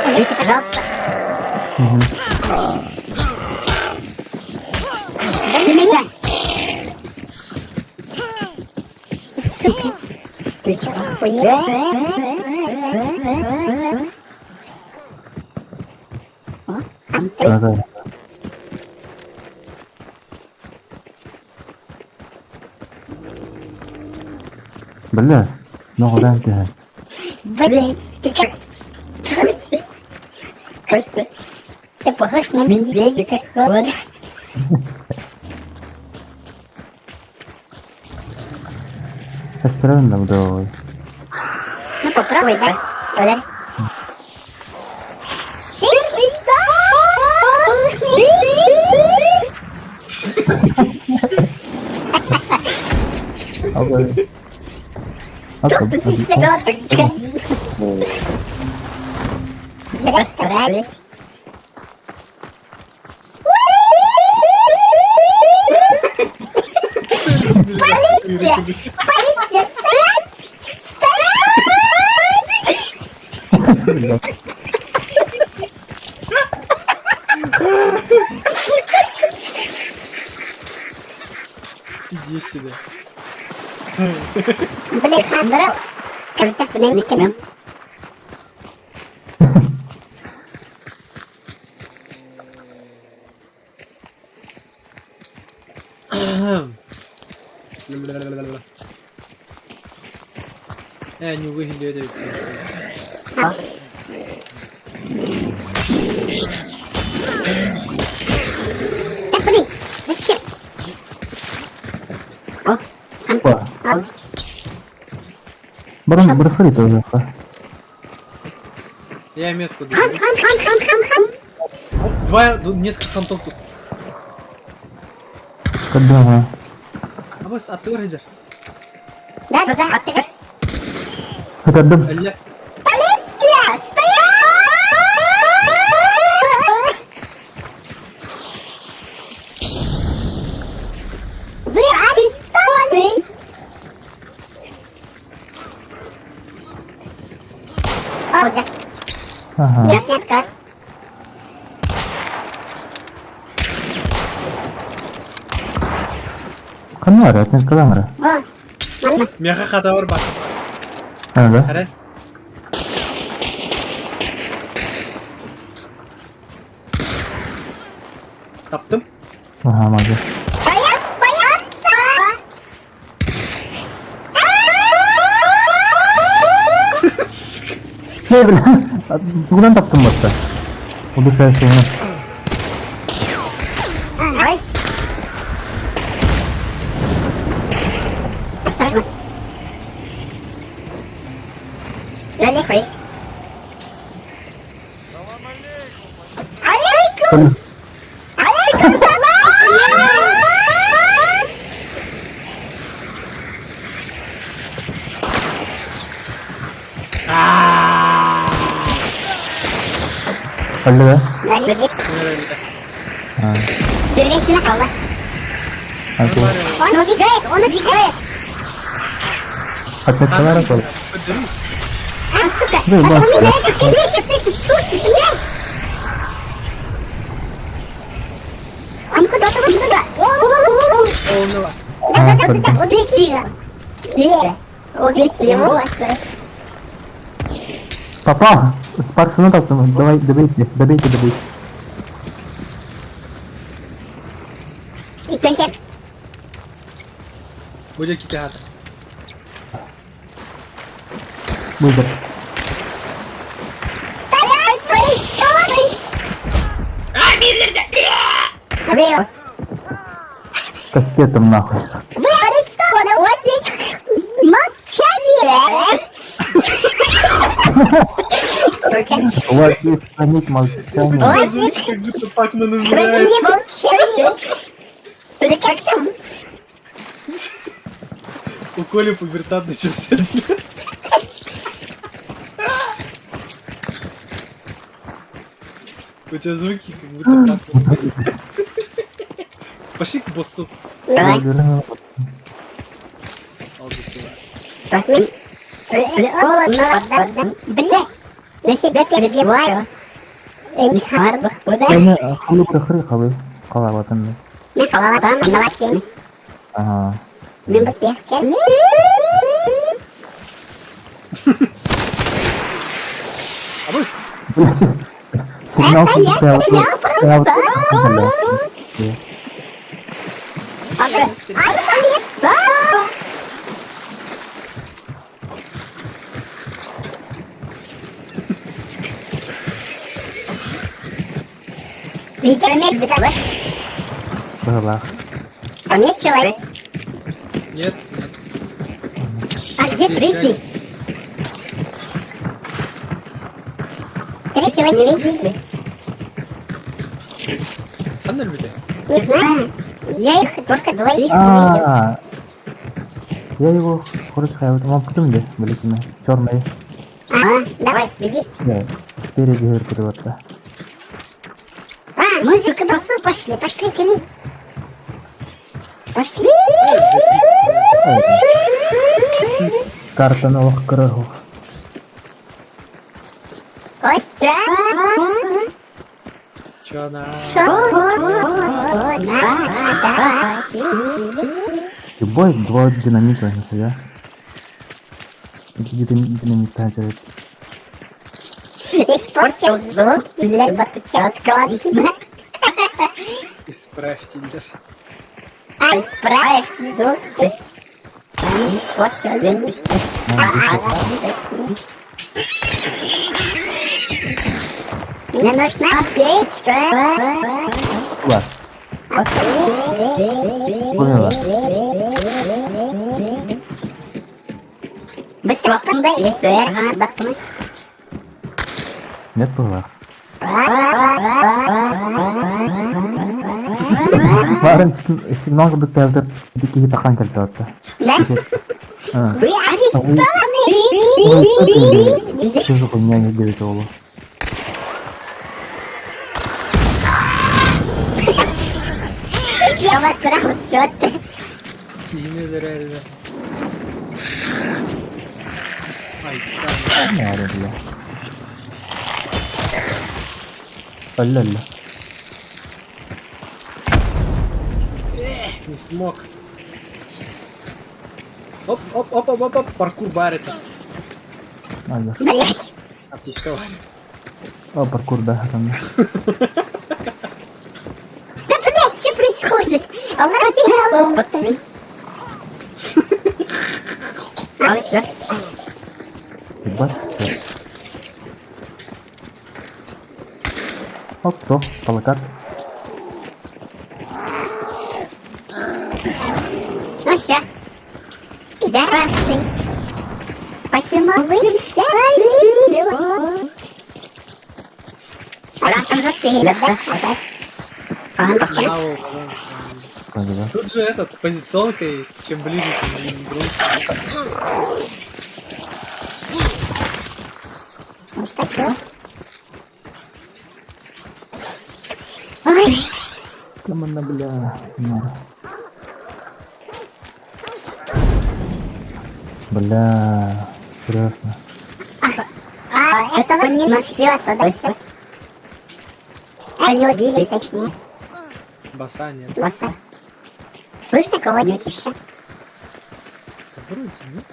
Убейте, пожалуйста. Да не меня! Сука! Ты чё, охуел? О, Антон. Да, Бля, ноҕолоон түһэн. Блин, ты как... Костя, ты похож на медведя какого-то. Эстерен да бу Ну попробуй, да? Ударь. Зря старались. Полиция! Полиция! Стоять! Стоять! Иди сюда. Ээ, ньугу иһиллиэ да Блин, зачем? Опа. Баран бырахыр тоже. Я метку Хан, даю. хан, хан, хан, хан, хан. Оп, два, несколько хантов тут. Когда Абас, а ты Рейджер? Да, да, да, а ты? Это дым. Ля. Полиция! Стоять! Вы арестованы! О, да. Ага. Нет, нет, как? Ханнара, это не камера. О, манна. Миэхэ хата бар. А, да? Арай. Таптым. Ага, молодец. Стоять, бояться! Не, бля, тугунан таптым батта. Удушающий нож. Ой. Осторожно. Налегкось. Алейкум! Алейкум салам! Алло, да? Деревенщина қалды. А, Он убегает, он убегает. Опять камера тоже? А, сука! Ну, Он да. убегает, ты лечит, ты, суки, блядь! Он куда-то вот туда. О, о, о, о. Да, да, да, да, да, убейте его. Е, убейте его. Попал! Спаркс, ну таптым. Давай, добейте, добейте, добейте. И тенке. Будет китата. Выбор. Стоять, арестованы! Вы, Кастетом нахуй. вы арестованы, вот здесь молчание. У вас есть хранить молчание. У вас Звуки, есть как будто Пакман умирает. хранение молчания. Или как там? У Коли пубертат начался. У тебя звуки, как будто Пакман. Пошли к боссу. Давай. Бля, я себя перебиваю. Эми халы бырахыр халы. Калабатын. Мен қалаладан налакен. Ага. Мен бутехке. Абыс! Сигнал Это я стрелял просто. Арбалета! Была. Там есть человек? Нет. А где третий? Третьего не видели. Ханна любите? Не знаю. Я их только двоих увидел. А, я его, короче, я вот вам потом где, блядь, черный. А, давай, беги. Спереди говорит, вот. А, мы же к басу пошли, пошли к ним. Пошли. Карта новых кругов. Костя. Чё она? Шо? Любой два динамита, нихуя. Динамит делает. Испортил звук для батычатка. Исправьте, даже. А, исправь звук. Испортил. Мне нужна аптечка. Бар. Поняла. Быстро быстро. Нет была. Барын сигнал курдук тэлдер дикий тахан кэлтэ Да? Вы арестованы! Чужу хуйня не делит олу. Я вас сразу все. Киһини өлөрөөрүлэр. Ай, там. Не надо, бля. Алла-алла. Эх, не смог. Оп, оп, оп, оп, оп, оп, паркур бар это. Алла. Блять. Аптечка бар. О, паркур, да, там. Да блять, что происходит? Алла, А все. Ебать. Оп, то, полокат. Ну все. Пидорасы. Почему вы все? А там жесткие, да? Вот так. На, да, Вроде, да. Тут же этот, позиционка есть, чем ближе, тем громче. Вот так. Ой, Там она, бля. На. Бля, серьезно. а этого не нашли оттуда все. Они убили, точнее. Баса нет. Босса. Слышно кого-нибудь еще? Да вроде нет.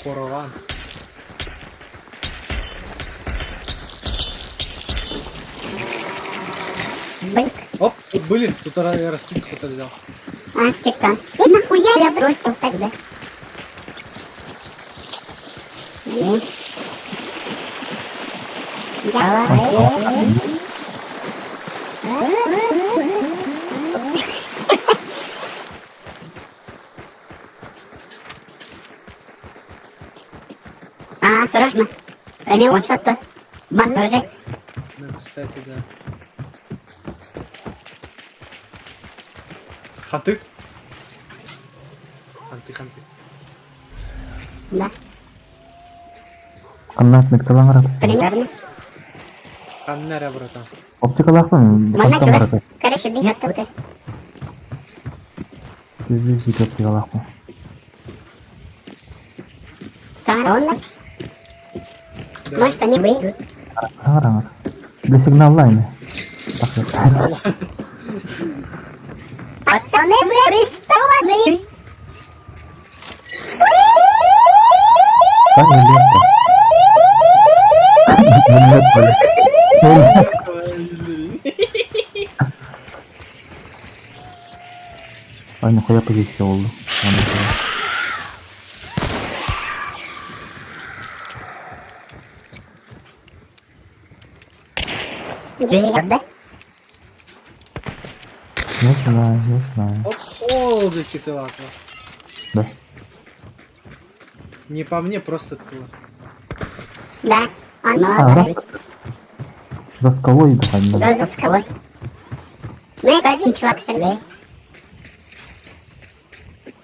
Корован. Бык. Оп, тут были, тут я раскидку кто-то взял. А, чекан. И нахуя я бросил тогда? Блин. Я... А, осторожно. Эмил, что-то. Бандажи. Ну, кстати, да. Ханты. Ханты, ханты. Да, Канат калаңрак. примерно. Ханнаря, братан. Оптикалаахпын, Мана хантан барата. Короче, бегет тут. Жүз оптикалаахпын. Сарона. Да. Может, они выйдут. Аңыр, Бля, сигнал лайны. Пацаны, вы арестованы! Так, нет. Нет, блин. Ай, нахуя позиция oldu. Да? Не знаю, не знаю. Оп, о, какие ты лапы. Да. Не по мне, просто тыла. Да. Оно. А, раз. За скалой давай. Да, за скалой. Ну, это один чувак стреляет.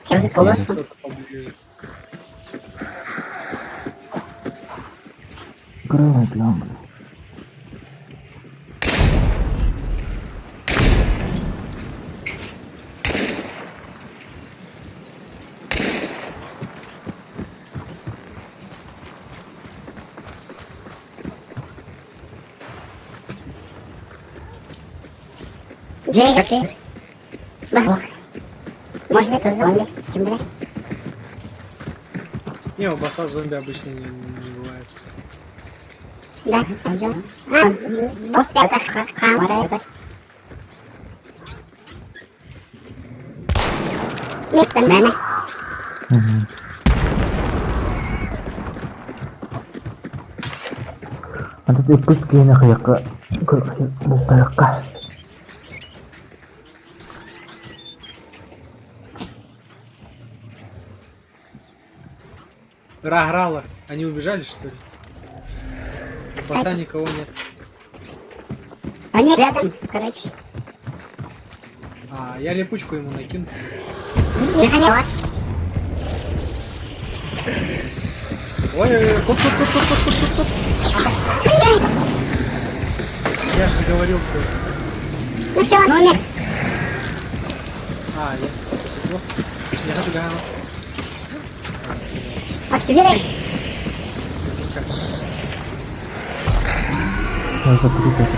Сейчас за колосом. Кто-то поближе. Крылый прям, блин. Джей, ты? Может, это зомби? Ким билэр? Не, у босса зомби обычно не бывает. Да, А, босс это ха-ха. Нет, Антон иккис киһини хайыахха бултайыахха. Раграла. Они убежали, что ли? У босса никого нет. Они рядом, короче. А, я липучку ему накину. Не хотела. Ой, ой, ой, кот, кот, кот, кот, кот, кот, кот, кот. Я же говорил, кто. Ну все, он умер. А, я посекло. Я хочу гану. Активируй. Пускай. Я закрыто это.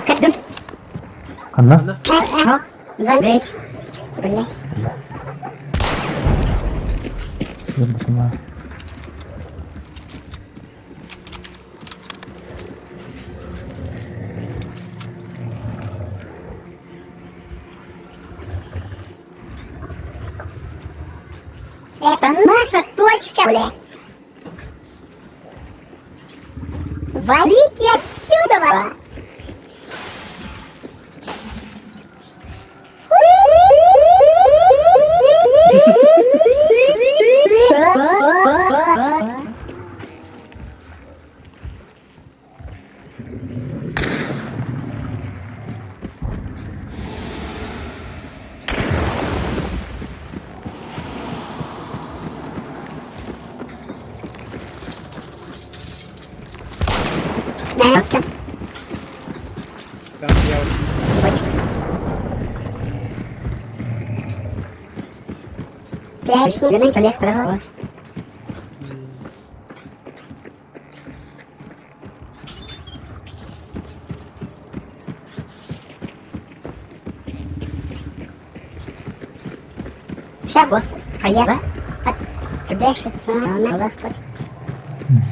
Каждый. Ханна? Она? Забыть. Блять. Я не понимаю. Это наша точка, бля. Валите отсюда! Там я вот.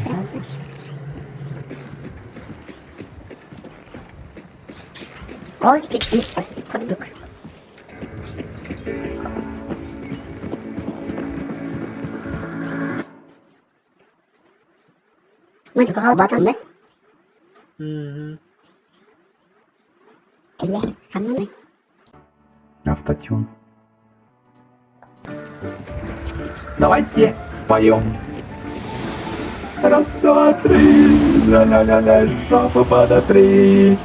Сразу. Ол чисто, курдук. Музыка батан, да? Мгм. Бля, хамманы. Автотюн. Давайте споем. Раз, два, три, ля-ля-ля-ля, жопу подотри.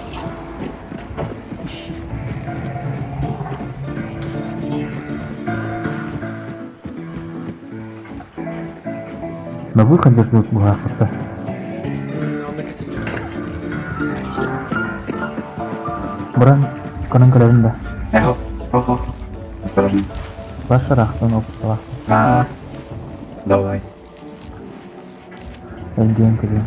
На выходе ждут бугахата. Он накатил. Бран, канан калерин да. Эх, ох, ох, осторожно. Башарахтан опытталах. А, давай. Элгиэн кэлиэн.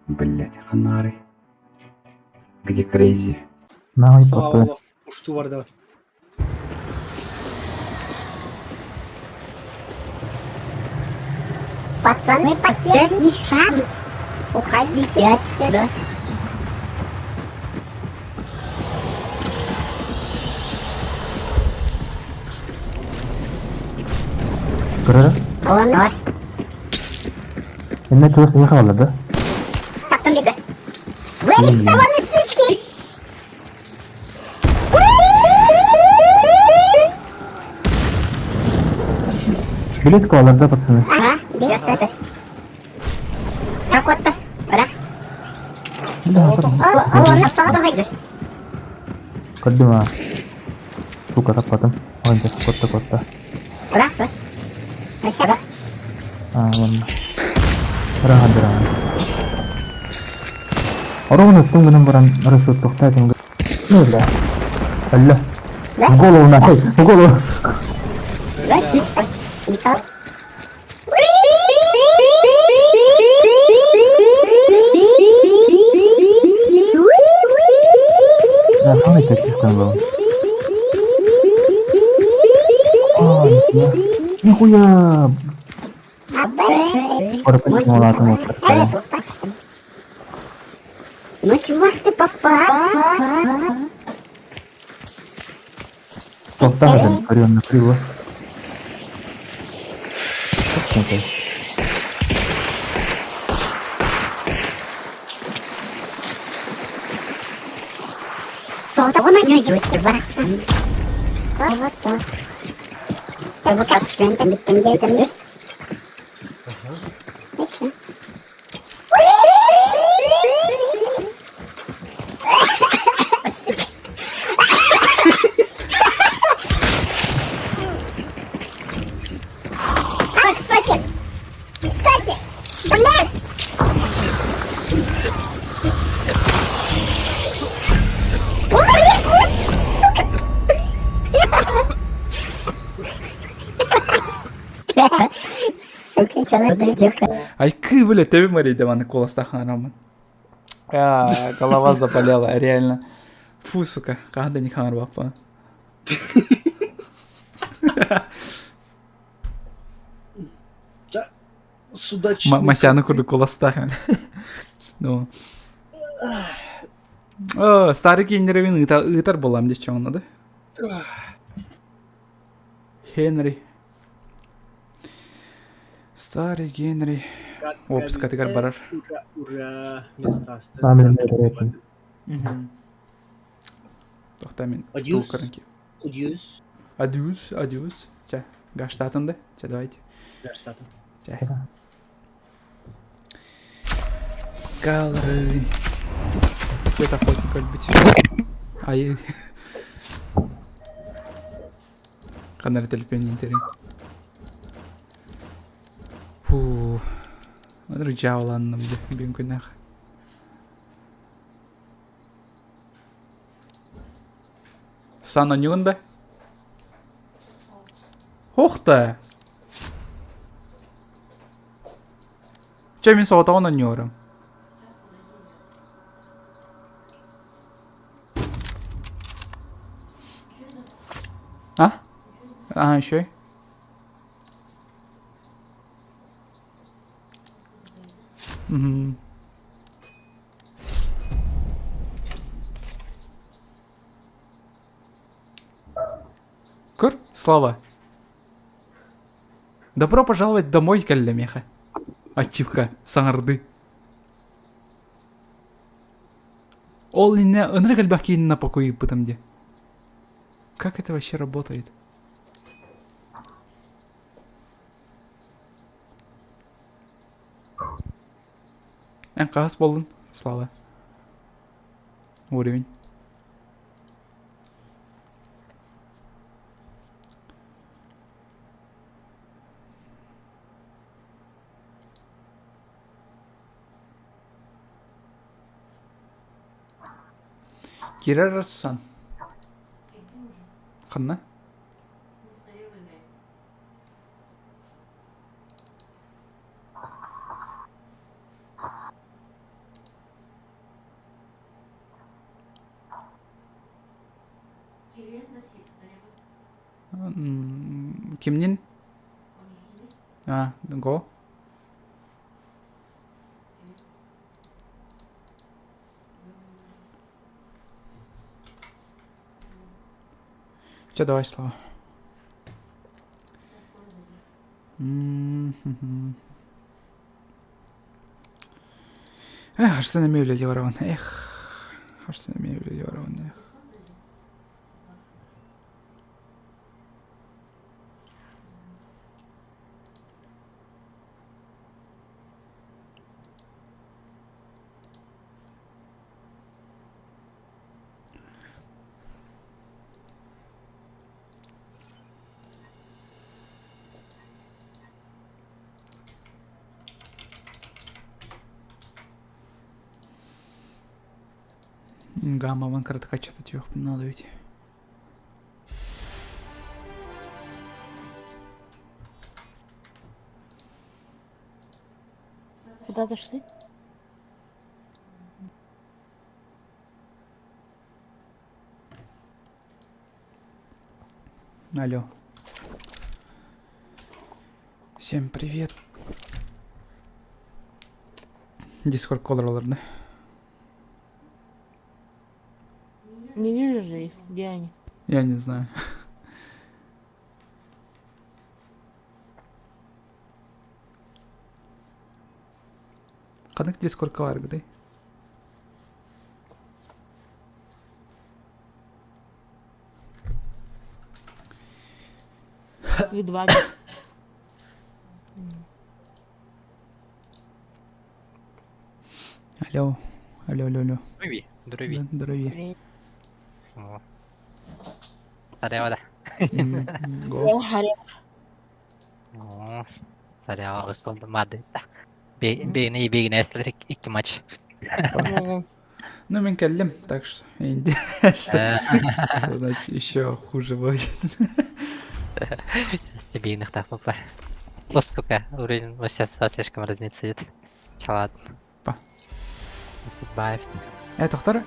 Блять, ханары. Где Крейзи? Наай Слава потом. Аллаху, ушту вардават. Пацаны, последний шанс. Уходите отсюда. Көрөрө? Он Эмне чугас эйхэ олар да? Так, там где-то. Вы арестованы, сучки! Билет олар да, пацаны? Ага, берет это. Как вот-то? Ра. Бля, О, о, на саду хайдер. Көрдүм а. Сука, таппатым. Ойнта, котта, котта. Аа, ладно. Ыраҕа дыраҕа. Ороҕун өттүн гынан баран расчеттуохтаа этим. Ну, бля. Алло. В голову нахуй, в голову. Да, чисто. Никак. Да, самый таких там был. А, нихуя. Нихуя. Пора Ну, чувак, ты попал. Тоқтағыдан көрген криво. Ага. А, кстати! Кстати! Блядь! Сука, человек, Айкы, бля, тебе Мария Ивановна куластахарамын. А, голова заболела, реально. Фу, сука, когда не ханрвапа. Судачный. Масяны курду куластахан. Ну. О, старый киндеревин ытар болам девчонка, да? Хенри. Старый Генри. Опуска тыгар барар. Ура, ура. Место осталось. Тохта мен. Адьос. Адьос. Адьос, адьос. Ча, гаштатынды. Ча, давайте. Гаштатын. Ча. Галрын. Где-то охотник быть. Ай. Канар телепен интерин. Фу. Рычауланным бин күнах. Сана нюнда? Хохта! Че мен соғытағын ойнуырым? А? А, еще. Угу. Көр, Слава. Добро пожаловать домой, кэллэмиэхэ. Ачивка, саҥарды. Ол иннэ ынырык элбэх киһини на покой ыыппытым дии. Как это вообще работает? Эн хаһыс буоллун, Слава? Уровень. Кирэр Рассан. Ханна? Кимнин? А, го. Че, давай, Слава. Эх, Арсен эмиэ үлэлии барабын. Эх, Арсен эмиэ үлэлии барабын. Эх. Гаммабын кыратык аччата түһүөхпүн наада эбит. Куда зашли? Алло. Всем привет. Дискорд колор да? Не вижу же их. Где они? Я не знаю. Ханнык дискордка бааргытай? Едва. Алло. Алло, алло, алло. Здорові, здорові. Здорові. О. Сарява Го. О, Сарява ысылдымады. Бейне бейне икки матч. Ну, мин кэллим, так что значит, еще хуже будет. Бейнех так попа. О, сука, уровень 80 слишком разница идет. Чалат. Па. Goodbye. Тохтор.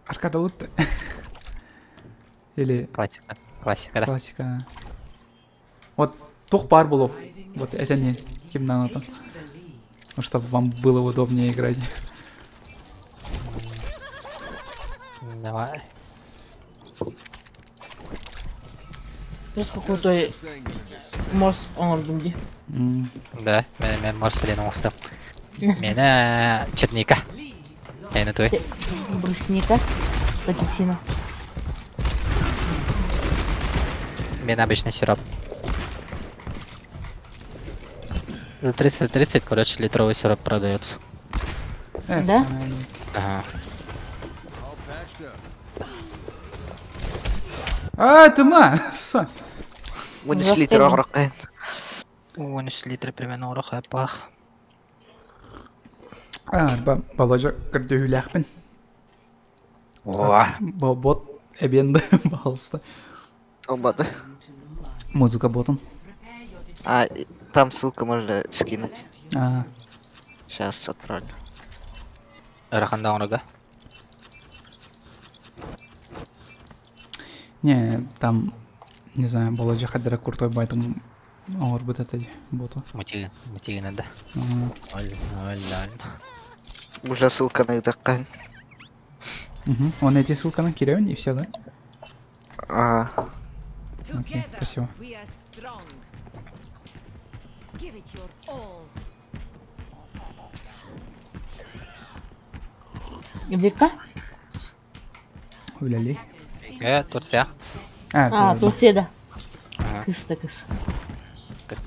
Аркада лутты. Или... Классика. Классика, да. Классика. Вот тух пар было. Вот это не ким надо. Ну, чтобы вам было удобнее играть. Давай. Жестко крутой морс оҥордум дии. Да, мен морс билен оҥостум. Миэнэ черника. Эйне туй. Брусника с апельсином. Миэнэ обычный сироп. За 330, короче, литровый сироп продается. Да? Ага. А, ты ма! Сан. 13 литр оҕороххун. 13 литр примерно оҕорох А, Балажа көрдөһүүлээхпин. О. Бот эбиэн пожалуйста. Олбады. Музыка ботун. А, там ссылку можно скинуть. А. Сейчас отправлю. Ыарахан да оҥорго. Не, там, не знаю, Балажа хаддара крутой байтым оҥорбут этэ боту. Мутигин, мутигин да. Ноль, ноль, ноль. Уже ссылка на ыытаххын. Угу. Он эти ссылканы киирэбин и все, да? А. Окей, спасибо. Вика? Үлэлии. Э, Турция. А, Турция, да. Ага. Кыс да кыс. Кыс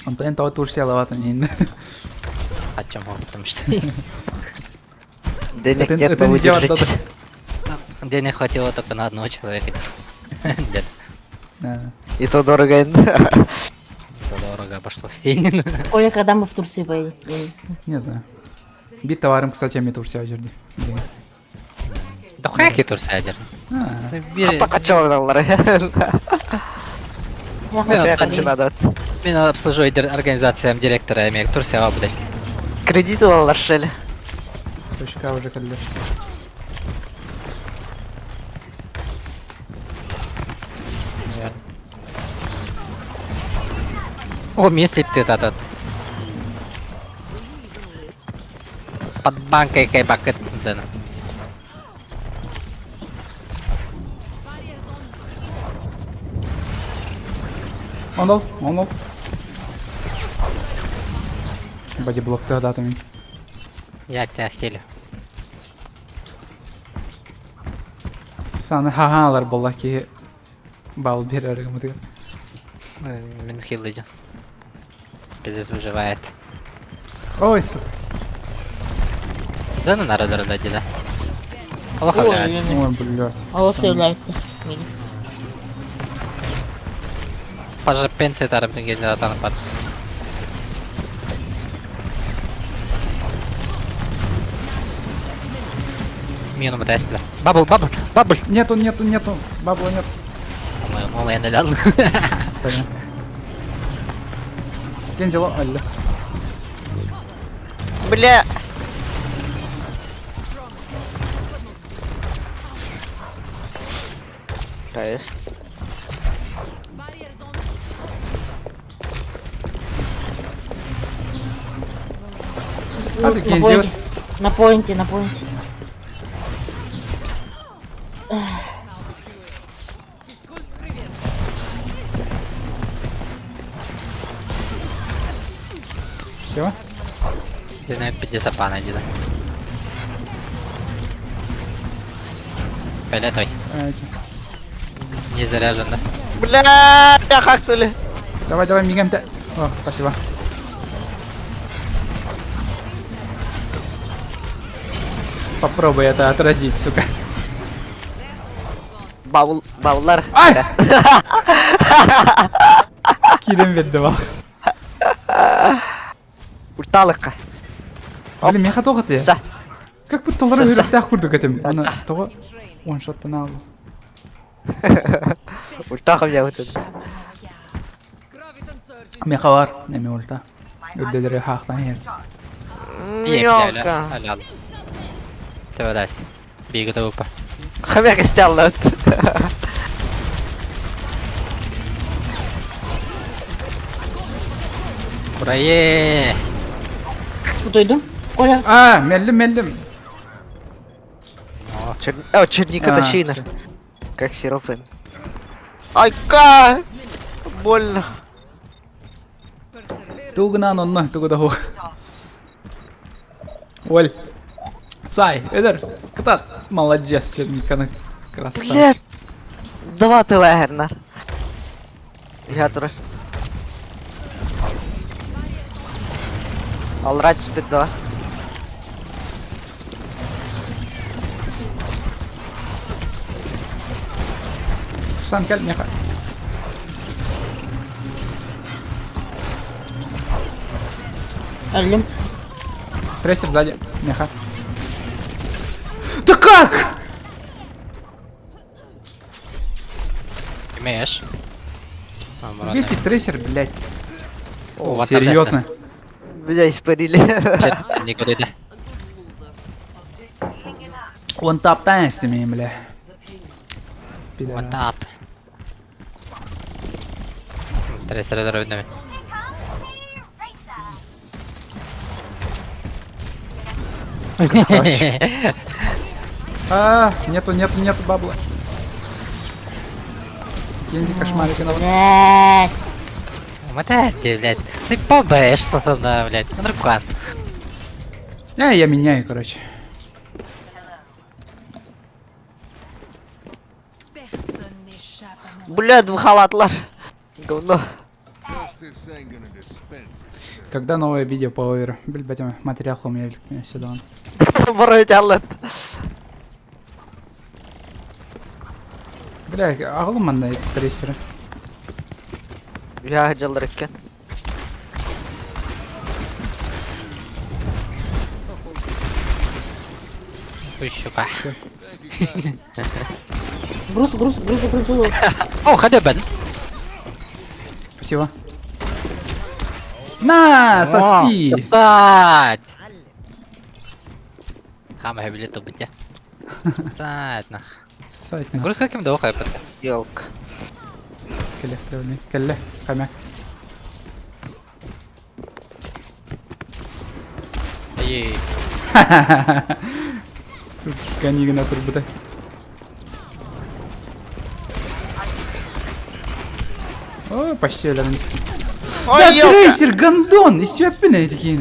Онтон тоҕо Турциялаабатын иһин. Хаччам потому что. Денег Это- нет, это но не вы дело держитесь. Денег хватило только на одного человека. Где-то. Да. И то дорого. Это дорого обошлось. Оля, когда мы в Турции поедем? Не знаю. Биир табаарым, кстати, эмиэ Турция дьэрди. Да хуяки Турция дьэр. Хаппа Я хочу надо. Мин обслуживает организациям директора эмиэ Турцияҕа будай. Кредит ылаллар шели. Точка уже кэллэ. О, если ты этот. Под банкой кайбакет зена. Он он ол. Бодиблок ты мин. Я тебя хилю. Саны ха-халар буолла киһи бал биэрэр гымытыгар. Мин хилыдьа. Пиздец выживает. Ой, сука. Зена надо дать, да? Плохо, Ой, блядь. Ой, блядь. Алло, сөйләйтті. Пожа пенсия тарым танып. Мину мотайсыла. Бабл, бабл, бабл. Нету, нету, нету. Бабла нет. Ой, я налял. Кензело, алла. Бля! Знаешь. А ты На Кензи. поинте. На поинте, на поинте. Все. Не знаю, 50 пана где-то. Фиолетовый. Не заряжен, да? Бля, хакнули. Давай, давай, мигам. О, спасибо. Попробуй это отразить, сука. Бабл, баблар. Ай! Кирим веддевал. Ульталыкка. Блин, меха тоға ты. Са. Как будто лары үріктәқ күрдік этим. Оны тоға оншоттан алды. Ультахом я вот это. Меха бар, неме ульта. Үрделері хақтан ер. Ёлка. Алял. Ты Беги до упа. Хомяк стял Урае! Куда иду? Коля. А, меллим, меллим. О, черника А, точина. всё. Как сироп. Ай, ка! Больно. Тугнан онна, тугуда ху. Оль. Сай, Эдер, Катас. Молодец, черниканы. Красавчик. Блядь. Два ты лагерна. Я тур. Алрать спит два. Сан кел, меха. Алим. Прессер сзади, меха. Да как? Имеешь? Видите, трессер, блядь. О, Серьезно? Меня испарили. Никуда иди. Он топтается меня, бля. Вот Пидорас. тап. Трессер здоровье. Красавчик. А, нету, нету, нету бабла. Кензи кошмарики на Блядь. Мотай, блядь. Ты побаешь, что со блядь. Ну, А, я меняю, короче. Бля, двухалатлар. Говно. Когда новое видео по оверу? Блядь, материал у меня сюда. Бороть аллат. Бля, ағылым манда трессеры. Я жалар экен. Ой, щука. Груз, груз, груз, груз. О, ходи, Бен. Спасибо. На, соси! Ебать! Хама билет убить. Сать нах. Сосать на. Груз каким дохай пата. Ёлка. Келе, келе, келе, хомяк. Ей. Тут гони на турбута. О, почти нести. Ой, Да, ёлка! трейсер, гондон! Из тебя пины такие.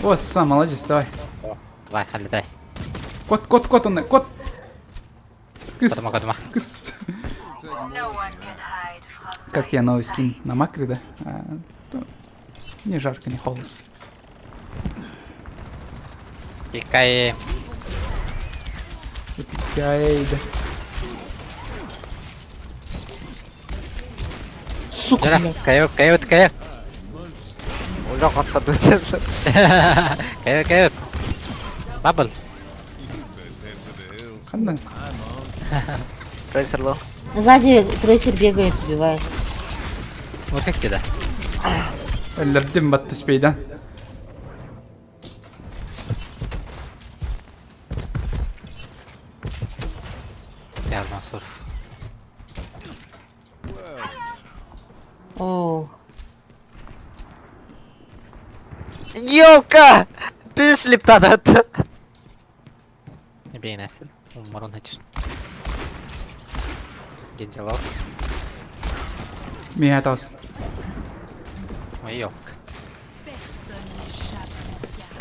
О, сам, молодец, давай. Давай, отлетайся. Кот, кот, кот он, кот. Кыс, Кодома, кодома. кыс. Как тебе новый скин на макре, да? А, то не жарко, не холодно. Кикай. Эй, да. Сука, блядь. Кайып, кайып, кайып. Уля каттады. Кайып, кайып. Бабл. Ханна? Трейсер low. Сзади трейсер бегает, убивает. Вот как тебе, да? Өллөрдүм батты спейдан. Явно сур. О, Елка! Пислиптанат! Бейнесин. Умарон хачыр. Генделов. Миha таас. Ой, ёлка.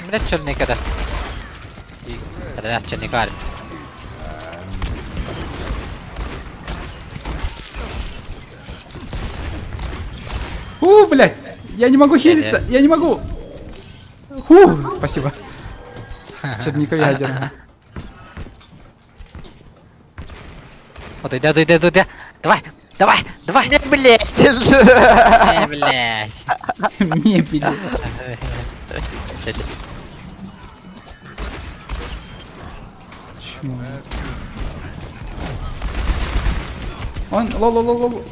Блять, черника, да. Раз черника. У, блядь! Я не могу хилиться! Я не могу! Фу, спасибо. Черников ядерный. Вот иди, иди, иди, иди. Давай, давай, давай. Не, блять! Э, блядь. Мебель. Сядешь. Чмо. Он, лол, лол, лол, лол.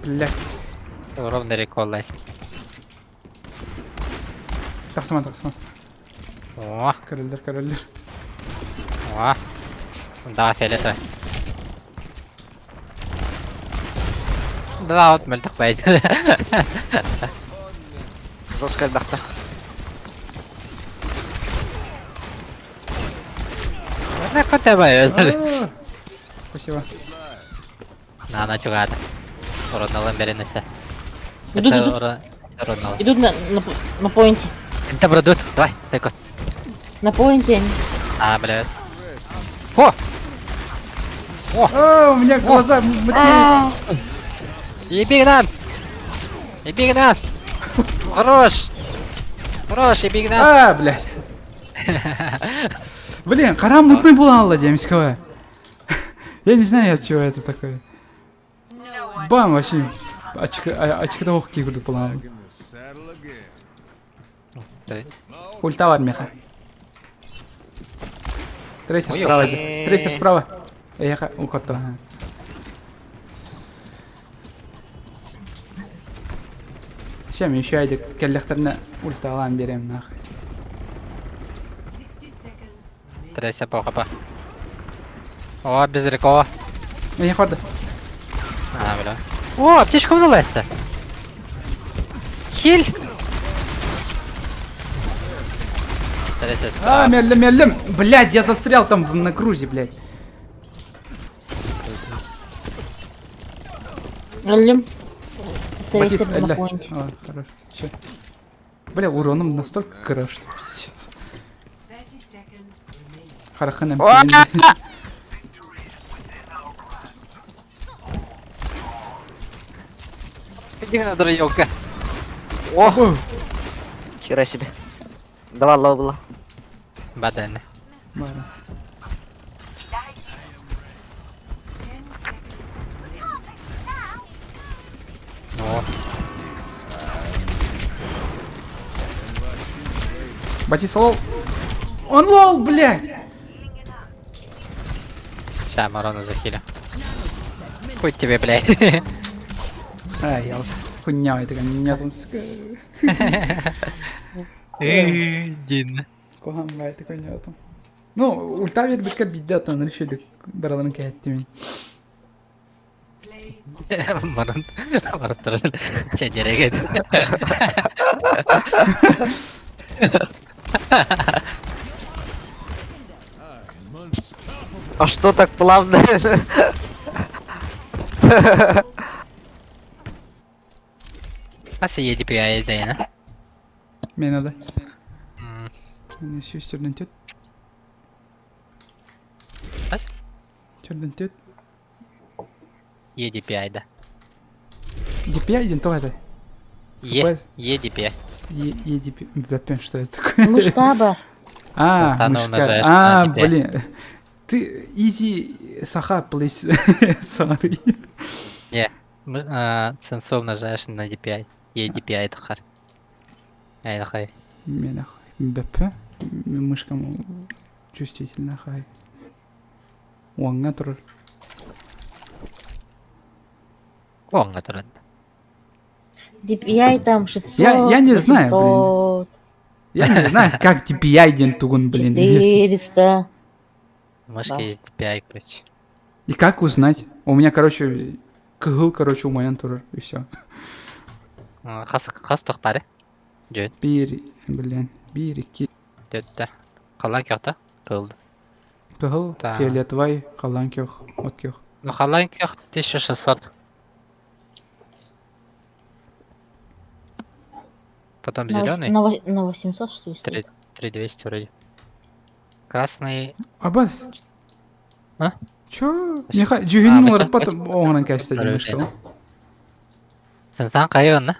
Блядь. Ровно рекол лезть. Тахсама, тахсама. О, Королдер, королдер. о. Да, фиолетовый. Да, вот мөлтөх бәйт. Жестко бахта. На коте бай. А, Спасибо. На, на чугата. Уродналым беренесе. Идут, идут. Уродналым. Идут на поинте. Это продут. Давай, дай код. На поинте они. А, блядь. О! А, у меня глаза мутнеют. Еби нам! Еби нам! Хорош! Хорош, еби нам! А, блядь. Блин, харам мутный була демского. Я не знаю, от чего это такое. Бам, вообще. Очка ох кигурду була. Ульта бар меха. Трейсер Ой, справа. ой. же. Трейсер справа. Эха, ухотто. Чем еще айды келлехтерне ульта алан берем нахуй. Трейся похапа. О, без рекола. Эх, хорда. А, бля. О, аптечка вылазит. Хиль! Трейся А, справа. меллем, меллем. Блядь, я застрял там на крузе, блядь. Өллүм. Батист, Трейсер на элле. поинте. А, хорош. Че? Бля, уроном настолько хорош, что пиздец. Харахана. Иди на елка. О! Хера себе. Давай low было. Баден. О, Батист лол. Он лол, блядь! ща Марону захилю. Хуй тебе, блядь. А, я вот хуйня это меня там сука. Дин. Кохан бай такой нету. Ну, ульта вербитка бидят, он решили бараларын кәттимин. Марон. Марон тоже. Че дереген. А что так плавно? А си EDPI дейна. Мен надо. Сүүстерден төт. Ас? Черден төт. EDPI да. DPI ден то это. Е, EDPI. Е, EDP. Бля, что это такое? Мышка ба. А, мышка. А, блин. Ты easy саха, please. Sorry. Не, сенсор умножаешь на DPI. EDPI тахар. Ай, нахай. Мен нахуй. БП. Мышкам чувствительно хай. Уоҥҥа турар. Уоҥҥа турар. DPI там 600, Я не знаю, 800, Я не знаю, как DPI диэн тугун, блин. 400. Мышка Да. есть DPI, короче. И как узнать? У меня, короче, кыһыл, короче, умайан турар, и все. Хас хас туох баары? Дьүөн. Биир, блин, биир, икки. Төттө. Халлаан күөхтэ? Кыылды. Кыһыл, Да. фиолетовай, халлаан күөх, от күөх. Ну халлаан күөх 1600. Потом На, вос- зеленый на 800 что ли стоит? 3200 вроде. Красный Абас. А? Чё? Миха, дьүһүн А, уларыппат оҥорон кээстэ Второй мышка. Сентан хайа онно?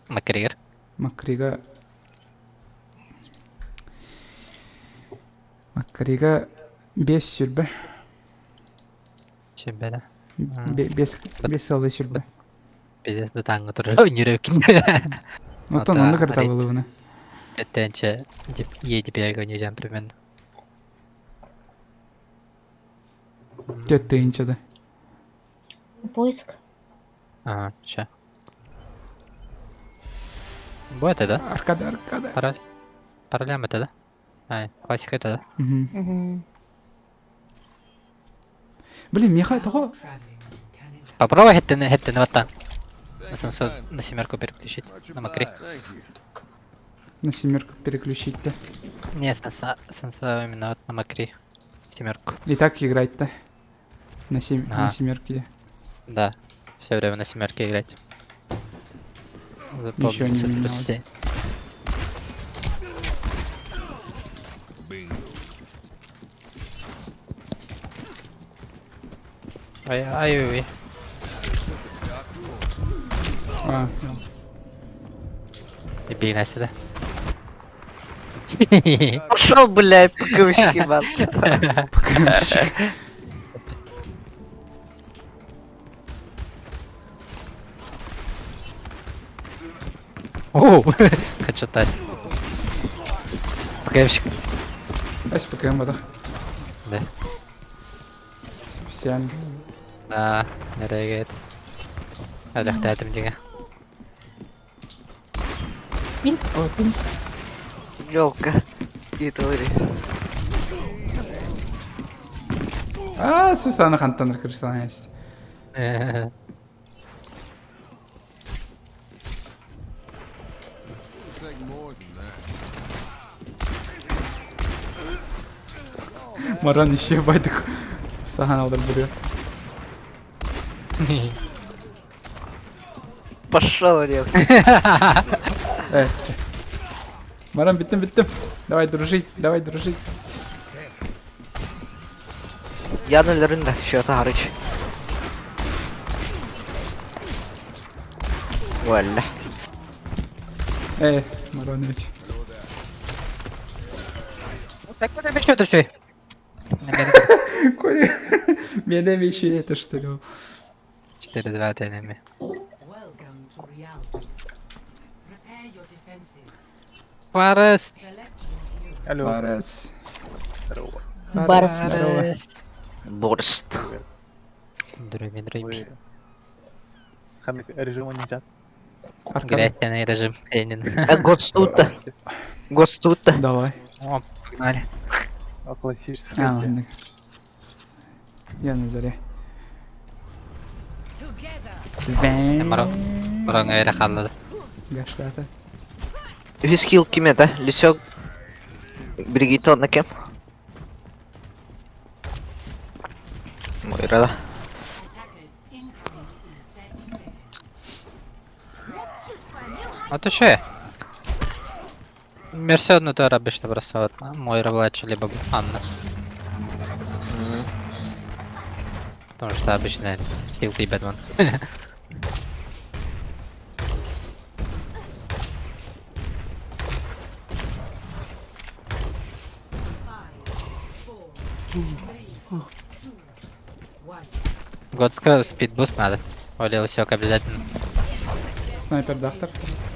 Макригер. Макрига. Макрига бес сүрбэ. Сүбэдэ. Бес бес алый сүрбэ. Пиздец бытааңҥа турар. Өнүрөккүн. Оттон онно кырта буолуна. Тэнче EDPI гонюзям примерно. Төттөйүнчэ да. Поиск. Ага, ща. Будет это, да? Аркада, аркада. Параль. Паралям это, да? А, классика это, да? Мгм. Мгм. Блин, миэхэ тоҕо Попробуй хэттэн хэттэн вот так. На 700, на семерку переключить. На макри. на семерку переключить-то? Не, сенса, сенса именно вот на макри. Семерку. И так играть-то? На, сем... Ага. на семерке. Да. Все время на семерке играть. Ничего не Запомнится плюс менялось. 7. Ай, ай, ой, ой. А, И бей Настя, да? Пошел, блядь, ПКМщик, ебан. ПКМщик. О, хочу тась. ПКМщик. Ась ПКМ это. Да. Специально. Да, нэрээгэт. Өлөхтөөтүм дьиҥэ. Пинг? О, пинг. Ёлка. И говори. А, Сусана хантан кырсана есть. Маран еще байдык. Сахан алдар бүрү. Пошел, Олег. Э. Маран, биттим, биттим. Давай дружить, давай дружить. Я өлөрүн да, счета харыч. Валля. Э, Маран ведь. Так вот это что-то все. Коля, меня еще это что ли? 4-2 enemy. Форест. Алло. Фарес. Барс. Форест. Борст. Дроби, дроби. Ханнык режим ойнатат. Аркада. Грязный режим. Ленин. Э, Гостута. Гостута. Давай. О, погнали. А классический. А, ладно. Я на заре. Морон öyle kaldı. Гаштата. Үс килл ким это? Лисек. Бригитта на кем? Мойрада. А то что? Мерсе одну то обычно просто вот Мойра младше, либо Анна. Потому что обычно хил и Бэтмен. Готска спидбуст надо. Оля Лысёк обязательно. Снайпер Дахтар.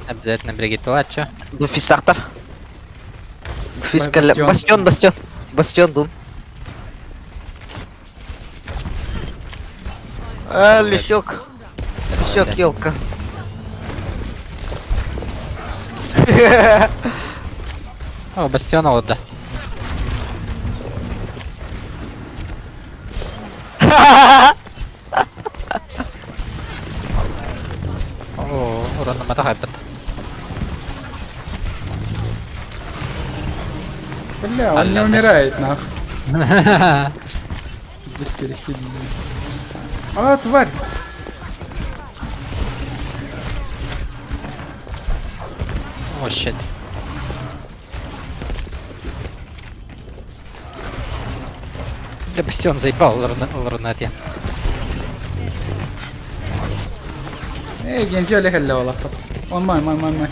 Обязательно Бригитту, а чё? Дуфистактар. Фискаль... Бастион. Бастион, бастион. Бастион дум. А, лисек. Лисек, елка. О, бастион олордо. О, ураннамата хайбыт. Бля, он не Алла, умирает, нах. Здесь перехилили. А, тварь! О, щит. Бля, бастион заебал лорнет я. Эй, Гензи Олег алла Он мой, мой, мой, мой.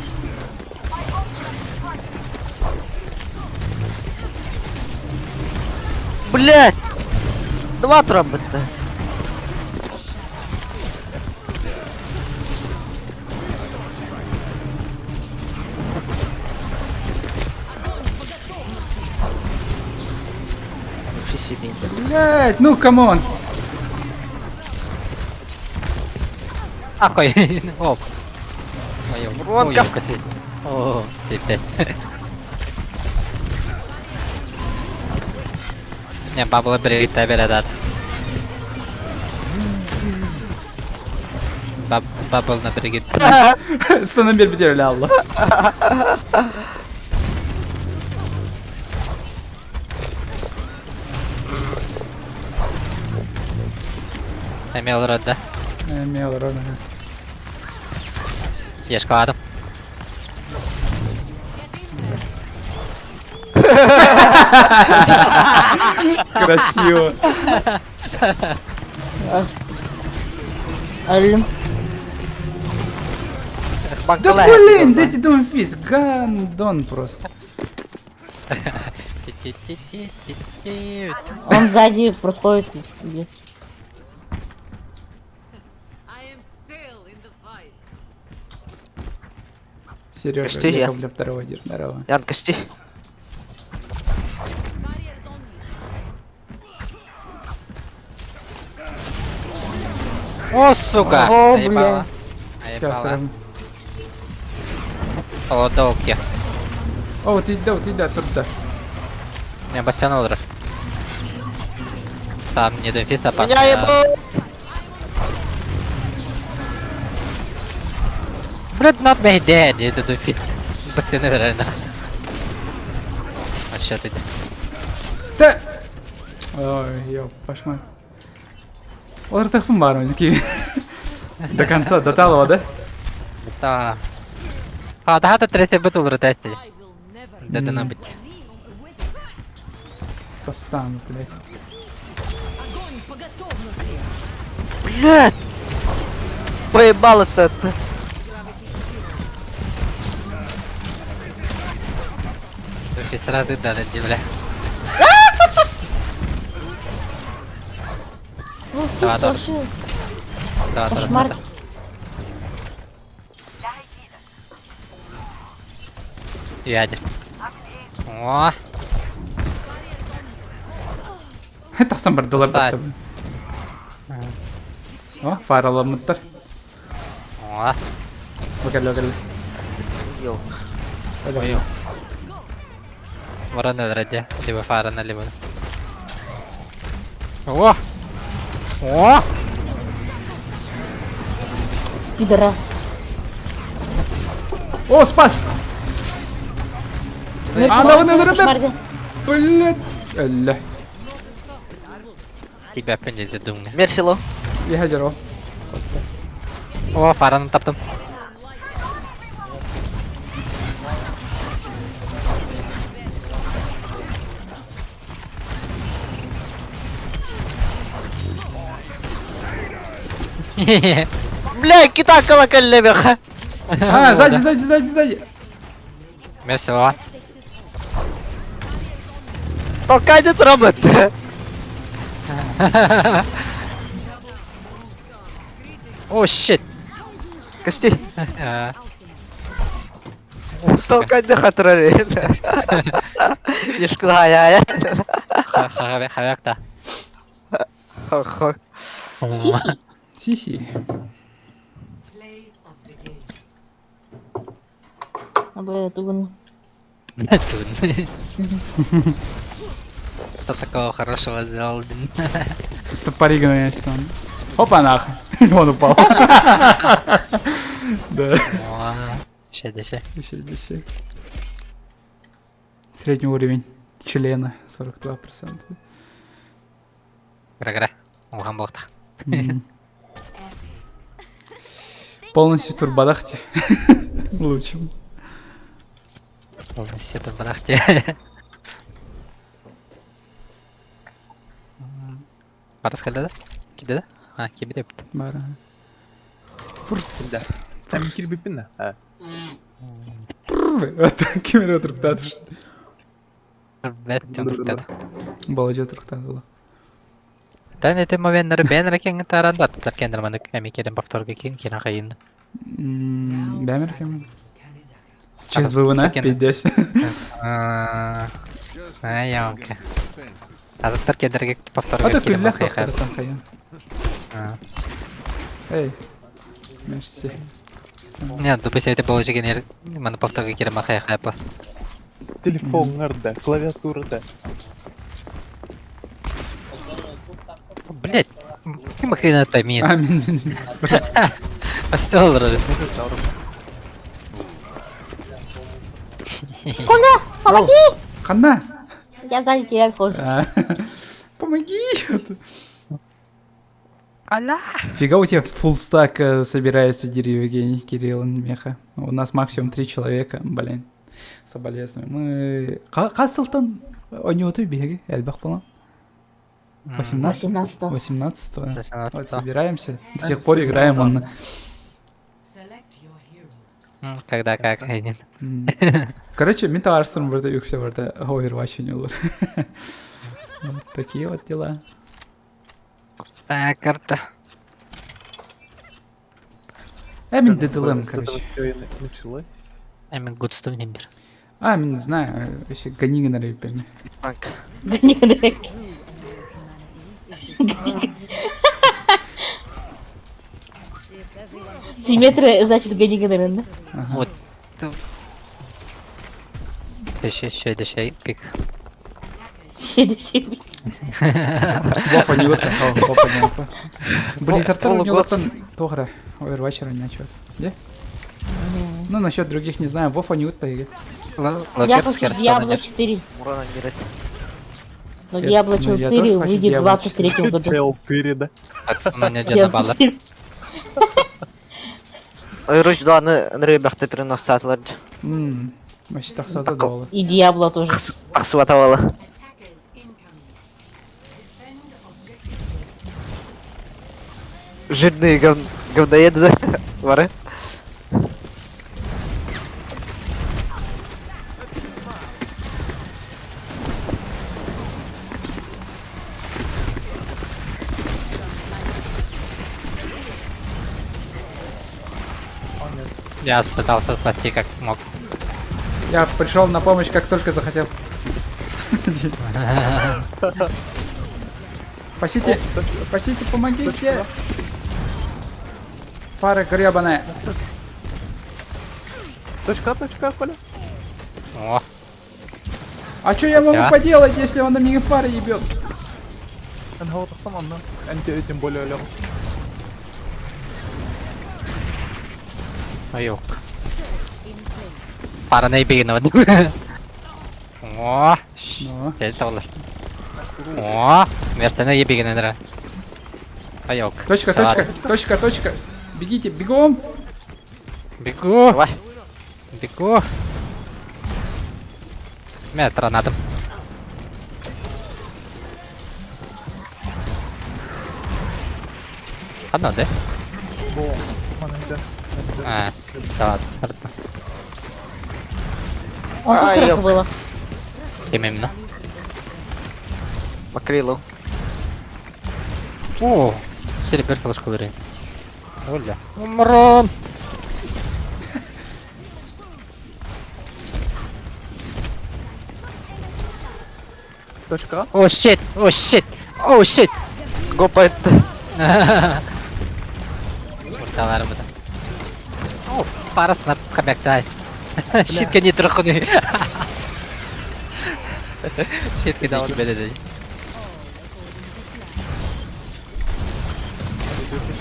Блять! Два трамбета. Вообще себе. Блять, ну come on. Ахуй! Оп. Мою. Воронка. О, ты Не, бабла бери, бередат. Баб, бабл на бригит. Станом бер алла. Эмел род, да? Мел, рано. Я шкаладом. Красиво. Алло. Да блин, дайте Думфис, гандон просто. Ти-ти-ти-ти-ти-ти. Он сзади проходит без. Сережа, Что я? Яковлев, здорово, дед, здорово. Ян, кости. О, сука! О, Наебала. Сейчас, Наебала. осторожно. О, долги. О, вот иди, вот иди, туда. Не, бастион олорор. Там не Думфис опасно. Меня ебут! Блядь, not me dead, это Думфис. Бастион реально. А что ты? Да! Ой, ёп, пошма. Олар тахпын бар ойники. До конца, до талого, да? Да. А, да, это третий бытул ротации. Да, да, быть. Тостану, блядь. Блять! Проебал это. Думфис рады дали, бля. Ну, ты Да, да. вообще Да, да, кошмар. да. Ядер. О, Тахсан бар доллар Сать. баттым. О, фараламыттар. о, Бакалла, бакалла. Ёлка. ой. Ворона вроде, либо фарана, либо. О! О! Пидорас. О, спас! Ну, А, что, да, да, да, кошмар, да. Блядь. Алла. Тебя пиндите думаю. Мерсило. Я хажаров. О, фарана таптым. Бля, кита колокольня. А, сзади, сзади, сзади, сзади. Мерсило. Толкай этот робот. О, щит. Кости. А. Сука, не хатрали. Ешкла, Хавякта. Сиси. Сиси. Абы тугун. Что такого хорошего сделал, блин? Стопори на секунду. Опа, нахуй. Он упал. Да. Ща, Еще, еще. Средний уровень члена 42%. Гра-гра. Улахан буолуохтаах. Мгм. Полностью турбадахте. Лучшим. Полностью турбадахте. Барыс кэллэ да? Киирдэ да? А, киирбит эбит. Бара. Фурс. Там кирбиппин да? Кемере отырыптады. Бэт туртады. Балажа тұрықтады ол. Тэн эти моменттары бэйэн эрэ кэҥҥэ тааран да аттар кэннэр маннык эмиэ кэлэн повторга киирэн хайыын. Бэмер кем? Через ВВН пиздец. Айонка. Аттар кэннэргэ повторга Ата киирэн күллэх хайыын. тоқтарытан хайын. Эй. Мерси. Нет, допустим, это было кэннэр маны повторга киирэн махай хайпа. Телефон да, клавиатура да. Блять, каким хрена это мин? А, мин, мин, мин. Остёл вроде. Куда? Помоги! Ханна! Я сзади тебя хожу. А, Помоги! Аля! Фига у тебя full stack собирается Евгений, Кирилл, Меха. У нас максимум три человека, блин. Соболезную. Мы... Хас сылтан оонньууту биһиги, элбэх буолан. 18 18 18 Вот собираемся, до сих пор играем он. Когда как, Короче, мин табаарыстарым барыта үксэ барыта Overwatch оонньууллар. Вот такие вот дела. Так, карта. Э, мин ДДЛМ, короче. Все началось. Эми гудсту нембер. А, мин не знаю, вообще гони на репе. Гони Симметрия, значит, гони да? Вот. Еще, еще, еще, пик. Еще, еще. Вопа не вот, вопа не вот. Близзардтар оонньууллар туох эрэ, Overwatch оонньооччу. Где? Ну, насчет других не знаю, Вов не вот Я хочу Diablo 4. Урона не рыть. Но Diablo 4 выйдет в 23 году. Чел 4, да? Diablo 4. Ойруч дуаны нырыбахты переносатлар. Вообще тахсата долы. И Diablo тоже. Тахсыбатабалы. Жирные гов... говноеды, да? Воры. Я пытался спасти как мог. Я пришел на помощь, как только захотел. Спасите, спасите, помогите. Пара гребаная. Точка, точка, Коля. О. А что я могу поделать, если он на меня фары ебет? Тем более лег. Аюк. Пара наибигнова. О, это О, вместо наебигнова. Аюк. Точка, точка, точка, точка. Бегите, бегом. Бегу. Давай. Бегу. Метро надо. Одно, да? А, да, ладно. Он как хорошо было. Именно. Макрилу. О, серебер флешку бери. Оля. Умрон. Точка. О, shit! О, shit! О, shit! Гопает. Урталар бу. О, парасына хабяктаас. Щитка не трохуны. Щитка не кибеде.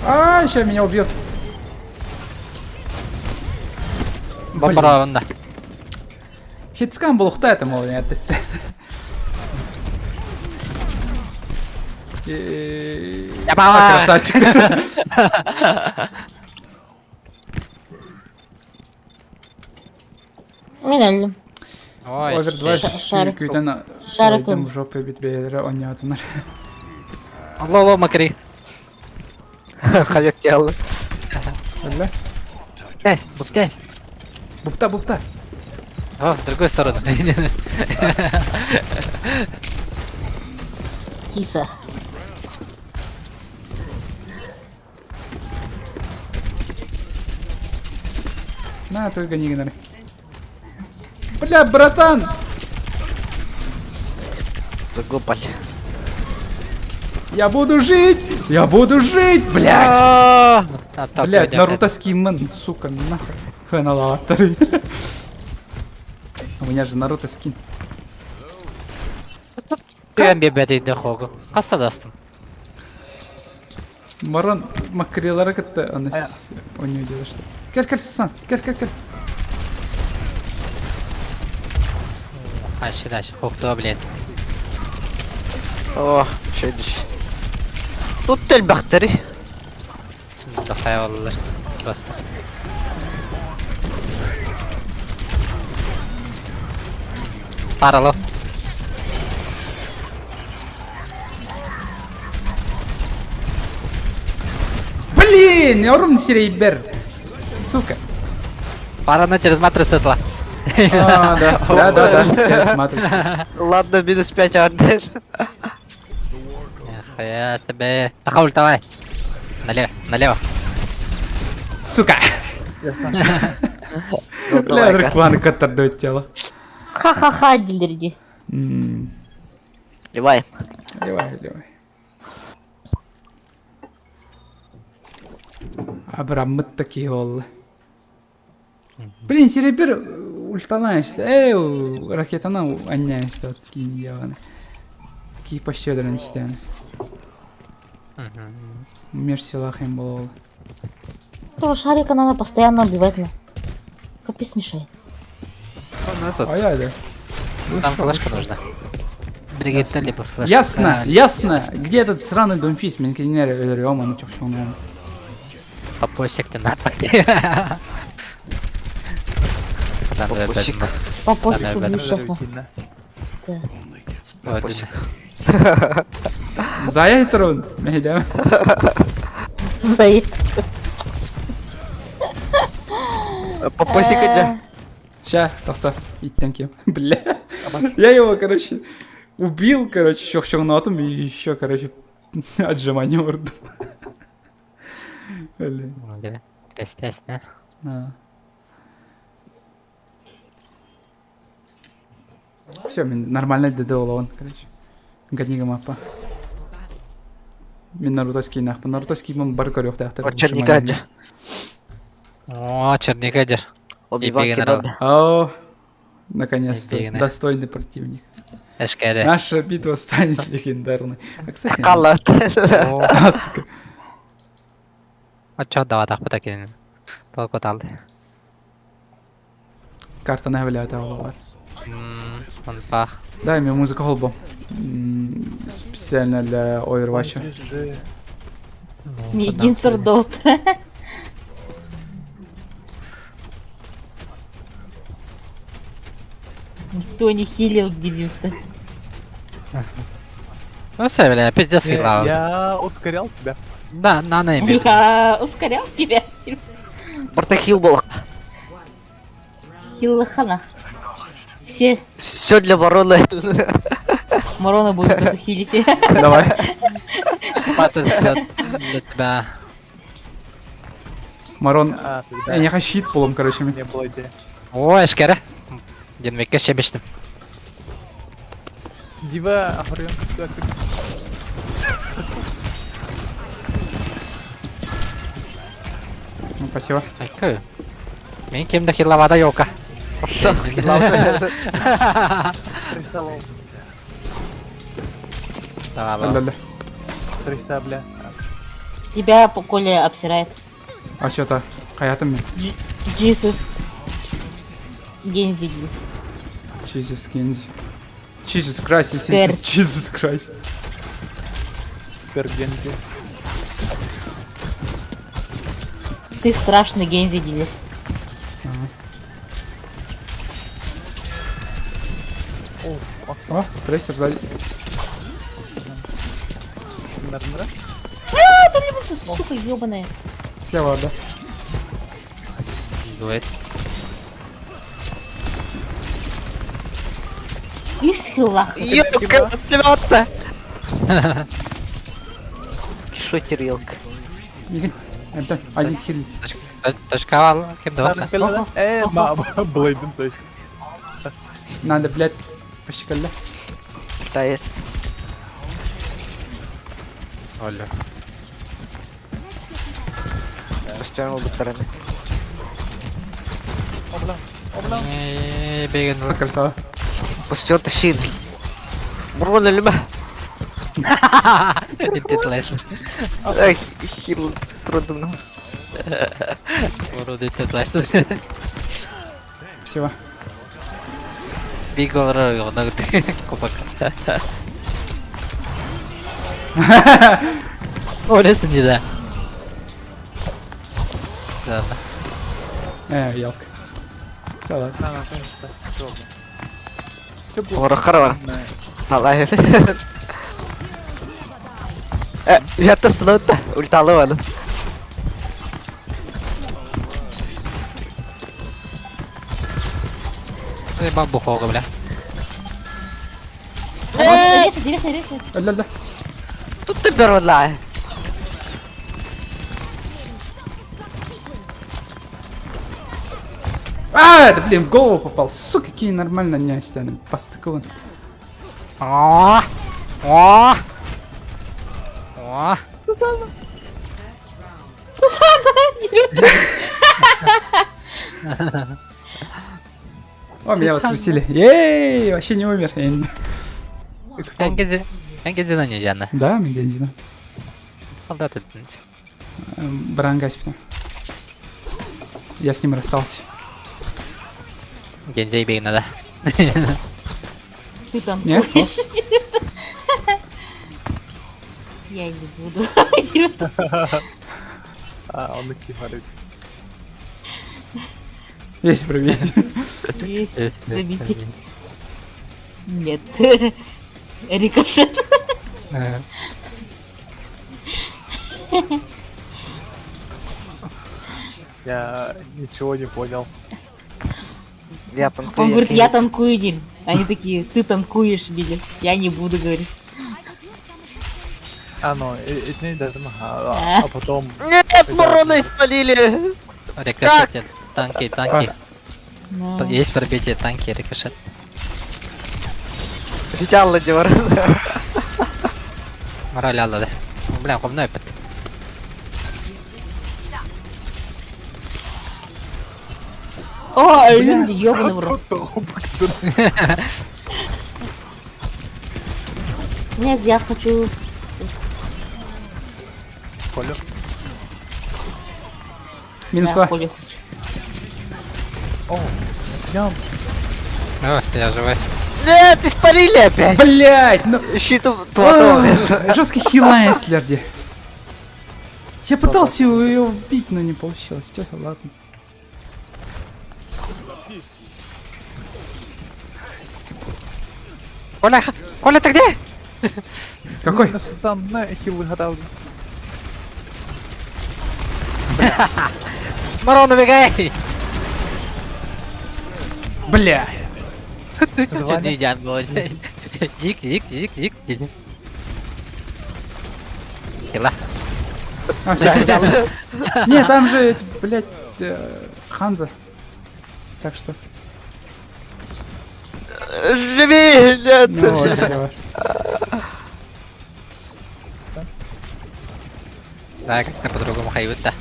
А, сейчас меня убьет. Бомбарованда. Хитскан был ухта это мол, нет. Ябала! Красавчик. Мин өллүм. Ой, Овердвайв Шарик. күүтэн Шарик. сойдым в жопу бит бэйэлэрэ онньоотунар. Лоло макри. Хавек тело. Өллө. Буктясь, буктясь. Бупта, бупта. О, в другую сторону. Киса. На, только не гнали. Бля, братан! Загопали. Я буду жить! Я буду жить, блядь! Блядь, Наруто скинман, сука, нахуй. Ханалаатар. У меня же Наруто скин. Күөн биэрбэтийдэ хогу. Хаста дастым. Марон макрилары кытта аны у него делаешь что. Кел, кел, Сусан, кел, кел, кел. Дальше, дальше. Хохтуа, блядь. О, шедиш. Тут элбэхтэри. Дохай оллар. Просто. Парало. Блин, орум сирейбер. Сука. Парано через матрицу этла. А, да, да, да, да, через матрицу. Ладно, минус 5 Арнель. Нихуя себе. Ахауль, давай. Налево, налево. Сука. Бля, дракван катардует тело. Ха-ха-ха, дилерди. Ливай. Ливай, ливай. Абрамыт такие оллы. Блин, серебер ульталаан истэ. Ээ, ракетанан анньаан истэ киин яваны. Кии почти өлөрөн истээн. Мир силах им был. Этого шарика надо постоянно убивать на. Капец мешает. Ну тут. Ай, ай, да. Там флешка нужна. Бригитта либо флешка. Ясно, ясно. Где этот сраный Думфис? Мен кинер өлөрүөм аны чохчоҥнон. Попосик ты на. Попосик. Попосик Да, убью да, сейчас на. Да. Попосик. Зая трон. Мэйдэм. Заед. Попосик иди. Ща, тоқта. Иттен кем. Бля. Я его, короче, убил, короче, чохчоҥнотум и еще, короче, отжимание урдум. Блин. Естественно. А. Все, мин нормально ДД он, короче. Гонига мапа. Мин Наруто скин ахпын. Наруто скин бар көрүөхтээхтэр. О, черника дьэ. О, черника дьэр. Оби-Ван Ибигенер Кеноби. О, наконец-то. Ибигенер. Достойный противник. Эшкере. Наша битва станет легендарной. А, кстати... Халат. А, сука. Оччо даватахпыта кинин. Толку талды. Карта навлята олар. Он пах. Дай мне музыку холбо. Специально для Overwatch. Мигин сордот. Никто не хилил дебюта. Ну все, бля, пиздец играл. Я ускорял тебя. Да, на на Я ускорял тебя. Портахил был. Хиллаханах. Все Все для вороны. Морона будет только хилить. Давай. Пата для тебя. Марон, А, тогда я не хочу щит полом, короче. не было идеи. О, эшкере. Динмекке шебештим. Дива охрен. Ну, спасибо. Айкы. Мен кем да хилавада ёлка. Трясалов. Давай, давай. Ля-ля. Тряса, бля. Тебя, Коля, обсирает. А что-то, хаятым мен. Jesus Гензи. Jesus Гензи. Jesus Christ, Скэр. Jesus, Jesus Christ. Супер Гензи. Ты страшный Гензи дилер. О, О, трейсер сзади. наверное, А, там не сука, ебаная. Слева, да. Дуэт. И в хилах. Елка, отплеваться! Шутер елка. Мигин. Это один хил. Точка ал, кем да? Э, Блейден, то есть. Надо, блядь, пощеколя. Да, есть. Оля. Бастион обе стороны. Беген. Красава. Бастион тащит. Мурман люба. Интитлайс. Эй, хил трудно. Уроды интитлайс. Спасибо. Бигол рогал, купак. О, лестно не да. Ладно. Елка. Все, ладно. Орохор Алай. Э, я-то слота, ульталы аны. Эй, бабу хога, бля. Резай, резай, резай. Ля-ля. Тут ты первый А, это, блин, в голову попал. Сука, какие нормально не стены. Постыкован. О! О! О! О, меня воскресили. Ей, вообще не умер. Я не- Энгедина не Диана. Да, Мегензина. Солдаты. Брангаспина. Я с ним расстался. Гензей бей надо. Ты там Нет? Я не буду. А, он и говорит. Есть привет. Есть пробитие. Нет. Рикошет. Я ничего не понял. Я танкую. Он говорит, я танкую, Диль. Они такие, ты танкуешь, Диль. Я не буду, говорит. А, ну, это не даже, а потом... Нет, ворона испалили! Рикошетят. Танки, танки. Ну. Есть пробитие, танки, рикошет. Житялла дивар. Мораль алла, да. Бля, говно опять. О, люди, ёбаный в рот. Нет, я хочу... Коля. Минус Да, два. Коля хочу. О, я... О, я живой. Нет, испарили опять! Блять, ну... Щиту Жесткий хилайслер, где. Я пытался ее убить, но не получилось. Тихо, ладно. Коля, Коля, ты где? Какой? Сусанна хилы гадал. Марон, убегай! Бля. Что не идеально было? Зик, зик, зик, зик, зик. Хила. А, всё, всё, всё. Не, там же, это, блядь, Ханза. Так что. Живи! Нет! Ну вот, давай. Да, как-то по-другому хайвит, да.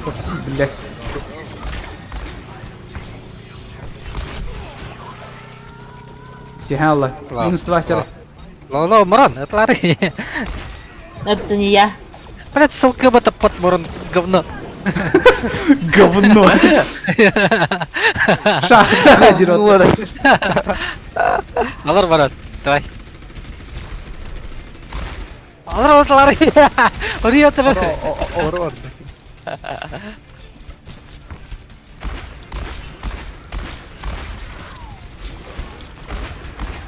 Соси, блядь. Тихо, Минус два вчера. Лоу-лоу, Мурон, это Ларри. Это не я. Блядь, ссылка это под Мурон, говно. Говно. Шахта дерет. Алар, Мурон, давай. Алар, Ларри. Уриот, Ор, ор.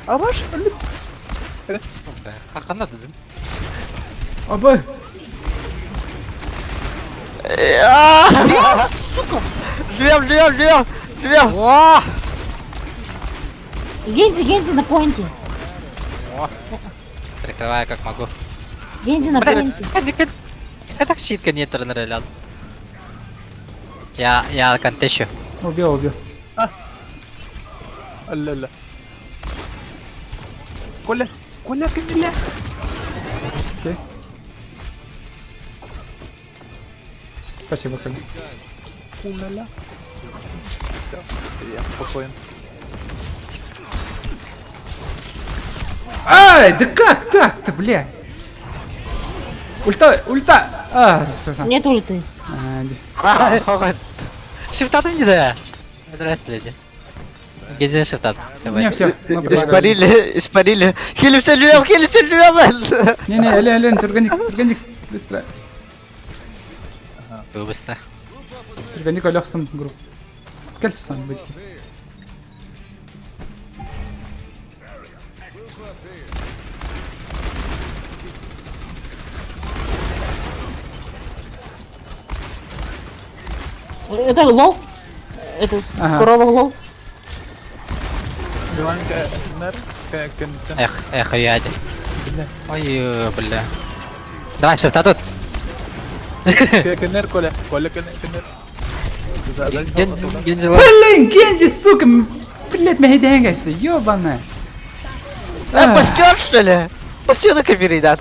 А ваш? Хакана дедим. Абы. Сука! Живем, живем, живем! Живем! О! Гензи, Гензи на поинте. Прикрываю как могу. Гензи на поинте. Это щитка не турнирлял. Я контещу. Убил, убил. Ля-ля. Коля, Коля, Камиля. Окей. Спасибо, Коля. Уля-ля. Всё, я спокоен. Ай, да как так-то, бля? Ульта, ульта! А, Нет ульты. Шифтаты не да. Здравствуйте. Где шифтат? Не, все. Испарили, испарили. Хилимся, живем, хилимся, живем! Не-не, Элен, Элен, Турганик, Турганик, быстро. Быстро. Турганик, Олехсон, групп. Кольцо сам, бытики. Это лол? Это Ага. корова лол? Эх, эх, яди. Ой, бля. Давай, шифта тут. Кеннер, Коля, Коля, Кеннер. Блин, Гензи, сука, блядь, мегаденгайся, ёбаная. А, пастер, что ли? Пастер на ребят.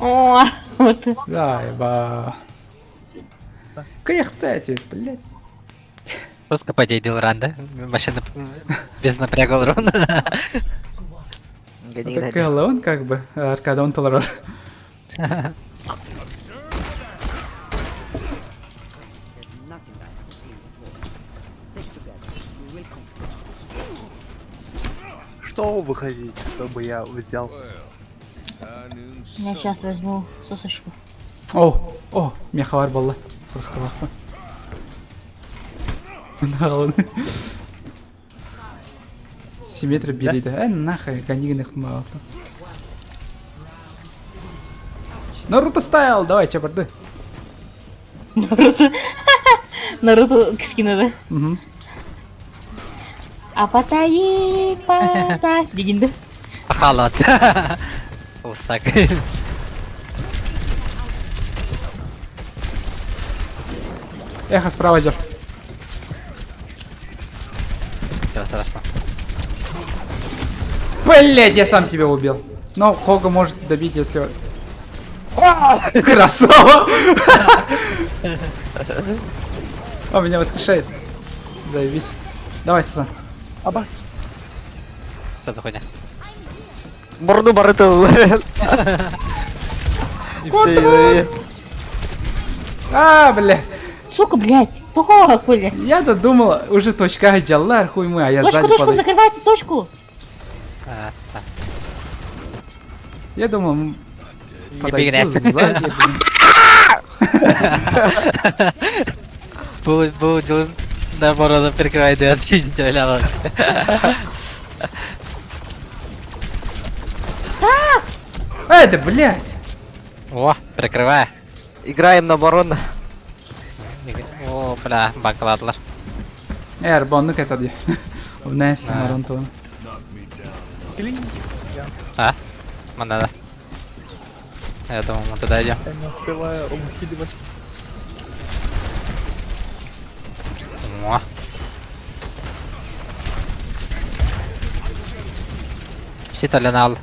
О, вот. Заеба. Каяхтати, блядь. Просто подейдил ран, да? Машина без напряга урон. Это он как бы, Аркада, он толерор. Что вы хотите, чтобы я взял? Я сейчас возьму сосочку. О, о, мехавар была. Соска лахма. Симметрия бери, да? Нахуй, ганигных мало. Наруто стайл, давай, чабарды. Наруто. Наруто скина, да? Угу. А патаи пата. Дигинда. Халат. Усак. Эхо справа идет. Всё, страшно. Блять, я сам себя убил. Но Хога можете добить, если... Красава! Он меня воскрешает. Заебись. Давай, Сусан. Абас. Что за хуйня? Морду барытыл. А, бля. Сука, блядь. Того, Коля. Я-то думал, уже точка дела, хуй мы, а я Точку, сзади точку, подой- закрывайте точку. Я думал, Не подойду сзади, блин. Был дело наоборот, прикрывай, да, Так! Эй, да, блядь! О, прикрывай. Играем на барона. О, бля, бакладлар. Эр, бон, ну-ка это где? Обнес, Марон А? Надо. Я думал, мы туда идем. Я не успеваю ухиливать. О. Щит алянал.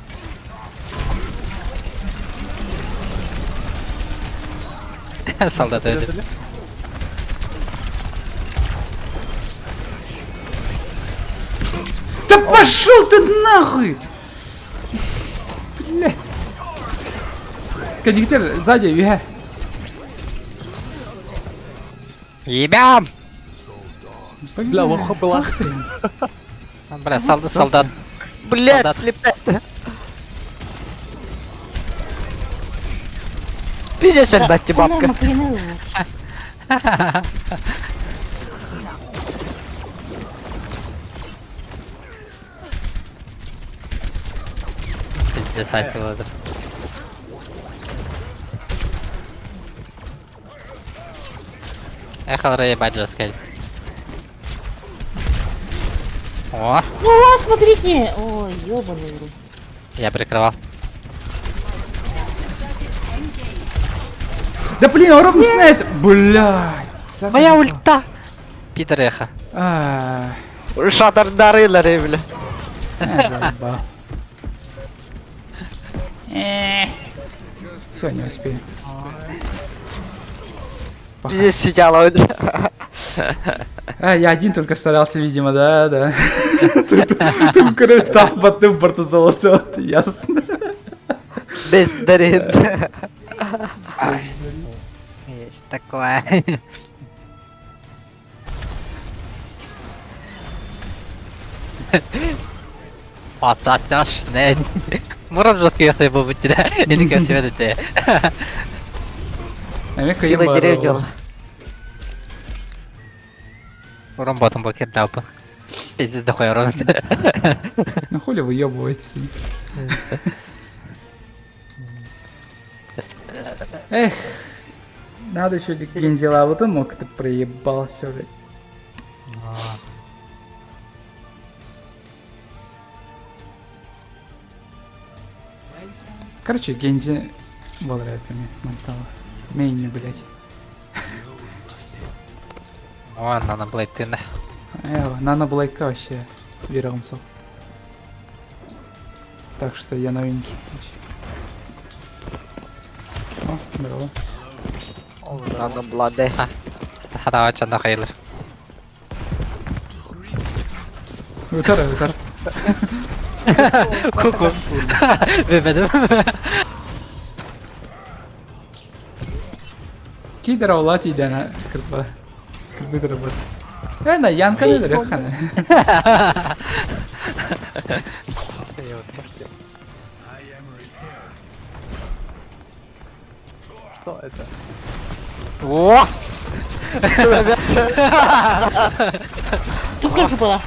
Солдат öldü. Да пошел ты нахуй! Блядь. Коннектор сзади, виха. Ебям! Бля, лоха была. Бля, солдат, солдат. Блядь, слепесты. Пиздец, бати бабка. Пиздец, антилодер. Эх, ебать жестко. О! О, смотрите! Ой, ёбаный. Я прикрывал. Да блин, ровно снес! Блядь! Моя ульта! Питер эхо. А, Шатар дарылары, бля. заебал. Все, не успею. Здесь сидела. А, я один только старался, видимо, да, да. Тут, короче, таф баттым борту золото, ясно. Без дарин. Есть такое. Пататяш, не. Мурат жесткий был бы тебя. Или как себе это. Сила деревню. Урон ботом был кидал бы. Пиздец, дохуя урон. Ну хули выебывается. Эх, надо еще Гензела, вот он мог ты проебался, блядь. Короче, Гензи был рэперами, мантала. Мейни, блядь. О, Нано Блейд ты на. Э, Нано Блейка вообще веромсов. Так что я новенький. О, здорово. Нано Бладе. Давай, что нахайлер. Вытар, вытар. Ку-ку. Выведем. Кидера улати идена кырба. Кырбы работа. Э, на Янка не дырехана. Что это? О! Тут тоже была.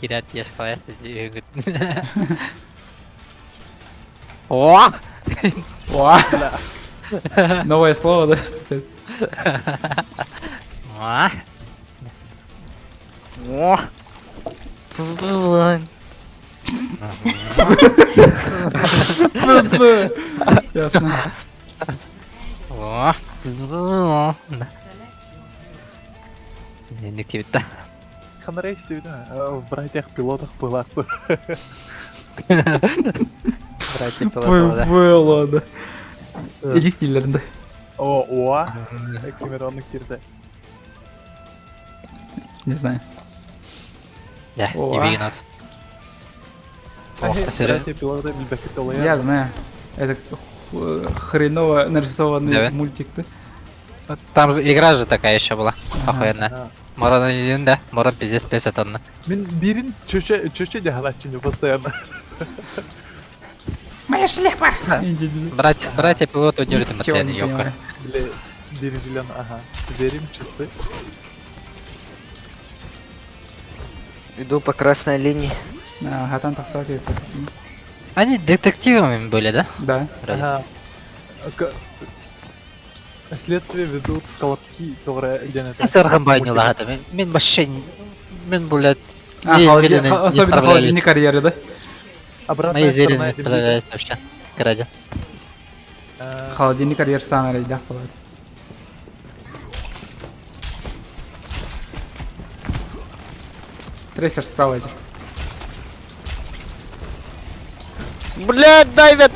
Кирят ешь О! О! Новое слово, да? О! О! Ясно. О! Не активит, Ханрейс ты, да, в братьях пилотах была. Братья пилоты, да. Было, да. Илик да. О, о, Камерон кирде. Не знаю. Да, и винот. Братья пилоты Я знаю. Это хреново нарисованный мультик, да? Там игра же такая еще была, охуенная. Морон да, Морон пиздец песят он. Мин бирин чөчө чөчө жаһалачыны постоянно. Моя шляпа! Братья, братья пилоты удержат им ёлка. Бля, бир зелен, ага. Верим чисты. Иду по красной линии. Ага, там так сказать. Они детективами были, да? Да. Ага. Следствие ведут колобки, которые... Мин вообще... Мин, блядь... А, особенно холодильник карьеры, да? Обратная Мои извилины не справлялись вообще. Краде. Холодильник карьер самый да, бывает. Трейсер справа идет. Блядь, дайвят!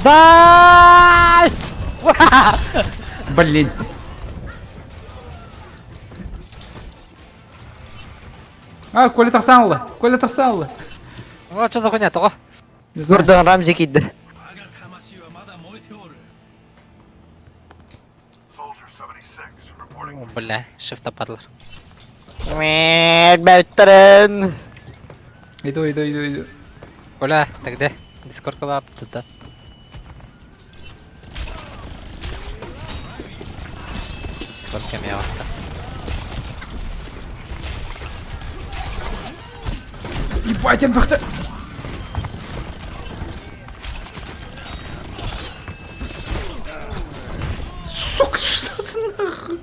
Дайв! Блин. А, Коля тахсан Коля тахсан Вот что за хуйня, того. Гордон Рамзи киирдэ. Бля, шифта падлар. Бөттөрөн. Иду, иду, иду, иду. Коля, ты где? Дискорд клаб, тут да. Дискорд кем я Ебать, элбэхтэр! Сука, что за нахуй?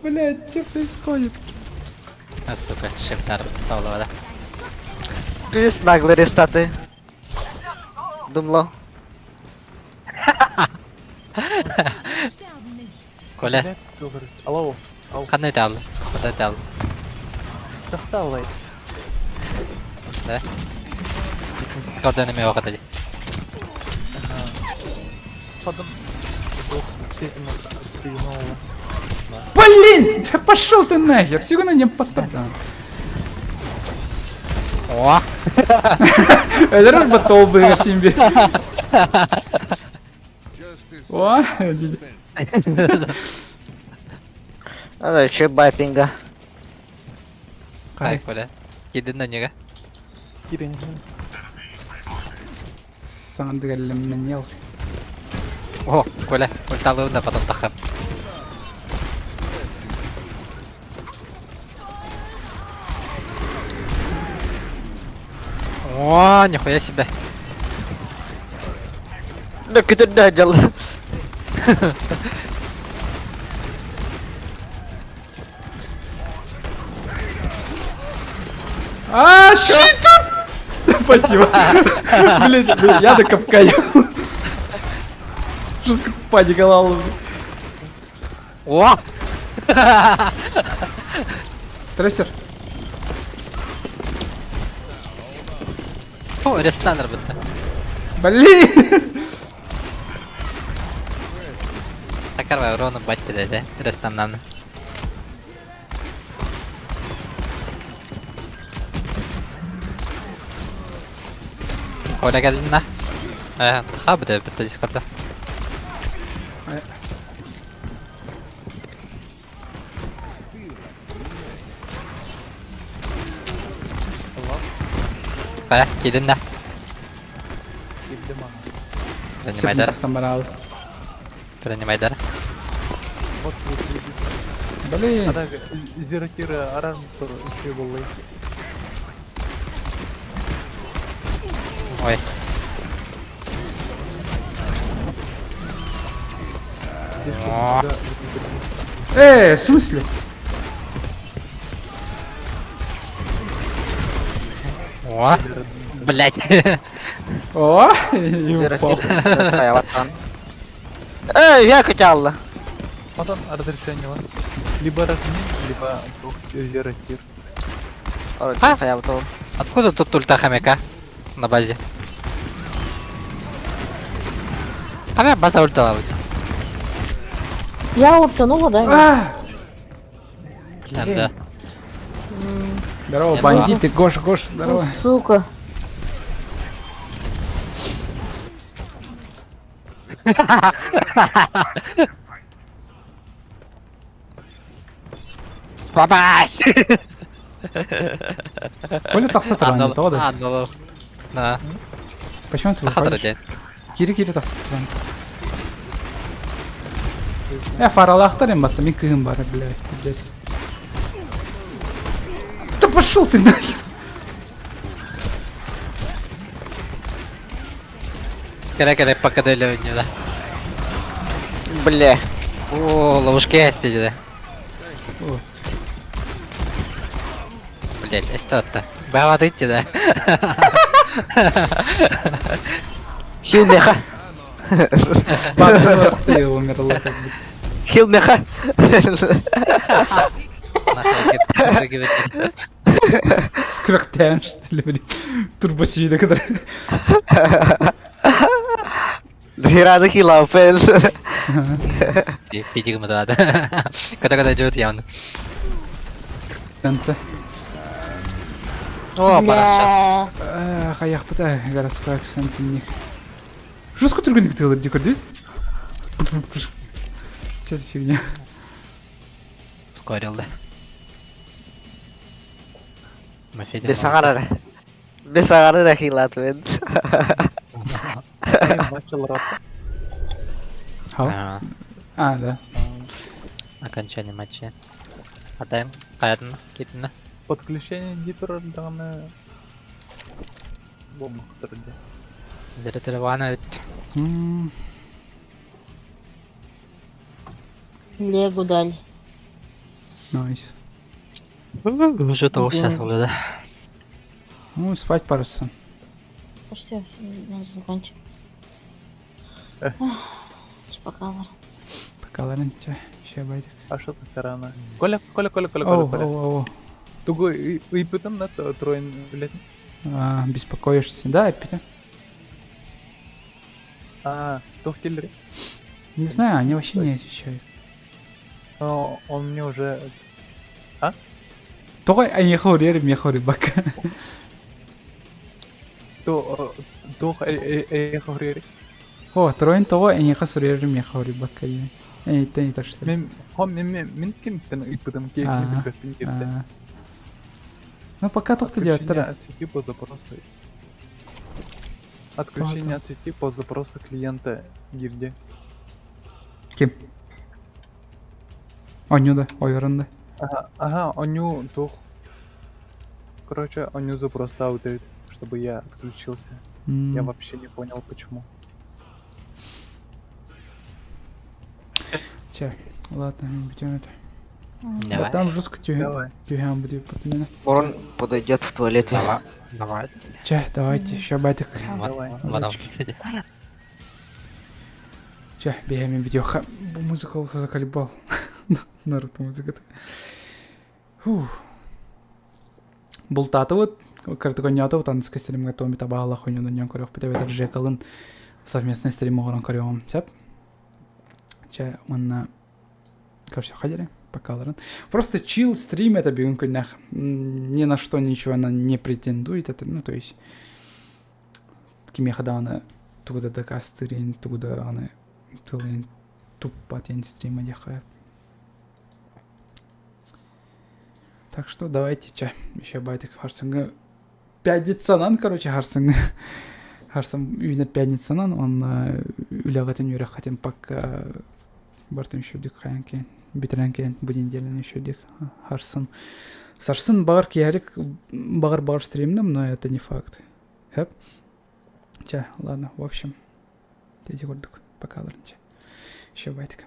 Блядь, что происходит? А, сука, шифтар да. Пиздец наглый рестаты. Думло. Коля. Алло. Ханна тал. Ханна тал. Досталай. Да. Гордон эме оҕо Потом. Блин! Да пошел ты нахер! Всего на нем подтоптан. О! Это батол бы Симби. О! А еще байпинга. Ай, Коля. Иди на него. Сандгалменел. О, Коля, ульталыына потом тахам. О, нихуя себе. Да көтөрдө дьал. А, щит! Спасибо. Блин, блин, я на капкане. Жестко паника О! Трейсер. О, рестанер будто. Блин! Такарва урона батти да, рестаннан. Коля кэллинэ. Э, таха бит бит дискорда. Коля, киирдин Принимайдар. Самарал. Принимайдар. Блин. Зиротира аран еще был. Ой. О. Э, в смысле? О! Блять. О, и упал. Эй, я хотел. Потом разрешение. Либо размин, либо зиротир. А? Откуда тут ульта хомяка? На базе. Хомяк база ультала. Я ультанула, да? А! Да. Здорово, Я бандиты, Гош, Гош, Ну, здорово. сука. Бабаш! Коля тахса туран, то да? Да. Почему ты выходишь? Кири кири тахса туран. Э, фаралахтар им батта, мин кыһым бар, блядь, пиздец. Да пошел ты нахер! Кere-кere покадели да. Бля. О, ловушки есть да. Блять, что-то. Бава ты да. Хил меха. Батта ты умерла как бы. Хил меха. Күрэхтээн что ли, блин. Турбосвида который. Дхирады хилапел. Фидик мутаада. Когда когда идет явно. Тенте. О, параша. Бля. Хайахпыта городской акцент у них. Жестко түргенdik тыылыр дии көрдүбүт. Что за фигня? Ускорил, да. Мафидик. Бесагарара. Бесагарара хилатвен. Хау? А, да. Окончание матча. Атайм. Каятын, китин. Подключение дитурардаҕына буолбуттар дии. Зрителевана ведь. М, Легу дали. Найс. Уже того сейчас да. Ну, спать паруса. Все, надо заканчивать. Типа кавер. Пока ларынча, ще байдик. А что так рано? Коля, Коля, Коля, Коля, Оу, Коля, Коля. оу, оу. Тугу ыйпытым на троин, блядь. А, беспокоишься, да, Пита? А, тух киллер. Не знаю, они вообще не отвечают. Но он мне уже... Тоҕо эйиэхэ уруйар миэхэ уруйбакка. То, тух эйиэхэ уруйар. О, троин тоҕо эйиэхэ суруйар миэхэ уруйбакка диэн. Эйиттэн ыйытар что ли? Мин, хо, мин, мин, мин кимтэн ыйпытым, А, киһи билбэппин диэбитэ. А. Ну пока туох да Отключение диэбэттэр. от сети по запросу. Отключение от сети по запросу клиента гильдии. Ким? Онньу да, ойорун да. Ага, ага, оню тух. Короче, оню запрос дает, чтобы я отключился. Я М, вообще не понял, почему. Чэ, ладно, бүтүм это. Давай. Там жестко Давай. түһээн будет потом. Ворон подойдет в туалете. Давай. Давай. Чэ, давайте, еще байтик. Давай. Потом. Чэ, бэйэм видео. Музыка заколебал. Наруто музыка. Фух. Бултаатыбыт, кыртыконньоотубут, аныска стримҥэ туоми табаалах хоньонунньон көрүөхпүт эбэтэр Жекалын совместный стрим оҥорон көрүөҕүм сөп. Чэ, уонна көрсөххө диэри, покаларын. Просто чил стрим это бүгүн күннэх ни на что ничего она не претендует, это, ну, то есть кимиэхэ даҕаны тугу да дакаастыырын, тугу даҕаны тылын туппат диэн стрима диэххэ. Так что давайте, чэ, еще байтик харсыҥҥы пятницанан, короче, харсыҥҥы харсым үүнэр пятницанан уонна үлэҕитин үөрэххитин пока бартын үчүгдүк хайан киэн бүтэрэн киэн бу неделяны үчүгдүк харсын сарсын баҕар киэһэлик баҕар баҕар стримным но это не факт хэп чэ ладно в общем ити курдук пока ларынча еще байтик.